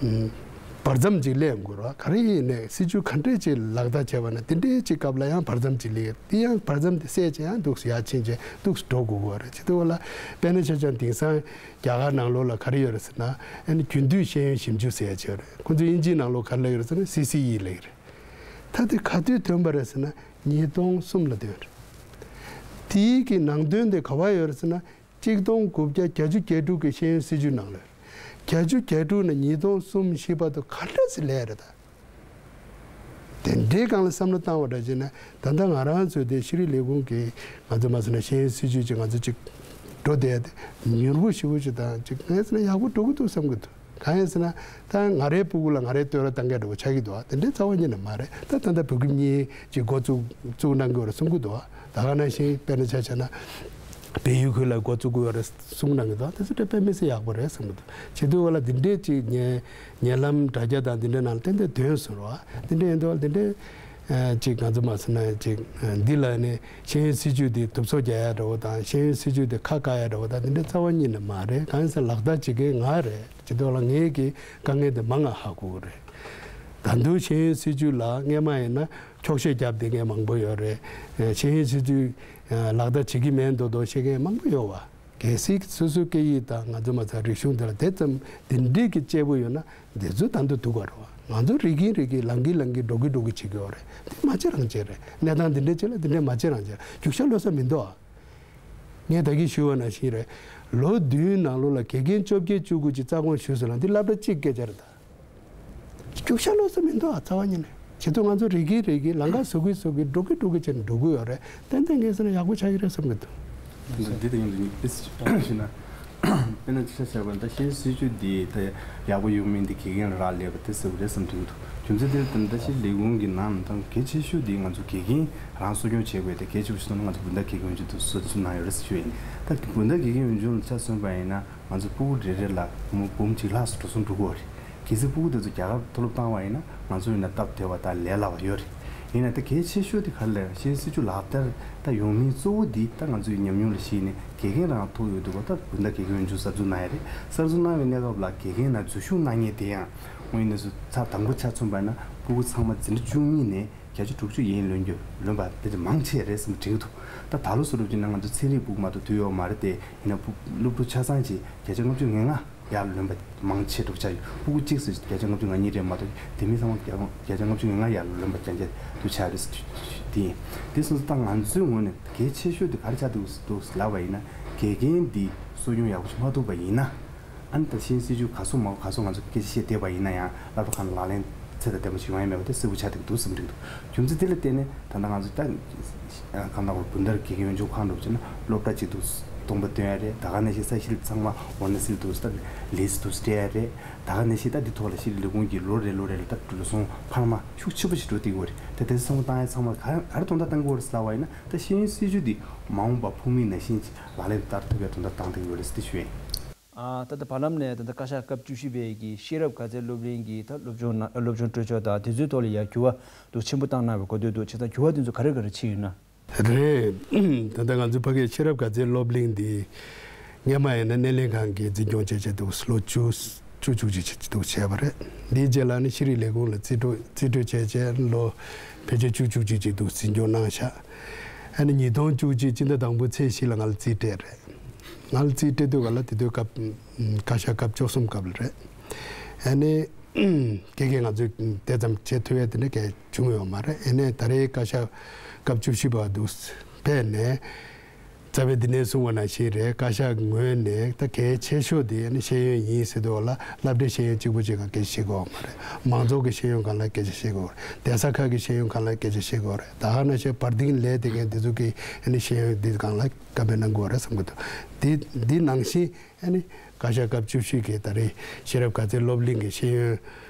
ཨུམ། བར་མཚམས་ཅིག་སླེབས་དགོས་རེད་བ། ག་རེ་ཡིན་ནའི་སྲིད་བྱུས་ག་འདྲས་ཅིག་ལག་བསྟར་བྱས་པ་ན་དེ་འདྲའི་ཅིག་སྐབས་ལ་ཡང་བར་མཚམས་ཅིག་སླེབས། དེ་ཡང་བར་མཚམས་དེ་བསལ་བྱས་ཡང་འདུག་སེ་ཡར་ཕྱིན་བྱས་འདུག་སེ་འགྲོ་དགོས་ཀྱི་ཡོད་རེད། བྱེད་དུས་ག་ལ་དཔེར་ན་ཆ་བཞག་ན་དེང་སང་རྒྱ་གར་ནང་ལོགས་ལ་ག་རེ་ཡོད་རེད་ཟེར་ན། ཨ་ནི་རྒྱུན་མཐུད་ཤེས་ཡོན་ཞིབ་འཇུག་ཟེར་ཡ་ཅིག་ཡོད་རེད། ཁོང་ཚོས་དབྱིན་ཇིའི་ནང་ལོགས་ག་རེ་ལབ་ཡོད་རེད་ཟེར་ན་སི་སི་ཨི་ལབ་ཀྱི་རེད། ད་དེ་ག་དུས་ཐོན་པ་རེད་ཟེར་ན་ཉིས་སྟོང་གསུམ་ལ་ཐོན་རེད། དེའི་གི་ནང་དོན་དེ་ག་པར་ཡོད་རེད་ཟེར་ན། གཅིག་སྟོང་དགུ་བརྒྱ་བརྒྱད་ཅུ་གྱ་དྲུག་གི་ཤེས་ཡོན་སྲིད་བྱུས་ནང་ལ། བརྒྱད་ཅུ་གྱ་དྲུག་ནས་ཉིས་སྟོང་གསུམ་བཞི་བར་དུ་ག་འདྲ་ཞིག་ལས་རེད་ད། དེ་འདྲའི་སྒང་ལ་བསམ་བློ་བཏང་བ་འདྲ་བྱས་ན་ད་ལྟ་ང་རང་ཚོའི་དེ་ཤེས་རིག་ལས་ཁུངས་ཀྱི་ང་ཚོ་མ་ཟེར་ན་ཤེས་ཡོན་སྲིད་བྱུས་ཅིག་ང་ཚོ་ཅིག་འགྲོ་བསྡད་དེ་མྱུར་པོ་ཞེ་པོ་ཅིག་དང་ཅིག་ངས་ཟེར་ན་ཡག་པོ་འགྲོ་གི་འདུག་བསམ་གི་འདུག་གང་ཡིན་ཟེར་ན། ད་ང་རའི་སྤུ་གུ་ལ་ང་རའི་བསྟོད་ར་བཏང་མཁན་འདྲ་བོ་ཆགས་ཀྱི་འདུག་དེ་འདྲའི་རྩ་བ་ཉིད་ནས་མ་རེད། ད་ད་ལྟ་བོད་ཁྱིམ་གཉིས་ཀྱི་འགོ་བཙུགས་བཙུགས་གནང་གི་ཡོད་རེད་གསུང་གི་འདུག་ད་ག་ནང་བཞིན་དཔེར་ན་ཆ་བཞག་ན། བལ་ཡུལ་ཁུལ་ལ་འགོ་བཙུགས་ཀྱི་ཡོད་རེད་གསུང་གནང་གི་འདུག་དེ་ཚོ་དཔེ་མི་སྲིད་ཡག་པོ་རེད་བསམ་གི་འདུག་བྱེད་དུས་ག་ལ་འདི་འདྲའི་ཅིག་ཉེ་ཉེ་ལམ་དྲ་རྒྱ་དང་འདི་འདྲའི་ནང་ལ་ཏན་ཏན་ཐོན་སོང་རེད་བ། འདི་འདྲའི་ཡིན་དུས་ག་ལ་འདི་འདྲའི། ཅིག་ང་ཚོ་མ་ཟེར་ན་ཅིག་འདི་ལ་ནི་ཤེས་ཡོན་སྲིད་བྱུས་འདི་དུབ་སོ་རྒྱག་ཡ་འདྲ་བོ་དང་ཤེས་ཡོན་སྲིད་བྱུས་འདི་ཁ་བཀག་ཡ་འདྲ་བོ་དང་འདི་འདྲ་རྩ་བ་ཉིད་ནས་མ་རེད། གང་ཡིན་ཟེར་ན་ལག་བསྟར་བྱེད་མཁན་ང་རེད། བྱེད་དུས་ག་ལ་ངའི་གི་དཀའ་ངལ་འདི་མང་ང་ཧ་གོ་གི་རེད། ད་དུང་ཤེས་ཡོན་སྲིད་བྱུས་ལ་སྔས་མ་ཡིན་ན་འཁྱོག་བཤད་བརྒྱབ་བསྡད་མཁན་མང་པོ་ཡོད་རེད། ཤེས་ཡོན་སྲིད་བྱུས་ལག་བསྟར་བྱེད་ཀྱི་མེད་མདོག་མདོག་བཤད་མཁན་མང་པོ་ཡོད་བ། གལ་སྲིད་སོ་སོའི་སྐད་ཡིག་དང་ང་ཚོ་མ་ཚད་རིག་གཞུང་དེ་ལ་དེ་ཙམ་དེ་འདྲའི་གི་གཅེས་པོ་ཡོད་ན་འདི་ཚོ་ད་དུང་སྡུག་ག་རེད་བ། ང་ཚོ་རིག་གིན་རིག་གིན་ལངས་གིན་ལངས་གིན་འགྲོ་གིན་འགྲོ་གིན་བྱེད་ཀྱི་ཡོད་རེད། དེ་མ་བྱེད་རང་བྱེད་རེད། གནས་སྟངས་འདི་འདྲའི་ཆེད་ལ་འདི་འདྲའི་མ་བྱེད་རང་བྱེད་རྒྱུག་ཤར་ལོ་ས་མི་འདུག་ཨ། ངས་ད་གིན་ཞུས་པ་ནང་བཞིན་རེད། ལོ་བདུན་ནང་ལོགས་ལ་དགེ་རྒན་བཅོ་བརྒྱད་བཅུ་དགུ་ཅིག་རྩ་དགོངས་ཞུས་ཟེར་ན་འདི་སློབ་གྲྭ་གཅིག་སྐད་ཆ་རེད་ད། རྒྱུག་ཤར་ལོ་ས་མི་འདུག་ཨ་རྩ་བ་ཉིད་ནས། བྱེད་དུས་ང་ཚོ་རིག་གིན་རིག་གིན་ལམ་ཁ་བཟོ་གིན་བཟོ་གིན་འགྲོ་གིན་འགྲོ་གིན་བྱས་ནས་འགྲོ་གི་ཡོད་རེད། ཏན་ཏན་ངས་ཟེར་ན་ཡག་པོ་ཆགས་ཀྱི་རེད་བསམ་གི་འདུག་འདི་དང་ཡང་འདི་གཉིས་དཔེ་ཞུས་ན། དཔེར་ན་ཆ་བཞག་པ་ད་ཤེས་ཡོན་སྲིད་བྱུས་འདི་ད་ཡག་པོ་ཡོང་མིན་འདི་དགེ་རྒན་ལ་རག་ལས་པ་དེ་གསལ་པོ་རེད་བསམ་གྱི་འདུག་རྒྱུ་མཚན་དེ་ད་ད་ཤེས་ལས་ཁུངས་ཀྱི་ནང་ད་གལ་ཆེ་ཤོས་འདི་ང་ཚོ་དགེ་རྒན་རང་གསོ་སྐྱོང་བྱེད་དགོས་དེ་གལ་ཆེ་ཤོས་སོང་ན་ང་ཚོ་བོད་ཟླ་དགེ་རྒན་འོས་སྦྱོང་དུ་གསོལ་ཚུགས་གནང་ཡོད་རེད་ཟེར་ཞུ་ཡིན། ད་བོད་ཟླ་དགེ་རྒན་འོས་སྦྱོང་ལ་ཆ་མཚོན་པ་ཡིན་ན། ང་ཚོ་སྤུ་གུ་རེ་རེ་ལ་སྒོར་མོ་འབུམ་གཅིག་ལྷག་ཙམ་འགྲོ་སོང་འགྲོ་གི་ཡོད་རེད། གལ་སྲིད་སྤུ་གུ་དེ་ཚོ་རྒྱ་གར་མཐོ་སློབ་བཏང་བ་ཡིན་ན་ང་ཚོ་ཡིན་ན་སྟབས་བདེ་བ་དང་ལས་སླ་བ་ཡོད་རེད། ཡིན་ན་ད་གལ་ཆེ་ཤོས་དེ་ག་རེ་ལབ་ན་ཤེས་ཡོན་སྲིད་བྱུས་ལག་བསྟར་ད་ཡོང་མིན་གཙོ་བོ་འདི་ད་ང་ཚོའི་ཉམས་མྱོང་ལ་གཞིགས་ནས་དགེ་རྒན་རང་ཐོག་ཡོད་འདུག་ག་ད་བོད་ཟླ་དགེ་རྒན་འོས་སྦྱོང་གསར་འཛུགས་གནང་ཡ་རེད། གསར་འཛུགས་གནང་བའི་གནས་སྐབས་ལ་དགེ་རྒན་ནང་འཛུལ་ཞུགས་གནང་མཁན་དེ་ཡང་དངོས་ཡིན་ནས་སུ་ཚ་དང་པོ་ཆ་མཚོན་པ་ཡིན་ན་སྤུ་གུ་ཚང་མ་འཛིན་གྲྭ་བཅུ་གཉིས་ནས། བརྒྱ་ཆ་དྲུག་ཅུ་ཡན་ལོན་རྒྱུ་ལོན་པ་དཔེ་ཆ་མང་ཆེ་རེད་བསམ་དྲན་གྱི་འདུག་ད་ད་ལོ་སུ་རུབ་ཀྱི་ནང་ང་ཚོ་ཚན་རིག་སྤུ་གུ་མ་གཏོགས་ཐོན་ཡོད་མ་རེད་དེ། ཡིན་ན་སློབ་ཕྲུག་ཆ་ཚང་གཅིག་བརྒྱ་ཆ་ལྔ་བཅུ་ང་ལྔ་ཡར་ལོན་པ་མང་ཆེ་འགྲོ་ཆགས་ཡོད། སྤུ་གུ་གཅིག་ཙམ་བརྒྱ་ཆ་ལྔ་བཅུ་ང་གཉིས་རེད་མ་གཏོགས་དེ་མིན་ཚང་མ་བརྒྱ་ཆ་ལྔ་བཅུ་ང་ལྔ་ཡར་ལོན་པ་རྐྱང་རྐྱང་དུ་ཆགས་རེད་ཟེར་དེ་ཡིན། དེ་སོང་ཙང་ད་ང་ཚོའི་ངོས་ནས་གལ་ཆེ་ཤོས་དེ་ག་རེ་ཆགས་འདུག་འདུག་ལབ་པ་ཡིན་ན། དགེ་རྒན་འདི་གསོ་སྐྱོང་ཡག་པོ་ཞིག་མ་ཐུབ་པ་ཡིན་ན། ཨ་ནི་ད་ཤེས་ཡོན་སྲིད་བྱུས་ག་ཚོད་མང་པོ་ག་ཚོད་ང་ཚོ་སྐད་ཆ་བཤད་བསྡད་པ་ཡིན་ན་ཡང་། སློབ་གྲྭ་ཁག་ལག་ལེན་ཚད་དང་ལྡན་པ་ཞིག་ཡོང་ཡ་མེད་པ་དེ་གསལ་པོ་ཆགས་བསྡད་ཀྱི་འདུག་བསམ་གྱི་འདུག་རྒྱུ་མཚན་དེ་ལ་བརྟེན་ནས་ད་ལྟ་ང་ཚོ་ད་གང་ལྟར་བུན་དར་དགེ་རྒན་ཡོན་ཆུང་ཁང་འགྲོ་བྱས་ན་སློབ་གྲྭ་གཅིག་འདུག་སྟོང་པ་སྟོན་ཡ་རེད། ད་ག་ནང་བཞིན་ས་གཞི་ཚང་མ་འོ་ན་སིལ་འདུག་ད་ལིས་འདུག་སྤྲད་ཡ་རེད། ད་ག་ནང་བཞིན་ད་འདི་ཐོག་ལ་ཤེས་རིག་ལས་ཁུངས་ཀྱིས་ལོ་རེ་ལོ་རེ་ལ་ད་འགྲོ་སོང་འཕར་མ་ཤུགས་ཆེ་པོ་ཞིག་འགྲོ་བསྡད་ཀྱི་ཡོད་རེད། ད་དེ་ཚོ་བསམ་བློ་བཏང་ཡ་ཚང་མ་ག་ག་རེ་དོན་དག་བཏང་གི་ཡོད་རེད་ཟེར་ལབ་པ་ཡིན་ན། ད་ཤེས་ཡོན་སྲིད་བྱུས་འདི་མ་འོངས་པ་ཕུགས་དམིགས་ནང་བཞིན་ལག་ལེན་བསྟར་ཐུབ་པའི་དོན་དག་བཏང་བསྡད་ཀྱི་ཡོད་རེད་ཟེར་དེ་ཞུ་ཡ་ཡིན། ཨ། ད་ལྟ་བར་ལམ་ནས་ད་ལྟ་བཀའ་ཤག་སྐབས་བཅུ་བཞི་པའི་གི་ཤེས་རབ་དགའ་ཚལ་སློབ་གླིང་གི་ད་སློབ་སྦྱོང་ན་སློབ་སྦྱོང་སྤྲོད་ཕྱོགས་དང་དེ་ཚོའི་ཐོག་ལ་ཡང་འགྱུར་བ་འདུག་ཆེན་པོ་བཏང་གནང་བའི་གོ་ཐོས་འདུག་བྱས་ཙང་འགྱུར་བ་དེ་ཚོ་ག་རེ་ག་རེ་ཕྱིན་ཡོད་ན། རེད། ད་ལྟ་ང་ཚོའི་ཕ་གིའི་ཤེས་རབ་དགའ་ཚལ་སློབ་གླིང་འདི་སྔོན་མ་ཡིན་ན་སྣེ་ལེན་ཁང་གིས་འཛིན་སྐྱོང་བྱས་བྱས་འདུག་ལོ་བཅུ་བཅུ་བཅུ་གཅིག་ཅིག་འདུག་བྱས་པ་རེད། འདིའི་རྗེས་ལ་ནི་ཤེས་རིག་ལས་ཁུངས་ལ་རྩིས་སྤྲོད་རྩིས་སྤྲོད་བྱས་བྱས་ལོ་ཕལ་ཆེར་བཅུ་བཅུ་གཅིག་ཅིག་འདུག་འཛིན་སྐྱོང་གནང་ཤག་ཨ་ནི་ཉིས་སྟོང་བཅུ་གཅིག་སྤྱི་ཟླ་དང་པོའི་ཚེས་བཞི་ལ་ང་ལ་རྩིས་སྤྲད་རེད། ང་ལ་རྩིས་སྤྲད་དུས་ག་ལ་དེ་དུས་སྐབས་བཀའ་ཤག་སྐབས་བཅུ་གསུམ་སྐབས་ལ་རེད། ཨ་ནི། གལ་གལ་ང་ཚོས་དེ་ཙམ་བྱེད་ཐུབ་ཡས་དེ་འདྲ་གལ་བྱུང་ཡོད་མ་རེད། ཨེ་ནས་ད་རེས་བཀའ་ཤག་སྐབས་བཅུ་བཞི་པ་འདུག་ཕེབས་ནས། རྩ་བའི་འདི་ནས་གསུངས་པ་ནང་བཞིན་རེད། བཀའ་ཤག་ངོས་ནས་ད་གལ་ཆེ་ཤོས་དེ་ཨ་ནི་ཤེས་ཡོན་ཡིན་ཟེར་དུས་ལ་སློབ་གྲྭའི་ཤེས་ཡོན་གཅིག་པུ་གཅིག་ག་སྐད་ཆ་བཤད་དགོས་པ་མ་རེད། མང་ཚོགས་ཀྱི་ཤེས་ཡོན་སྒང་ལ་སྐད་ཆ་བཤད་དགོས་རེད། བསྡད་ས་ཁག་གི་ཤེས་ཡོན་སྒང་ལ་སྐད་ཆ་བཤད་དགོས་རེད། ད་ག་ནང་བཞིན་བར་འདིང་ལས་དེ་མཁན་དེ་ཚོ་གི་ཨ་ནི་ཤེས་ཡོན་འདི་སྒང་ལ་བཀའ་མོལ་གནང་དགོས་རེད་བསམ་གི་འདུག་འདི་འདི་ནང་བཞིན། ཨ་ནི་བཀའ་ཤག་སྐབས་བཅུ་བཞི་གི་ད་རེས་ཤེས་རབ་དགའ་ཚལ་སློབ་གླིང་གི་ཤེས་ཡོན་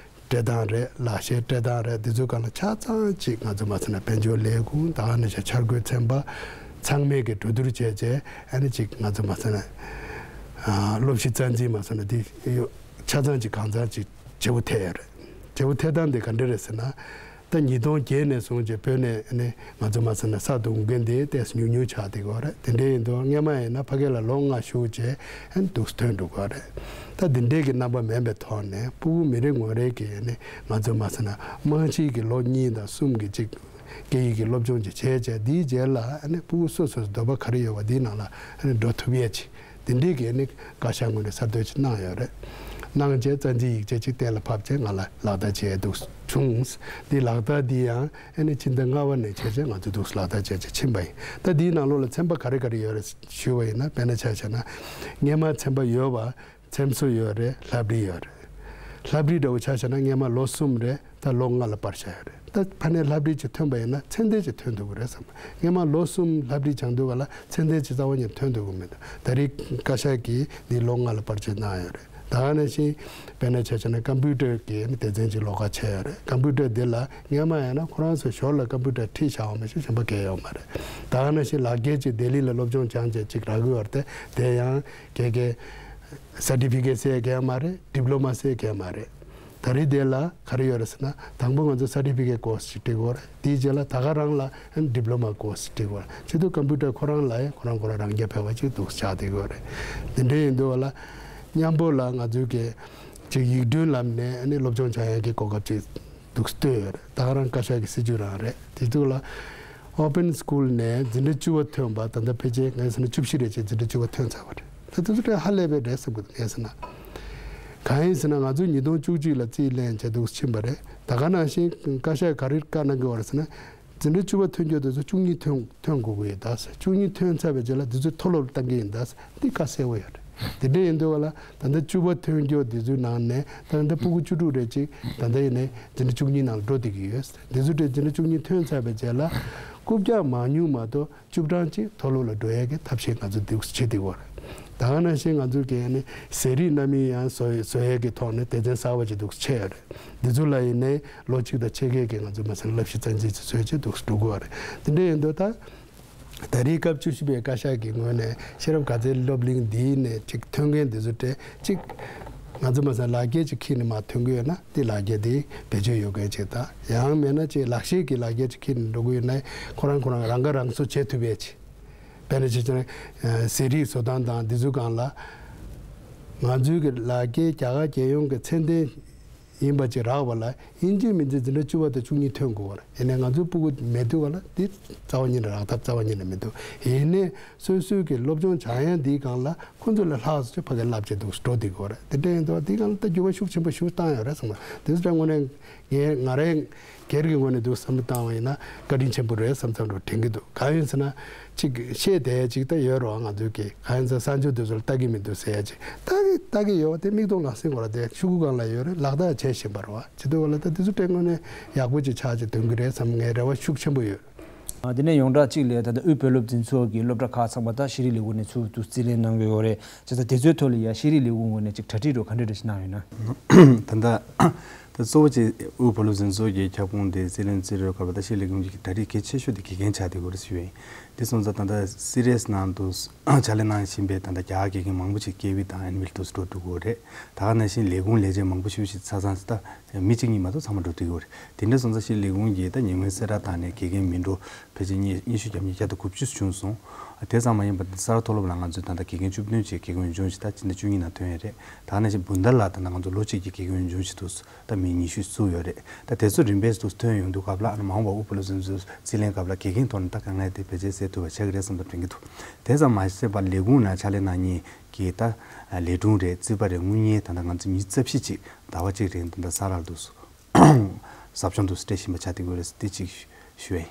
སྤྲད་སྟངས་རེད། ལག་ཤེས་སྤྲད་སྟངས་རེད། འདི་ཚོའི་སྒང་ལ་ཆ་ཚང་ཅིག་ང་ཚོ་མ་ཚད་ན་དཔལ་འབྱོར་ལས་ཁུངས། ད་ག་ནང་བཞིན་འཆར་འགོད་ཚན་པ་ཚང་མས་ཀྱི་གྲོས་བསྡུར་བྱས་རྗེས་ཨ་ནི་ཅིག་ང་ཚོ་མ་ཚད་ན་ཨ་སློབ་གཞི་རྩ་འཛིན་མ་ཚད་ན་འདི་ཡོ་ཆ་ཚང་ཅིག་གང་ཚང་ཅིག་བརྗེ་པོ་ཐེབས་ཡོད་རེད། བརྗེ་པོ་ཐེབས་སྟངས་འདི་ག་འདྲ་རེད་ཟེར་ན། ད་ཉིས་སྟོང་བརྒྱད་ནས་བཟུང་བྱས་བོད་ནས་ནི་ང་ཚོ་མ་ཚད་ན་ས་དུང་མཁན་དེ་ཏོག་ཙམ་ཉུང་ཉུང་ཆགས་བསྡད་ཀྱི་ཡོད་རེད། དེ་འདྲ་ཡིན་དུས་སྔོན་མ་ཡིན་ན་ཕ་གི་ལ་ལོ་ལྔ་བཞུགས་བྱས་ཨ་ནི་འདུག་ཐོན་འགྲོ་གི་ཡོད་རེད། ད་འདི་འདྲའི་གི་རྣམ་པ་མིན་པའི་ཐོག་ནས་སྤུ་གུ་མི་རེ་ངོ་རེ་གི་ནི་ང་ཚོ་མ་ཚད་ན་རྨང་གཞིའི་གི་ལོ་གཉིས་དང་གསུམ་གི་གཅིག་སྐད་ཡིག་གི་སློབ་སྦྱོང་ཅིག་བྱས་བྱས་འདིའི་རྗེས་ལ་ཨ་ནི་སྤུ་གུ་སོ་སོའི་འདོད་པ་ག་རེ་ཡོད་པ་འདིའི་ནང་ལ་ཨ་ནི་འགྲོ་ཐུབ་ཡས་ཅིག་དེ་འདྲའི་གི་ནི་བཀའ་ཤག་ངོས་ནས་གསར་གཏོད་ཅིག་གནང་ཡོད་རེད། གནང་རྗེས་རྩ་འཛིན་ཡིག་ཆ་ཅིག་གཏན་ལ་ཕབ་བྱས་ང་ལ་ལག་བསྟར་བྱས་འདུག་བྱུང་། འདི་ལག་བསྟར་འདི་ཡང་ཨ་ནི་ཕྱི་ཟླ་ལྔ་པ་ནས་བྱས་རྗེས་ང་ཚོ་འདུག་ལག་བསྟར་བྱས་རྗེས་ཕྱིན་པ་ཡིན། ད་འདིའི་ནང་ལོགས་ལ་ཚན་པ་ག་རེ་ག་རེ་ཡོད་རེད་ཞུས་པ་ཡིན་ན། དཔེར་ན་ཆ་བཞག་ན་སྔོན་མ་ཚན་པ་ཡོད་པ་འཚེམ་བཟོ་ཡོད་རེད། ལྷ་བྲིས་ཡོད་རེད། ལྷ་བྲིས་འདྲ་བོ་ཆ་བཞག་ན་སྔོན་མ་ལོ་གསུམ་རེད། ད་ལོ་ལྔ་ལ་སྤར་བཞག་ཡོད་རེད། ད་ཕ་ནས་ལྷ་བྲིས་ཅིག་ཐོན་པ་ཡིན་ན་ཚད་ལྡན་ཅིག་ཐོན་ཐུབ་ཀྱི་རེད་བསམ། སྔོན་མ་ལོ་གསུམ་ལྷ་བྲིས་སྦྱང་དུས་ག་ལ་ཚད་ལྡན་ཅིག་རྩ་བ་ཉིད་ཐོན་ཐུབ་ཀྱི་མི་འདུག་ད་རེས་བཀའ་ཤག་གིས་འདི་ལོ་ལྔ་ལ་སྤར་ཆ་གནང་ཡོད་རེད། ད་ག་ནང་བཞིན་དཔེར་ན་ཆ་བཞག་ན་ཀམ་པུ་ཊར་གྱི་སྡེ་ཚན་ཅིག་ལོགས་ཀ་ཕྱེ་ཡོད་རེད། ཀམ་པུ་ཊར་འདི་ལ་སྔོན་མ་ཡིན་ན་ཁོ་རང་ཚོ་ཞོར་ལ་ཀམ་པུ་ཊར་ཁྲིད་བཞག་པ་མ་གཏོགས་གཞན་པ་གང་ཡང་ཡོད་མ་རེད། ད་ག་ནང་བཞིན་ལག་འཁྱེར་ཅིག་ལྡི་ལི་ལ་སློབ་སྦྱོང་སྦྱངས་བྱས་ཅིག་རག་གི་ཡོད་རེད། དེ་ཡང་གལ་གལ་སར་ཊི་ཕི་ཀེཊ་ཟེར་མཁན་མ་རེད། ཌིབ་ལོ་མ་ཟེར་མཁན་མ་རེད། ད་རེས་དེ་ལ་ག་རེ་ཡོད་རེད་ཟེར་ན། དང་པོ་ང་ཚོ་སར་ཊི་ཕི་ཀེཊ་ཀོར་སི་ཅིག་སྤྲད་དགོས་རེད། དེའི་རྗེས་ལ་ད་ག་རང་ལ་ཌིབ་ལོ་མ་ཀོར་སི་ཅིག་སྤྲད་དགོས་རེད། བྱེད་དུས་ཀམ་པུ་ཊར་ཁོ་རང་ལ་ཡང་ཁོ་རང་ཁོ་རང་རང་རྐྱ་ཕེབས་པ་ཅིག་འདུག་ཆགས་བསྡད་ཀྱི་ཡོད་རེད། དེ་འདྲ་ཡིན་དུས་ལ་མཉམ་པོ་ལ་ང་ཚོའི་གི་ཅིག་ཡིག་འབྲེལ་ལམ་ནས་ཨ་ནི་སློབ་སྦྱོང་བྱ་ཡག་གི་གོ་སྐབས་ཅིག་འདུག་སྟོན་ཡོད་རེད། ད་ག་རང་བཀའ་ཤག་གི་སྲིད་ཇུས་རང་རེད། དེ་དུས་ལ་ཨོ་པན་སི་ཀུལ་ནས་འཛིན་གྲྭ་བཅུ་པ་ཐོན་པ་ད་ལྟ་ཕལ་ཆེར་ངས་ཟེར་ན་བཅུ་བཞི་རེ་བྱས་འཛིན་གྲྭ་བཅུ་པ་ཐོན་ཚར་བ་རེད། ད་དེ་ཚོ་དེ་ཧ་ལས་པའི་རེད་བསམ་གི་འདུག་ངས་ཟེར་ན། གང་ཡིན་ཟེར་ན་ང་ཚོས་ཉིས་སྟོང་བཅུ་གཅིག་ལ་རྩིས་ལེན་བྱས་འདུག་ཕྱིན་པ་རེད། ད་ག་ནང་བཞིན་བཀའ་ཤག་ག་རེ་བཀའ་གནང་གི་ཡོད་རེད་ཟེར་ན། འཛིན་གྲྭ་བཅུ་པ་ཐོན་རྒྱུ་དེ་ཚོ་བཅུ་གཉིས་ཐོན་ཐོན་དགོས་ཀྱི་ཡོད་ད་ཟེར། བཅུ་གཉིས་ཐོན་ཚར་བའི་རྗེས་ལ་དེ་ཚོ་མཐོ་སློབ་ལ་གཏང་གི་ཡིན་ད་ཟེར། འདི་བཀའ་གསལ་པོ་ཡོད་རེད། དེ་འདྲ་ཡིན་དུས་ལ་ད་ལྟ་བཅུ་པ་ཐོན་རྒྱུ་དེ་ཚོའི་ནང་ནས་ད་ལྟ་སྤུ་གུ་བཅུ་དྲུག་རེ་གཅིག་ད་ལྟ་ཡིན་ནའི་འཛིན་གྲྭ་བཅུ་གཉིས་ནང་ལ་འགྲོ་བསྡད་ཀྱི་ཡོད་ཟེར། དེ་ཚོ་དེ་འཛིན་གྲྭ་བཅུ་གཉིས་ཐོན་ཚར་བའི་རྗེས་ལ་རྐུབ་བཀྱག་མང་ཉུང་མ་གཏོགས། བཅུ་གྲངས་ཅིག་མཐོ་སློབ་ལ་འགྲོ་ཡས་ཀྱི་ཐབས་ཤེས་ང་ཚོ་འདུག་བྱེད་བསྡད་ཡོད་རེད། ད་ག་ནང་བཞིན་ང་ཚོ་གི་ནི་ཟས་རིགས་སྣ་མིན་ཡང་བཟོ་བཟོ་ཡས་ཀྱི་ཐོག་ནས་སྡེ་ཚན་གསར་པ་ཅིག་འདུག་ཕྱེ་ཡོད་རེད། འདི་ཚོ་ལ་ཡིན་ནའི་ལོ་གཅིག་དང་ཕྱེད་ཀའི་གི་ང་ཚོ་མ་ཟད་བསླབ་གཞི་རྩ་འཛིན་ཅིག་བཟོས་བྱས་འདུག་འགྲོ་དགོས་པ་རེད། དེ་འདྲ་ཡིན་དུས་ད་ད་རེས་སྐབས་བཅུ་བཞི་པའི་བཀའ་ཤག་གི་ངོས་ནས་ཤེས་རབ་དགའ་ཚལ་སློབ་གླིང་འདིའི་ནས་ཅིག་ཐོན་མཁན་འདི་ཚོ་གྲས་ཅིག་ང་ཚོ་མ་ཟད་ལག་འཁྱེར་ཅིག་ཁྱེར་ནས་མར་ཐོན་གྱི་ཡོད་ན། དེ་ལག་འཁྱེར་དེ་བེད་སྤྱོད་ཡོད་མཁན་ཅིག་དང་། ཡང་མེད་ན་ཅིག་ལག་ཤེས་ཀྱི་ལག་འཁྱེར་ཅིག་ཁྱེར་ནས་འགྲོ་གི་ཡོད་ན་ཁོ་རང་ཁོ་རང་རང་ཁ་རང་གསོ་བྱེད་ཐུབ་པའི་ཅིག་དཔེར་ན་ཆ་བཞག་ན་ཟས་རིགས་བཟོ་སྟངས་དང་འདི་ཚོའི་སྒང་ལ་ང་ཚོའི་གི་ལག་འཁྱེར་རྒྱ་གར་རྒྱལ་ཡོངས་ཀྱི་ཚད་ལྡན་ ཡིན་པ་ཅིག་རག་པ་ལ་ཡིན་གཅིག་མིན་གཅིག་འཛིན་གྲྭ་བཅུ་པ་དང་བཅུ་གཉིས་ཐོན་དགོས་པ་རེད། ཡིན་ནའི་ང་ཚོའི་སྤུ་གུ་མེད་དུས་ག་ལ་འདི་རྩ་བ་ཉིད་ནས་རག་ཐབས་རྩ་བ་ཉིད་ནས་མི་འདུག་ཡིན་ནའི་སོ་སོའི་གི་སློབ་སྦྱོང་སྦྱང་ཡ་འདིའི་སྒང་ལ་ཁོང་ཚོ་ལས་ལྷག་ཙམ་ཕ་གི་བསླབ་བྱ་འདུག་འགྲོ་བསྡད་དགོས་རེད། དེ་འདྲ་ཡིན་དུས་འདིའི་སྒང་ལ་ད་འགྱུར་བ་ཤུགས་ཆེན་པོ་ཞིག་བཏང་ཡོད་རེད་བསམ། དེ་ཚོ་དངོས་གནས་ངས་ང་རའི་སྒེར་གྱི་ངོས་ནས་འདུག་བསམ་བློ་བཏང་བ་ཡིན་ན་བཀའ་དྲིན་ཆེན་པོ་རེད་བསམ་བསམ་འདྲ་དྲན་གྱི་འདུག་གང་ཡིན་ཟེར་ན། ཅིག་བཤད་བསྡད་ཡ་ཅིག་ད་ཡོད་རེད་བ། ང་ཚོའི་གི་གང་ཡིན་ཟེར་ན་གསར་འབྱོར་དེ་ཚོ་ལ་ལྟ་གི་མི་འདུག་ཟེར་ཡ་ཅིག་ལྟ་གི་ལྟ་གི་ཡོད་བ། དེ་མིག་མཐོང་ལག་ཟིན་སྐོར་ལ་དེ་ཤོག་གུ་སྒང་ལ་ཡོད་རེད། ལག་བསྟར་བྱེད་བཞིན་པ་རེད་བ། བྱེད་དུས་བ་ལ་ད་དེ་ཚོ་དྲན་དངོས་གནས་ཡག་པོ་ཅིག་ཆགས་ཅིག་འདོན་གི་རེད་བསམ་ངའི་རེ་བ་ཤུགས་ཆེན་པོ་ཡོད། ཨ། དེ་ནས་ཡོངས་གྲགས་གཅིག་ལ་ད་ལྟ་དབུས་བོད་སློབ་འཛིན་ཚོགས་ཀྱི་སློབ་གྲྭ་ཁག་ཚང་མ་ད་ཤེས་རིག་ལས་ཁུངས་ནས་ཚུར་དུ་རྩིས་ལེན་གནང་གི་ཡོད་རེད། བྱས་ཙང་དེ་ཚོའི་ཐོག་ལ་ཡ་ཤེས་རིག་ལས་ཁུངས་ངོས་ནས་ཅིག་གྲ་སྒྲིག་འདྲ་བོ་ག་འདྲ་འདྲ་ཞིག་གནང་ཡོད་ན། ད་ལྟ་ད་གཙོ་བོ་ཅིག་དབུས་བོད་སློབ་འཛིན་ཚོགས་ཀྱི་ཁྱབ་ཁོངས་དེ་རྩིས་ལེན་རྩིས་སྤྲོད་སྐབས་ལ་ད་ཤེས་རིག་ལས་ཁུངས་ཀྱི་གྲ་སྒྲིག་གལ་ཆེ་ཤོས་དེ་དགེ་རྒན་ཆགས་བསྡད་ཡོད་རེད་ཟེར་བ་ཡིན། དེ་སོང་ཙང་ད་ལྟ་སི་རི་ཡས་ནང་དུ་ཕྱག་ལས་གནང་བཞིན་པའི་ད་ལྟ་རྒྱ་གར་དགེ་རྒན་མང་པོ་ཅིག་ཀེ་བི་དང་ཨེན་ཝི་ལ་དུ་འགྲོ་འགྲོ་གི་ཡོད་རེད། ད་ག་ནང་བཞིན་ལས་ཁུངས་ལས་བྱེད་མང་པོ་ཞེ་པོ་ཅིག་ཆ་ཚང་ད་མི་གཅིག་གཉིས་མ་གཏོགས་ཚང་མ་འགྲོ་བསྡད་ཡོད་རེད། དེ་འདྲ་སོང་ཙང་ཤེས་རིག་ལས་ཁུངས་ཀྱི་ད་ཉེ་སྔོན་གསལ་བསྒྲགས་བཏང་ནས་དགེ་རྒན་མི་འགྲོ་ཕལ་ཆེར་ཉི་ཉི་ཤུ་བརྒྱབ་ཉིས་བརྒྱ་དང་དགུ་བཅུ་བྱུང་སོང་། དེ་ཙམ་མ་ཡིན་པར་འདི་ས་རཱ་མཐོ་སློབ་ལ་ང་ཚོས་ད་ལྟ་དགེ་རྒན་བཅུ་བདུན་ཅིག་དགེ་རྒན་འོས་སྦྱོང་ཞིག་ད་ཕྱི་ཟླ་བཅུ་གཉིས་ནང་ཐོན་ཡོད་རེད། ད་ག་ནང་བཞིན་བུན་དར་ལ་ད་ལྟ་ང་ཚོ་ལོ་གཅིག་གི་དགེ་རྒན་འོས་སྦྱོང་ཞིག་འདུག་ད་མི་ཉི་ཤུ་བཙུགས་ཡོད་རེད། ད་དེ་ཚོ་རིམ་པས་འདུག་ཐོན་ཡོང་དུས་སྐབས་ལ་ཨ་ནི་མ་འོངས་པ་དབུས་བོད་སློབ་འཛིན་ཚོགས་རྩིས་ལེན་སྐབས་ལ་དགེ་རྒན་ཐོག་ནས་ད་དཀའ་ངལ་དེ་བེད་སྤྱད་སེལ་ཐུབ་པ་ཆགས་ཀྱི་རེད་བསམ་པ་དྲན་གྱི་འདུག་དེ་ཙམ་མ་ཟད་པར་ལས་ཁུངས་ནང་ཕྱག་ལས་གནང་མཁན་གྱི་ད་ལས་དྲུང་རེད། རྩིས་པ་རེད། དངུལ་གཉེར་ད་ལྟ་ང་ཚོ་མི་རྩ་བཞི་ཅིག་ཟླ་བ་གཅིག་རིང་ད་ལྟ་ས་རཱ་ལ་འདུག་ཟབ་སྦྱོང་དུ་སྤྲད་བཞིན་པ་ཆགས་བསྡད་ཡོད་རེད། དེ་གཅིག་ཞུ་ཡ་ཡིན།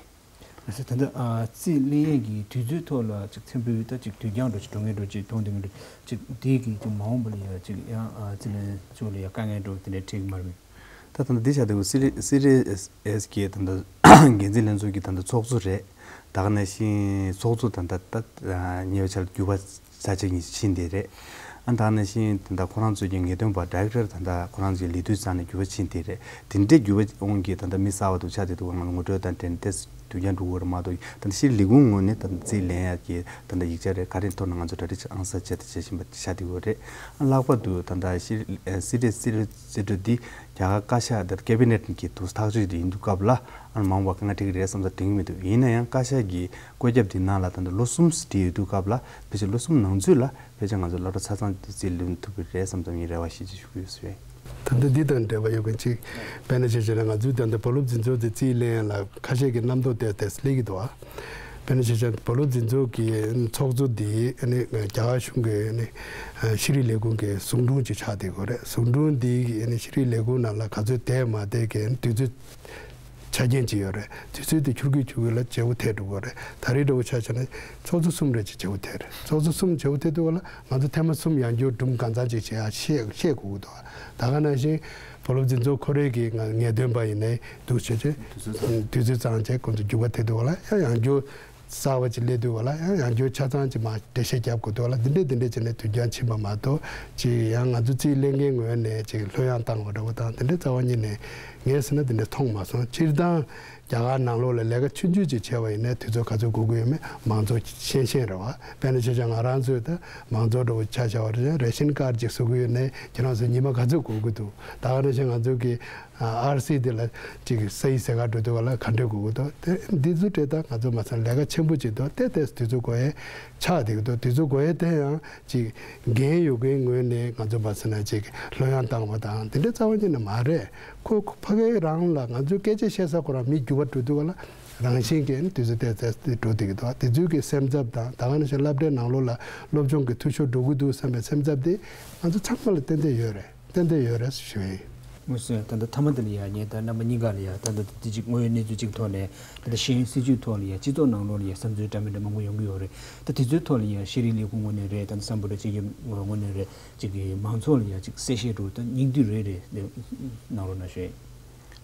ལགས་སོ། ད་ལྟ་ཨ་རྩིས་ལེན་ཡས་ཀྱི་དུས་ཚོད་ཐོག་ལ་ཅིག་ཚན་པོའི་ད་ཅིག་དུས་འགྱངས་འདྲ་ཅིག་འགྲོ་མཁན་འདྲ་ཅིག་མཐོང་བསྡད་མཁན་འདྲ་ཅིག་དེ་གི་ཅིག་མ་འོངས་པ་ལ་ཡ་ཅིག་ཡང་ཨ་རྩིས་ལེན་ཚོགས་ལ་ཡ་དཀའ་ངལ་འདྲ་དེ་འདྲ་འཕྲད་ཀྱི་མ་རེད། ད་ད་ལྟ་འདི་བྱ་དེ་སི་རི་སི་རི་ཨེས་ཀྱི་ད་ལྟ་འགན་འཛིན་ལྷན་ཚོགས་ཀྱི་ད་ལྟ་ཚོགས་གཙོ་རེད། ད་ག་ནང་བཞིན་ཚོགས་གཙོ་ད་ལྟ་ད་ཉེ་བའི་ཆར་འགྱུར་བ་ས་ཆ་གཉིས་ཕྱིན་དེ་རེད། ཨ་ད་ནང་བཞིན་ད་ལྟ་ཁོ་རང་ཚོའི་གི་ངེས་སྟོན་པ་ཌའི་རེག་ཊར་ད་ལྟ་ཁོ་རང་ཚོའི་ལས་དུས་ཙང་ནས་འགྱུར་བ་ཕྱིན་དེ་རེད། དེ་འདྲའི་འགྱུར་བ་འོང་གི་ད་ལྟ་མི་གསར་བ་དུ་ཆ་དེ་དུ་ང་ངོ་སྤྲོད་དང་འབྲེལ་ནས་ཏེས་དུས་འགྱངས་འགྲོ་གི་རེད་མ་གཏོགས། ད་ལྟ་ཤེས་རིག་ལས་ཁུངས་ངོས་ནས་ད་ལྟ་རྩིས་ལེན་ཡག་གི་ད་ལྟ་ཡིག་ཆ་རེད། ག་རེ་ཐོག་ནས་ང་ཚོ་གྲ་སྒྲིག་ཨང་གསར་བྱས་ཏེ་བྱེད་བཞིན་པ་ཆ་དེ་གོ་རེད། ཨ་ལྷག་པར་དུ་ད་ལྟ་ཤེས་རིག་སི་རི་སི་རི་སི་རི་འདི་རྒྱ་གར་བཀའ་ཤག་དང་ཀེ་བི་ནེ་ཊི་གི་དུ་ཐག་གཅོད་དེ་ཡིན་དུས་སྐབས་ལ་ཨ་མང་བ་དཀའ་ངལ་འཕྲད་ཀྱི་རེད་བསམ་ས་དྲན་གྱི་མི་འདུག་ཡིན་ན་ཡང་བཀའ་ཤག་གི་བཀོད་ཁྱབ་འདི་ནང་ལ་ད་ལྟ་ལོ་གསུམ་བྲིས་ཡོད་དུས་སྐབས་ལ་ཕལ་ཆེར་ལོ་གསུམ་ནང་ཚུད་ལ་ཕལ་ཆེར་ང་ཚོ་སློབ་གྲྭ་ཆ་ཚང་དུ་རྩིས་ལེན་ཐུབ་ཀྱི་རེད་བསམ་ཙམ་ངས་རེ་བ་ཞེ་ཅིག་ཞུ་གི་ཡོད་ཟེར། ད་ལྟ་འདི་དང་འབྲེལ་བ་ཡོད་མཁན་ཅིག་དཔེར་ན་ཆ་བཞག་ན་ང་ཚོའི་ད་ལྟ་བོད་སློབ་འཛིན་ཚོགས་དེ་རྩིས་ལེན་ཡ་ལ་ཁ་ཤས་ཀྱི་རྣམ་རྟོག་དེ་དེ་སླེབས་ཀྱི་འདུག་ཨ། དཔེར་ན་ཆ་བཞག་ན་བོད་སློབ་འཛིན་ཚོགས་ཀྱི་ཚོགས་གཙོ་འདི་ཨ་ནི་རྒྱ་གར་གཞུང་གི་ཨ་ནི་ཤེས་རིག་ལས་ཁུངས་ཀྱི་ཟུང་དྲུང་ཅིག་ཆགས་བསྡད་ཡོད་རེད། ཟུང་དྲུང་འདི་ཨ་ནི་ཤེས་རིག་ལས་ཁུངས་ནང་ལ་ག་ཚོད་བསྡད་མ་བསྡད་ཀྱི་དུས་ཚོད་ཆ་རྐྱེན་ཅིག་ཡོད་རེད། དུས་ཚོད་དེ་འཁྱོལ་གི་འཁྱོལ་གི་ལ་བརྗེ་པོ་ཐེབས་འགྲོ་གི་རེད། ད་རེས་འདྲ་བོ་ཆ་བཞག་ན་ཚོགས་གཙོ་གསུམ་རེ་ཅིག་བརྗེ་པོ་ཐེབས་རེད། ཚོགས་གཙོ་གསུམ་བརྗེ་པོ་ཐེབས་དུས་ལ་ང་ཚོ་ཐེངས་མ་གསུམ་ཡང་བསྐྱར་སྒྲུང་གང་ཚང་ཅིག་བྱེད་ཡ་བཤད་བཤད་དགོས་ཀྱི་འདུག་ད་ག་ནང་བཞིན་བོད་སློབ་འཛིན་ཚོགས་ཁོ་རའི་གི་ང་ངེས་སྟོན་པ་ཡིན་ནའི་འདུག་བྱས་བྱས་དུས་ཚོད་ཚང་དུས་ཚོད་ཚང་བྱས་ཁོང་ཚོ་འགྱུར་བ་ཐེབས་དུས་ལ་ཡང་ཡང་བསྐྱར་གསར་བ་ཅིག་སླེབས་དུས་ལ་ཡང་ཡང་བསྐྱར་ཆ་ཚང་ཅིག་མར་འགྲེལ་བཤད་རྒྱབ་དགོས་དུས་ལ་འདི་འདྲས་འདི་འདྲས་བྱས་ནས་དུས་འགྱངས་ཕྱིན་པ་མ་གཏོགས་ཅིག་ཡང་ང་ཚོ་རྩིས་ལེན་མཁན་ངོས་ནས་ཅིག་ལྷོད་ཡངས་བཏང་བ་འདྲ་བོ་དང་འདི་འདྲས་རྩ་བ་ཉིད་ནས་ངས་ཟེར་ན་འདི་འདྲས་མཐོང་མ་སོང་། སྤྱིར་བཏང་རྒྱ་གར་ནང་ལོགས་ལ་ལས་ཀ་ཆུང་ཆུང་ཅིག་བྱས་པ་ཡིན་ན་དུས་ཚོད་ག་ཚོད་འགོར་གྱི་ཡོད་མེད་མང་ཚོགས་ཤེས་ཤེས་རེད་བ། དཔེར་ན་ཆ་བཞག་ང་རང་ཚོས་ད་མང་ཚོགས་འདྲ་བོ་ཆ་བཞག་པ་རེད། རེ་ཤན་ཀར་ཅིག་བཟོ་གི་ཡོད་ནའི་ཁྱེད་རང་ཚོས་ཉི་མ་ག་ཚོད་འགོར་གྱི་འདུག་ད་ག་ནང་བཞིན་ང་ཚོ་གི་ཨར་སི་དེ་ལ་ཅིག་ས་ཡི་ཟེ་ག་འགྲོ་དུས་ག་ལ་ག་འདྲས་འགོར་གྱི་འདུག་དེ་འདི་ཚོ་འདྲས་ད་ང་ཚོ་མ་ཚང་ལས་ཀ་ཆེན་པོ་ཅིག་འདུག་དེ་དེ་དུས་ཚོད་འགོར་ཡས་ཆགས་བསྡད་ཀྱི་འདུག་དུས་ཚོད་འགོར་ཡས་དེ་ཡང་ཅིག་འགན་ཡོད་མཁན་ངོས་ནས་ང་ཚོ་མ་ཚང་ན་ཅིག་ལྷོད་ཡངས་བཏང་བ་དང་དེ་འདྲས་རྩ་བ་ཉིད་ནས་མ་རེད། ཁོ་ཁོ་ཕ་གི་རང་ལ་ང་ཚོའི་སྐད་ཆ་བཤད་ས་ཁོ་རང་མི་འགྱུར་བ་འགྲོ་དུས་ག་ལ་རང་བཞིན་གྱིས་དུས་ཚོད་ཏོག་ཙམ་འགྲོ་བསྡད་ཀྱི་འདུག་དེ་ཚོའི་གི་སེམས་འཚབ་དང་ད་ག་ནང་བཞིན་སློབ་གྲྭའི་ནང་ལོགས་ལ་སློབ་སྦྱོང་གི་འཐུས་ཤོར་འགྲོ་གི་འདུག་བསམ་པའི་སེམས་འཚབ་དེ་ང་ཚོ་ཚང་མ་ལ་ཏན་ཏན་ཡོད་རེད། ཏན་ཏན་ཡོད་རེད་ཞུ་ཡིན། དངོས་སུ་ད་ལྟ་མཐའ་མ་དེ་ལ་ཡ་ངས་ད་རྣམ་པ་གཉིས་ཀ་ལ་ཡ་ད་ལྟ་དེ་གཅིག་དངོས་ཡོད་གནས་ཚུལ་གཅིག་ཐོག་ནས་ད་ལྟ་ཤེས་ཡོན་སྲིད་བྱུས་ཐོག་ལ་ཡ་སྤྱི་ཚོགས་ནང་ལོགས་ལ་ཡ་བསམ་ཚུལ་འདྲ་མི་འདྲ་མང་པོ་ཡོང་གི་ཡོད་རེད། ད་དེ་ཚོའི་ཐོག་ལ་ཡ་ཤེས་རིག་ལས་ཁུངས་ངོས་ནས་རེད། ད་ལྟ་བསམ་པ་འདྲ་བྱེད་ཀྱི་ངོས་ནས་རེད། གཅིག་གི་མང་ཚོགས་ལ་ཡ་གཅིག་གསལ་བཤད་འདྲ་ད་སྙིང་བསྡུས་རེ་རེ་གནང་རོགས་གནང་ཞུ་ཡིན།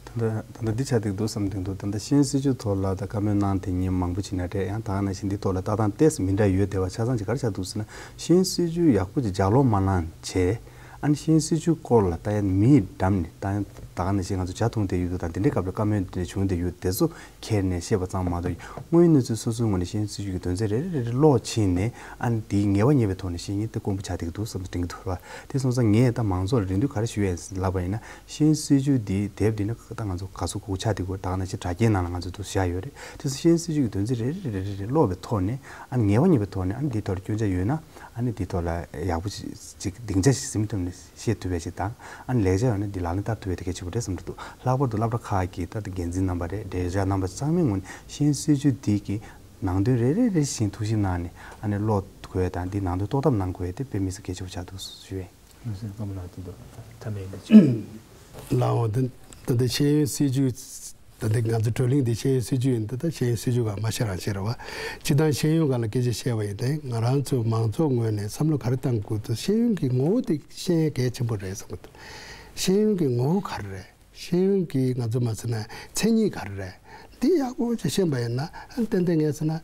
ད་ལྟ་ད་ལྟ་འདི་ཆ་འགྲིག་འདུག་བསམ་འགྲིག་འདུག་ད་ལྟ་ཤེས་ཡོན་སྲིད་བྱུས་ཐོག་ལ་ད་བཀའ་མོལ་གནང་དེ་ཉིན་མང་པོ་ཕྱིན་ན་འདྲ། ཡང་ད་ག་ནང་བཞིན་འདི་ཐོག་ལ་ལྟ་སྟངས་ཏོག་ཙམ་མི་འདྲ་ཡོད་བསྡད་པ་ཆ་ཚང་ཅིག་ག་རེ་ཆགས་འདུག་ཟེར་ན། ཤེས་ཡོན་སྲིད་བྱུས་ཡག་པོ་ཅིག་ལྗགས་ཀློག་མ་གནང་བྱས། ཨ་ནི་ཤེས་ཡོན་སྲིད་བྱུས་སྐོར་ལ་ད་ཡང་མིའི་འགྲམ་ནས་ད་ཡང་ད་ག་ནང་བཞིན་ང་ཚོ་ཇ་འཐུང་བསྡད་ཡོད་འདུག་དང་དེ་འདྲའི་སྐབས་ལ་བཀའ་མོལ་དེ་འདྲ་བྱུང་བསྡད་ཡོད་དེ་ཚོ་ཁྱེར་ནས་བཤད་པ་ཙམ་མ་གཏོགས། དངོས་ཡོད་གནས་ཚུལ་སོ་སོའི་ངོས་ནས་ཤེས་ཡོན་སྲིད་བྱུས་ཀྱི་དོན་ཚན་རེ་རེ་རེ་རེ་ཀློག་ཕྱིན་ནས་ཨ་ནི་དེའི་ངེས་པ་རྙེད་པའི་ཐོག་ནས་ཤེས་ཡོན་དེ་དཀོན་པོ་ཆགས་བསྡད་ཀྱི་འདུག་བསམ་དུ་དྲན་གྱི་འདུག་ར། དེ་སོང་ཙང་ངས་ད་མང་ཚོགས་ལ་རེ་འདུན་ག་རེ་ཞུ་ཡས་ལབ་པ་ཡིན་ན། ཤེས་ཡོན་སྲིད་བྱུས་འདི་དེབ་འདི་ནི་ད་ང་ཚོ་ག་ཚོད་གོ་ཆགས་བསྡད་ཀྱི་ཡོད། ད་ག་ནང་བཞིན་དྲ་རྒྱའི་ནང་ལ་ང་ཚོ་འདུག་བཞག་ཡོད་རེད། དེ་ཚོ་ཤེས་ཡོན་སྲིད་བྱུས་ཀྱི་དོན་ཚན་རེ་རེ་རེ་རེ་རེ་ཀློག་པའི་ཐོག་ནས་ཨ་ནི་ངེས་པ་རྙེད་པའི་ཐོག་ནས་ཨ་ནི་འདིའི་ཐོག་ལ་སྐྱོན་ཆ་ཡོད་ན། ཨ་ ཨ་ནི་འདི་ཐོག་ལ་ཡག་པོ་ཅིག་སྡིངས་ཆ་ཞིག་ཟིན་ཐུབ་ནས་བཤད་ཐུབ་པ་ཅིག་དང་། ཨ་ནི་ལེགས་ཆ་ཡོད་ན་འདི་ལག་ལེན་བསྟར་ཐུབ་པ་དེ་གལ་ཆེན་པོ་རེད་བསམ་གྱི་འདུག་ལྷག་པར་དུ་སློབ་གྲྭ་ཁག་གི་ད་ལྟ་འགན་འཛིན་རྣམ་པ་རེད། འབྲེལ་ཡོད་རྣམ་པ་ཚང་མའི་ངོས་ནས་ཤེས་ཡོན་སྲིད་བྱུས་འདི་གི་ནང་དོན་རེ་རེ་རེ་བཞིན་ཐུགས་ཞིབ་གནང་ནས། ཨ་ནི་ཀློག་དགོས་དང་འདི་ནང་དོན་རྟོགས་ཐབས་གནང་དགོས་དེ་དཔེ་མི་སྲིད་གལ་ཆེན་པོ་ཆགས་འདུག་ཞུ་ཡས། ལགས་སོ། སྐུ་ངོ་ལགས་དེ་འདྲ་ཐ་མའི་ལས་བྱེད། ལགས་འོང་། ད་ད་ལྟ་ཤེས་ཡོན་སྲིད་བྱུས། ད་ལྟ་ང་ཚོ་བགྲོ་གླེང་འདི་ཤེས་ཡོན་སྲིད་བྱུས་ཡིན། ད་ལྟ་ཤེས་ཡོན་སྲིད་བྱུས་སྒང་མ་བཤད་རང་བཤད་རེད་བ། སྤྱིར་བཏང་ཤེས་ཡོན་སྒང་ལ་སྐད་ཆ་བཤད་པ་ཡིན་ཏེ། ང་རང་ཚོ་མང་ཚོགས་ངོས་ནས་བསམ་བློ་ག་རེ་བཏང་དགོས་འདུག་ཤེས་ཡོན་གྱི་ངོ་བོ་དེ་ཤེས་ཡ་གལ་ཆེན་པོ་རེད་བསམ་གྱི་འདུག་ཤེས་ཡོན་གྱི་ངོ་བོ་ག་རེ་རེད། ཤེས་ཡོན་གྱི་ང་ཚོ་མ་ཟེར་ན་མཚན་ཉིད་ག་རེ་རེད། འདི་ཡག་པོ་ཅིག་ཤེས་པ་ཡིན་ན། ཨ་ནི་ཏན་ཏན་ངས་ཟེར་ན་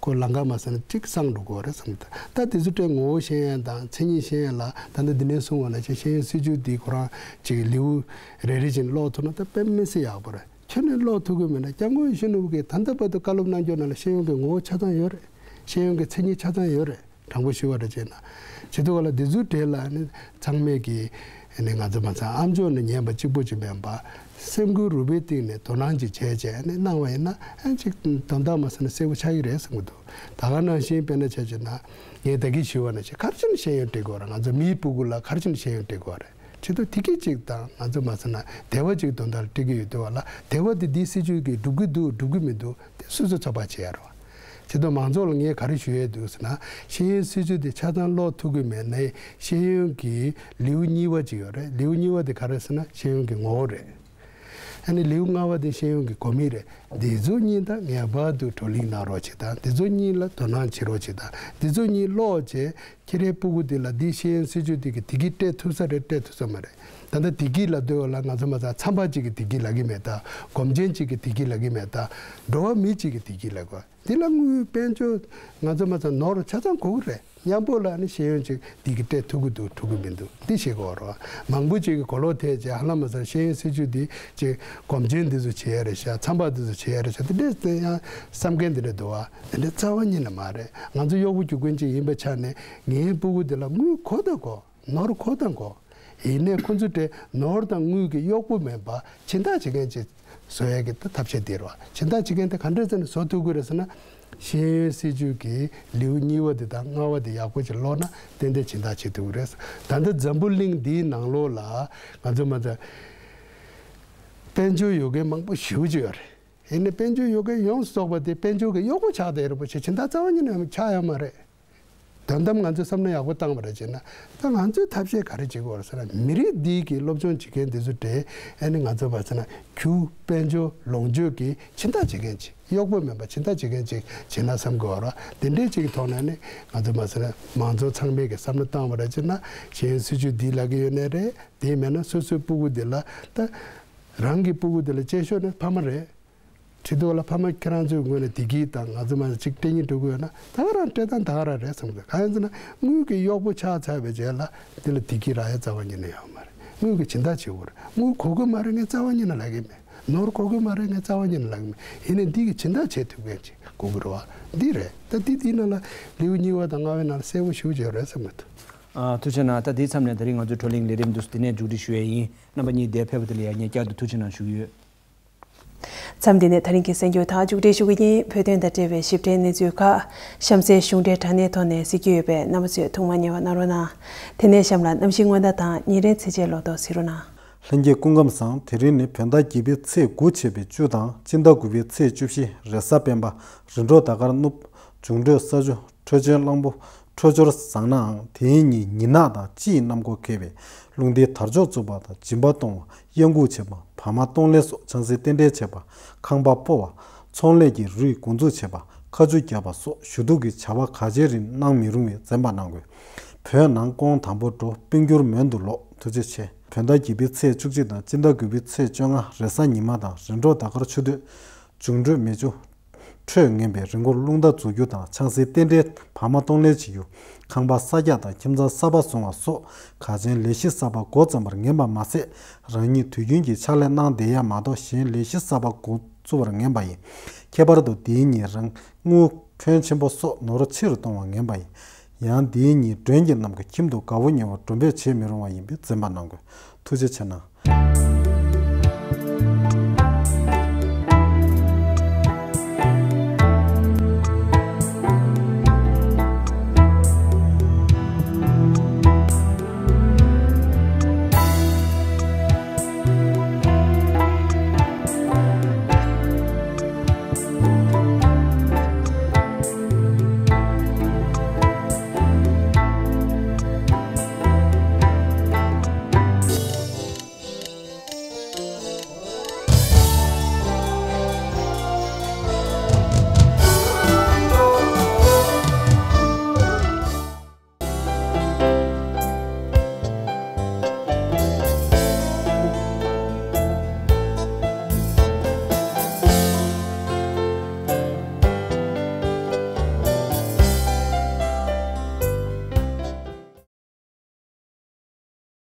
ཁོ་ལམ་ཁ་མ་ཟེར་ན་ཅིག་སངས་འགྲོ་གི་རེད་བསམ་གྱི་འདུག་ད་དེ་ཚོ་ངོ་བོ་ཤེས་ཡ་དང་མཚན་ཉིད་ཤེས་ཡ་ལ། ད་ལྟ་འདི་ནས་གསུངས་པ་ནང་བཞིན་ཤེས་ཡོན་སྲིད་བྱུས་འདི་ཁོ་རང་ཅིག་ལེའུ་རེ་རེ་བཞིན་ཀློག་ཐུབ་ན་ད་དཔེ་མི་སྲིད་ཡག་པོ་རེད། ཁྱོན་ནས་ཀློག་ཐུབ་ཀྱི་མེད་ན། སྐྱབས་མགོན་ཡིད་བཞིན་ནོར་བུ་གིས་ད་ལྟ་བར་དུ་བཀའ་སློབ་གནང་རྒྱུ་ནང་ལ་ཤེས་ཡོན་གྱི་ངོ་བོ་ཆ་ཚང་ཡོད་རེད། ཤེས་ཡོན་གྱི་མཚན་ཉིད་ཆ་ཚང་ཡོད་རེད། དྲང་པོ་ཞུ་བ་རེ་བྱས་ན། བྱེད་དུས་ག་ལ་འདི་ཚོའི་གྲས་ལ་ནི་ཚང་མས་ཀྱི་ནི་ང་ཚོ་མ་ཚང་ཨ་མཆོག་ནས་ཉན་པ་གཅིག་པོ་ཅིག་མིན་པ། སེམས་ཁུར་རུས་པའི་གཏིང་ནས་དོ་སྣང་ཅིག་བྱས་བྱས་ནི་གནང་བ་ཡིན་ན། ཨ་ཅིག་དོན་དག་མ་ཟེར་ན་གསལ་པོ་ཆགས་ཀྱི་རེད་བསམ་གྱི་འདུག་ད་ག་ནང་བཞིན་དཔེར་ན་བྱས་བྱས་ན། ངས་ད་གིན་ཞུས་པ་ནང་བཞིན་ག་རེ་བྱས་ནས་ཤེས་ཡོན་སྤྲད་དགོས་རེད། ང་ཚོ་མིའི་སྤུ་གུ་ལ་ག་རེ་བྱས་ནས་ཤེས་ཡོན་སྤྲད་དགོས་རེད། བྱེད་དུས་དེ་གི་ཅིག་དང་ང་ཚོ་མ་ཟེར་ན་དེ་བ་ཅིག་དོན་དག་ལ་སྤྲད་ཀྱི་ཡོད་དུས་ག་ལ། དེ་བ་དེ་འདིའི་སྲིད་བྱུས་ཀྱིས་སྒྲུབ་ཀྱི་འདུག་སྒྲུབ་ཀྱི་མི་འདུག་དེ་སོ་སོས་ཚོད་དཔག་བྱེད་ཡ་རེད་བ། བྱེད་དུས་མང་ཚོགས་ལ་ངས་ག་རེ་ཞུ་ཡས་འདུག་ཟེར་ན། ཤེས་ཡོན་སྲིད་བྱུས་དེ་ཆ་ཚང་ཀློག་ཐུབ་ཀྱི་མེད་ན། ཤེས་ཡོན་གྱི་ལེའུ་གཉིས་པ་ཅིག་ཡོད་རེད། ལེའུ་གཉིས་པ་དེ་ག་རེ་ཟེར་ན་ཤེས་ཡོན་གྱི་ངོ་བོ་རེད། ཨ་ནི་ལེའུ་ལྔ་པ་དེ་ཤེས་ཡོན་གྱི་གོ་མིང་རེད། འདི་ཚོ་གཉིས་དང་ངེས་པར་དུ་བགྲོ་གླེང་གནང་རོགས་བྱེད་དང་། འདི་ཚོ་གཉིས་ལ་དོ་སྣང་བྱེད་རོགས་བྱེད་དང་། འདི་ཚོ་གཉིས་ཀློག་བྱས། ཁྱེད་རའི་སྤུ་གུ་འདི་ལ་འདི་ཤེས་ཡོན་སྲིད་བྱུས་འདི་གི་བདེ་སྐྱིད་སྤྲད་ཐུབ་ས་རེད། སྤྲད་ཐུབ་ས་མ་རེད། ད་ལྟ་བདེ་སྐྱིད་ལབ་དུས་ལ་ང་ཚོ་མ་ཚང་མཚམས་པ་གཅིག་གི་བདེ་སྐྱིད་ལབ་ཀྱི་མེད་ད། སྒོམ་ཆེན་གཅིག་གི་བདེ་སྐྱིད་ལབ་ཀྱི་མེད་ད། འགྲོ་བ་མི་གཅིག་གི་བདེ་སྐྱིད་ལབ་དགོས། འདི་ལ་དངུལ་དཔལ་འབྱོར་ང་ཚོ་མ་ཚང་ནོར་ཆ་ཚང་དགོས་ཀྱི་རེད། མཉམ་པོ་ལ་ནི་ཤེས་ཡོན་ཅིག་འདི་གི་སྤྲད་ཐུབ་ཀྱི་འདུག་ཐུབ་ཀྱི་མི་འདུག་འདི་ཤེས་དགོས་རེད། མང་པོ་ཅིག་གི་གོ་ལོག་ཐེབས་བྱས་ཧ་ལམ་མ་ཚང་ཤེས་ཡོན་སྲིད་བྱུས་འདི་ཅིག་སྒོམ་ཆེན་འདི་ཚོ་བྱེད་ཡ་རེད་ཤག། མཚམས་པ་འདི་ཚོ་བྱེད་ཡ་རེད་ཤག། འདི་འདྲས་དེ་ཡང་བསམ་མཁན་འདི་འདྲས་འདུག་བ། འདི་འདྲས་རྩ་བ་ཉིད་ནས་མ་རེད། ང་ཚོ་གཡོག་པོ་རྒྱུག་མཁན་ཅིག་ཡིན་པའི་ཆ་ནས་ངའི་སྤུ་གུ་འདི་ལ་དངུལ་དགོས་དང་དགོས། ནོར་དགོས་དང་དགོས། ཡིན་ནའི་ཁོ་ཚོ་དེ་ནོར་དང་དངུལ་གྱི་གཡོག་པོ་མིན་པ། སྦྱིན་བདག་བྱེད་མཁན་ཅིག་བཟོ་ཡས་ཀྱི་ཐབས་ཤེས་དེ་རེད་བ། སྦྱིན་བདག་བྱེད་མཁན་དེ་ག་འདྲས་བྱས་ནས་བཟོ་ཐུབ་ཀྱི་རེད་ཟེར་ན། ཤེས་ཡོན་སྲིད་བྱུས་ཀྱི་ལེའུ་གཉིས་པ་དེ་དང་ལྔ་པ་དེ་ཡག་པོ་ཅིག་ཀློག་ན་ཏན་ཏན་སྦྱིན་བདག་བྱེད་ཐུབ་ཀྱི་རེད། ད་ལྟ་འཛམ་བུ་གླིང་འདིའི་ནང་ལོགས་ལ་ང་ཚོ་མ་ཚང་དཔལ་འབྱོར་ཡོད་མཁན་མང་པོ་ཞེ་པོ་ཅིག་ཡོད་རེད། ཡིན་ནའི་དཔལ་འབྱོར་ཡོད་མཁན་ཡོངས་སུ་རྫོགས་པ་དེ་དཔལ་འབྱོར་གྱི་གཡོག་པོ་ཆགས་བསྡད་ཡོད་རེད་པ། ཞེས་སྦྱིན་བདག་རྩ་བ་ཉིད་ནས་ཆགས་ཡོད་མ་རེད། དོན་དམ་ང་ཚོས་བསམ་བློ་ཡག་པོ་བཏང་བ་རེད་བྱས་ན། ད་ང་ཚོས་ཐབས་ཤེས་ག་རེ་བྱེད་དགོས་རེད་ཟེར་ན། མི་རིགས་འདི་གི་སློབ་སྦྱོང་བྱེད་མཁན་འདི་ཚོ་དེ་ཨ་ནི་ང་ཚོ་མ་ཟེར་ན་རྒྱུ་དཔལ་འབྱོར་ལོངས་སྤྱོད་ཀྱི་སྦྱིན་བདག་བྱེད་མཁན་ཅིག། གཡོག་པོ་མིན་པ་སྦྱིན་བདག་བྱེད་མཁན་ཅིག་བྱེད་ན་བསམ་གྱི་ཡོད་རེད། དེ་འདྲའི་ཅིག་གི་ཐོག་ནས་ནི་ང་ཚོ་མ་ཟེར་ན་མང་ཚོགས་ཚང་མས་ཀྱི་བསམ་བློ་བཏང་བ་རེད་བྱས་ན། ཤེས་ཡོན་སྲིད་བྱུས་འདི་ལབ་ཀྱི་ཡོད་ནའི་རེད། དེ་མེད་ན་སོ་སོའི་སྤུ་གུ་འདི་ལ། ད་རང་གི་སྤུ་གུ་འདི་ལ་གཅེས་ཤོས་ནི་ཕ་མ་རེད། བྱེད་དུས་ལ་ཕ་མ་ཁྱེད་རང་ཚོའི་ངོས་ནས་བདེ་སྐྱིད་དང་ང་ཚོ་མ་གཅིག་སྤྲད་སྙིང་འདོད་ཀྱི་ཡོད་ན། ད་ག་རང་སྤྲད་སྟངས་ད་ག་རང་རེད་བསམ་གི། གང་ཡིན་ཟེར་ན་དངུལ་གྱི་གཡོག་པོ་ཆགས་ཚར་བའི་རྗེས་ལ་འདི་ལ་བདེ་སྐྱིད་རག་ཡ་རྩ་བ་ཉིད་ནས་ཡོད་མ་རེད། དངུལ་གྱི་སྦྱིན་བདག་བྱེད་དགོས་རེད། དངུལ་དགོས་ཀྱི་མ་རེད་ངས་རྩ་བ་ཉིད་ནས་ལབ་ཀྱི་མེད། ནོར་དགོས་ཀྱི་མ་རེད་ངས་རྩ་བ་ཉིད་ནས་ལབ་ཀྱི་མེད། ཡིན་ནའི་འདི་གི་སྦྱིན་བདག་བྱེད་ཐུབ་མཁན་ཅིག་དགོས་ཀྱི་རེད་བ། འདི་རེད། ད་འདི་འདིའི་ནང་ལ་ལེའུ་གཉིས་པ་དང་ལྔ་པའི་ནང་ལ་གསལ་པོ་ཞེ་པོ་ཅིག་ཡོད་རེད་བསམ་གི་འདུག། ཨ། ཐུགས་རྗེ་གནང་། ད་འདིའི་མཚམས་ནས་ད་རིང་ང་ཚོའི་བགྲོ་གླེང་ལས་རིམ་འདི་ཚོ་འདི་ནས་མཇུག་སྒྲིལ་ཞུ་ཡས་ཡིན། རྣམ་པ་གཉིས་འདིར་ཕེབས་པ་དེ་ལ་ཡང་ངས་བསྐྱར་དུ་ཐུགས་རྗེ་གནང་ཞུ་གི་ཡོད། མཚམས་འདི་ནས་ད་རིང་གི་གསར་འགྱུར་དག་མཇུག་སྒྲིལ་ཞུ་གི་ཡིན། བོད་དོན་དང་འབྲེལ་བའི་ཞིབ་ཕྲའི་གནས་ཚུལ་ཁག་གཤམ་གསལ་གཞུང་འབྲེལ་དྲ་གནས་ཐོག་ནས་གཟིགས་རྒྱུ་ཡོད་པས། རྣམ་པ་ཚོས་ཐུགས་མ་ཉེས་པ་གནང་རོགས་གནང་། དེ་ནས་གཤམ་ལ་གནམ་གཤིས་སྔོན་བརྡ་དང་ཉིན་རེའི་ཚེས་ཆའི་ལོ་ཐོ་གཟིགས་རོགས་གནང་། ལྷན་རྒྱས་སྐུ་ཁམས་བཟང་། དེ་རིང་ནི་བོད་ཟླ་བརྒྱད་པའི་ཚེས་དགུ་བྱས་པའི་བཅུ་དང་སྤྱི་ཟླ་དགུ་པའི་ཚེས་བཅུ་བཞི། རེས་གཟའ་སྤེན་པ། རིམ་གྲོ་ཟླ་སྐར་སྣུབས། འབྱུང་འཕྲོད་ས་ཆུ། འཕྲོད་བཅུད་གླང་པོ། འཕྲོད་སྦྱོར་བཟང་ནའང་། དེའི་ཉིན་ཉི་ནག་དང་དཔྱིའི་གནམ་སྒོ་ཁེབས་པས་རླུང་རྟའི་དར་ལྕོག་བཙུགས་པ་དང་། འཇིམ་པ་གཏོང་བ། གཡང་འགུགས་བྱེད་པ། བ་མ་གཏོང་ལེན་སོགས་ཆང་སའི་རྟེན་འབྲེལ་བྱེད་པ། ཁང་པ་སྤོ་བ། ཚོང་ལས་ཀྱི་རུས་འགོ་འཛུགས་བྱེད་པ། ཁ་མཆུ་བརྒྱབ་པ་སོགས་ཞུ་གཏུག་གི་བྱ་བ་ག་ཅིའི་རིགས་གནང་མི་རུང་བས་འཛེམ་པ་གནང་དགོས། བོད་ནང་ཀོང་དང་པོར་འགྲོ། དཔལ་འགྱུར་མོན་དུ་ལོག་ཐུགས་རྗེ་ཆེ། བོད་ཟླ་བརྒྱད་པའི་ཚེས་བཅུ་གཅིག་དང་སྤྱི་ཟླ་དགུ་པའི་ཚེས་བཅོ་ལྔ། རེས་གཟའ་ཉི་མ་དང་རིམ་གྲོ་ཟླ་སྐར་ཆུ་སྟོད། འབྱུང་འཕྲོད་མེ་ཆུ། འཕྲོད་ངན་པས་རི་མགོར་རླུང་རྟ་འཛུགས་རྒྱུ་དང་། ཆང་སའི་རྟེན་འབྲེལ་བ་མ་གཏོང་ལེན་བྱེད་རྒྱུ། ཁང་པ་གསར་རྒྱག་དང་ཁྱིམ་ཚང་གསར་པ་བཟུང་བ་སོགས་གལ་ཆེན་ལས་གཞི་གསར་པ་འགོ་བརྩམས་པར་ངན་པ་མ་ཟད། རང་ཉིད་དུས་རྒྱུན་གྱི་ཕྱག་ལས་གནང་བསྡད་ཡ་མ་གཏོགས་གཞན་ལས་གཞི་གསར་པ་འགོ་བཙུགས་པར་ངན་པ་ཡིན། ཁྱད་པར་དུ་འདིའི་ཉིན་རང་དངུལ་ཕོན་ཆེན་པོ་སོགས་ནོར་ཕྱིར་གཏོང་བ་ངན་པ་ཡིན། ཡང་འདིའི་ཉིན་མགྲོན་གྱི་རྣམས་ཀྱི་ཁྱིམ་དུ་དགའ་བོ་ཉེ་བོ་མགྲོན་འབོད་བྱེད་མི་རུང་བ་ཡིན་པས་འཛེམ་པ་གནང་དགོས། ཐུགས་རྗེ་ཆེ་གནང་།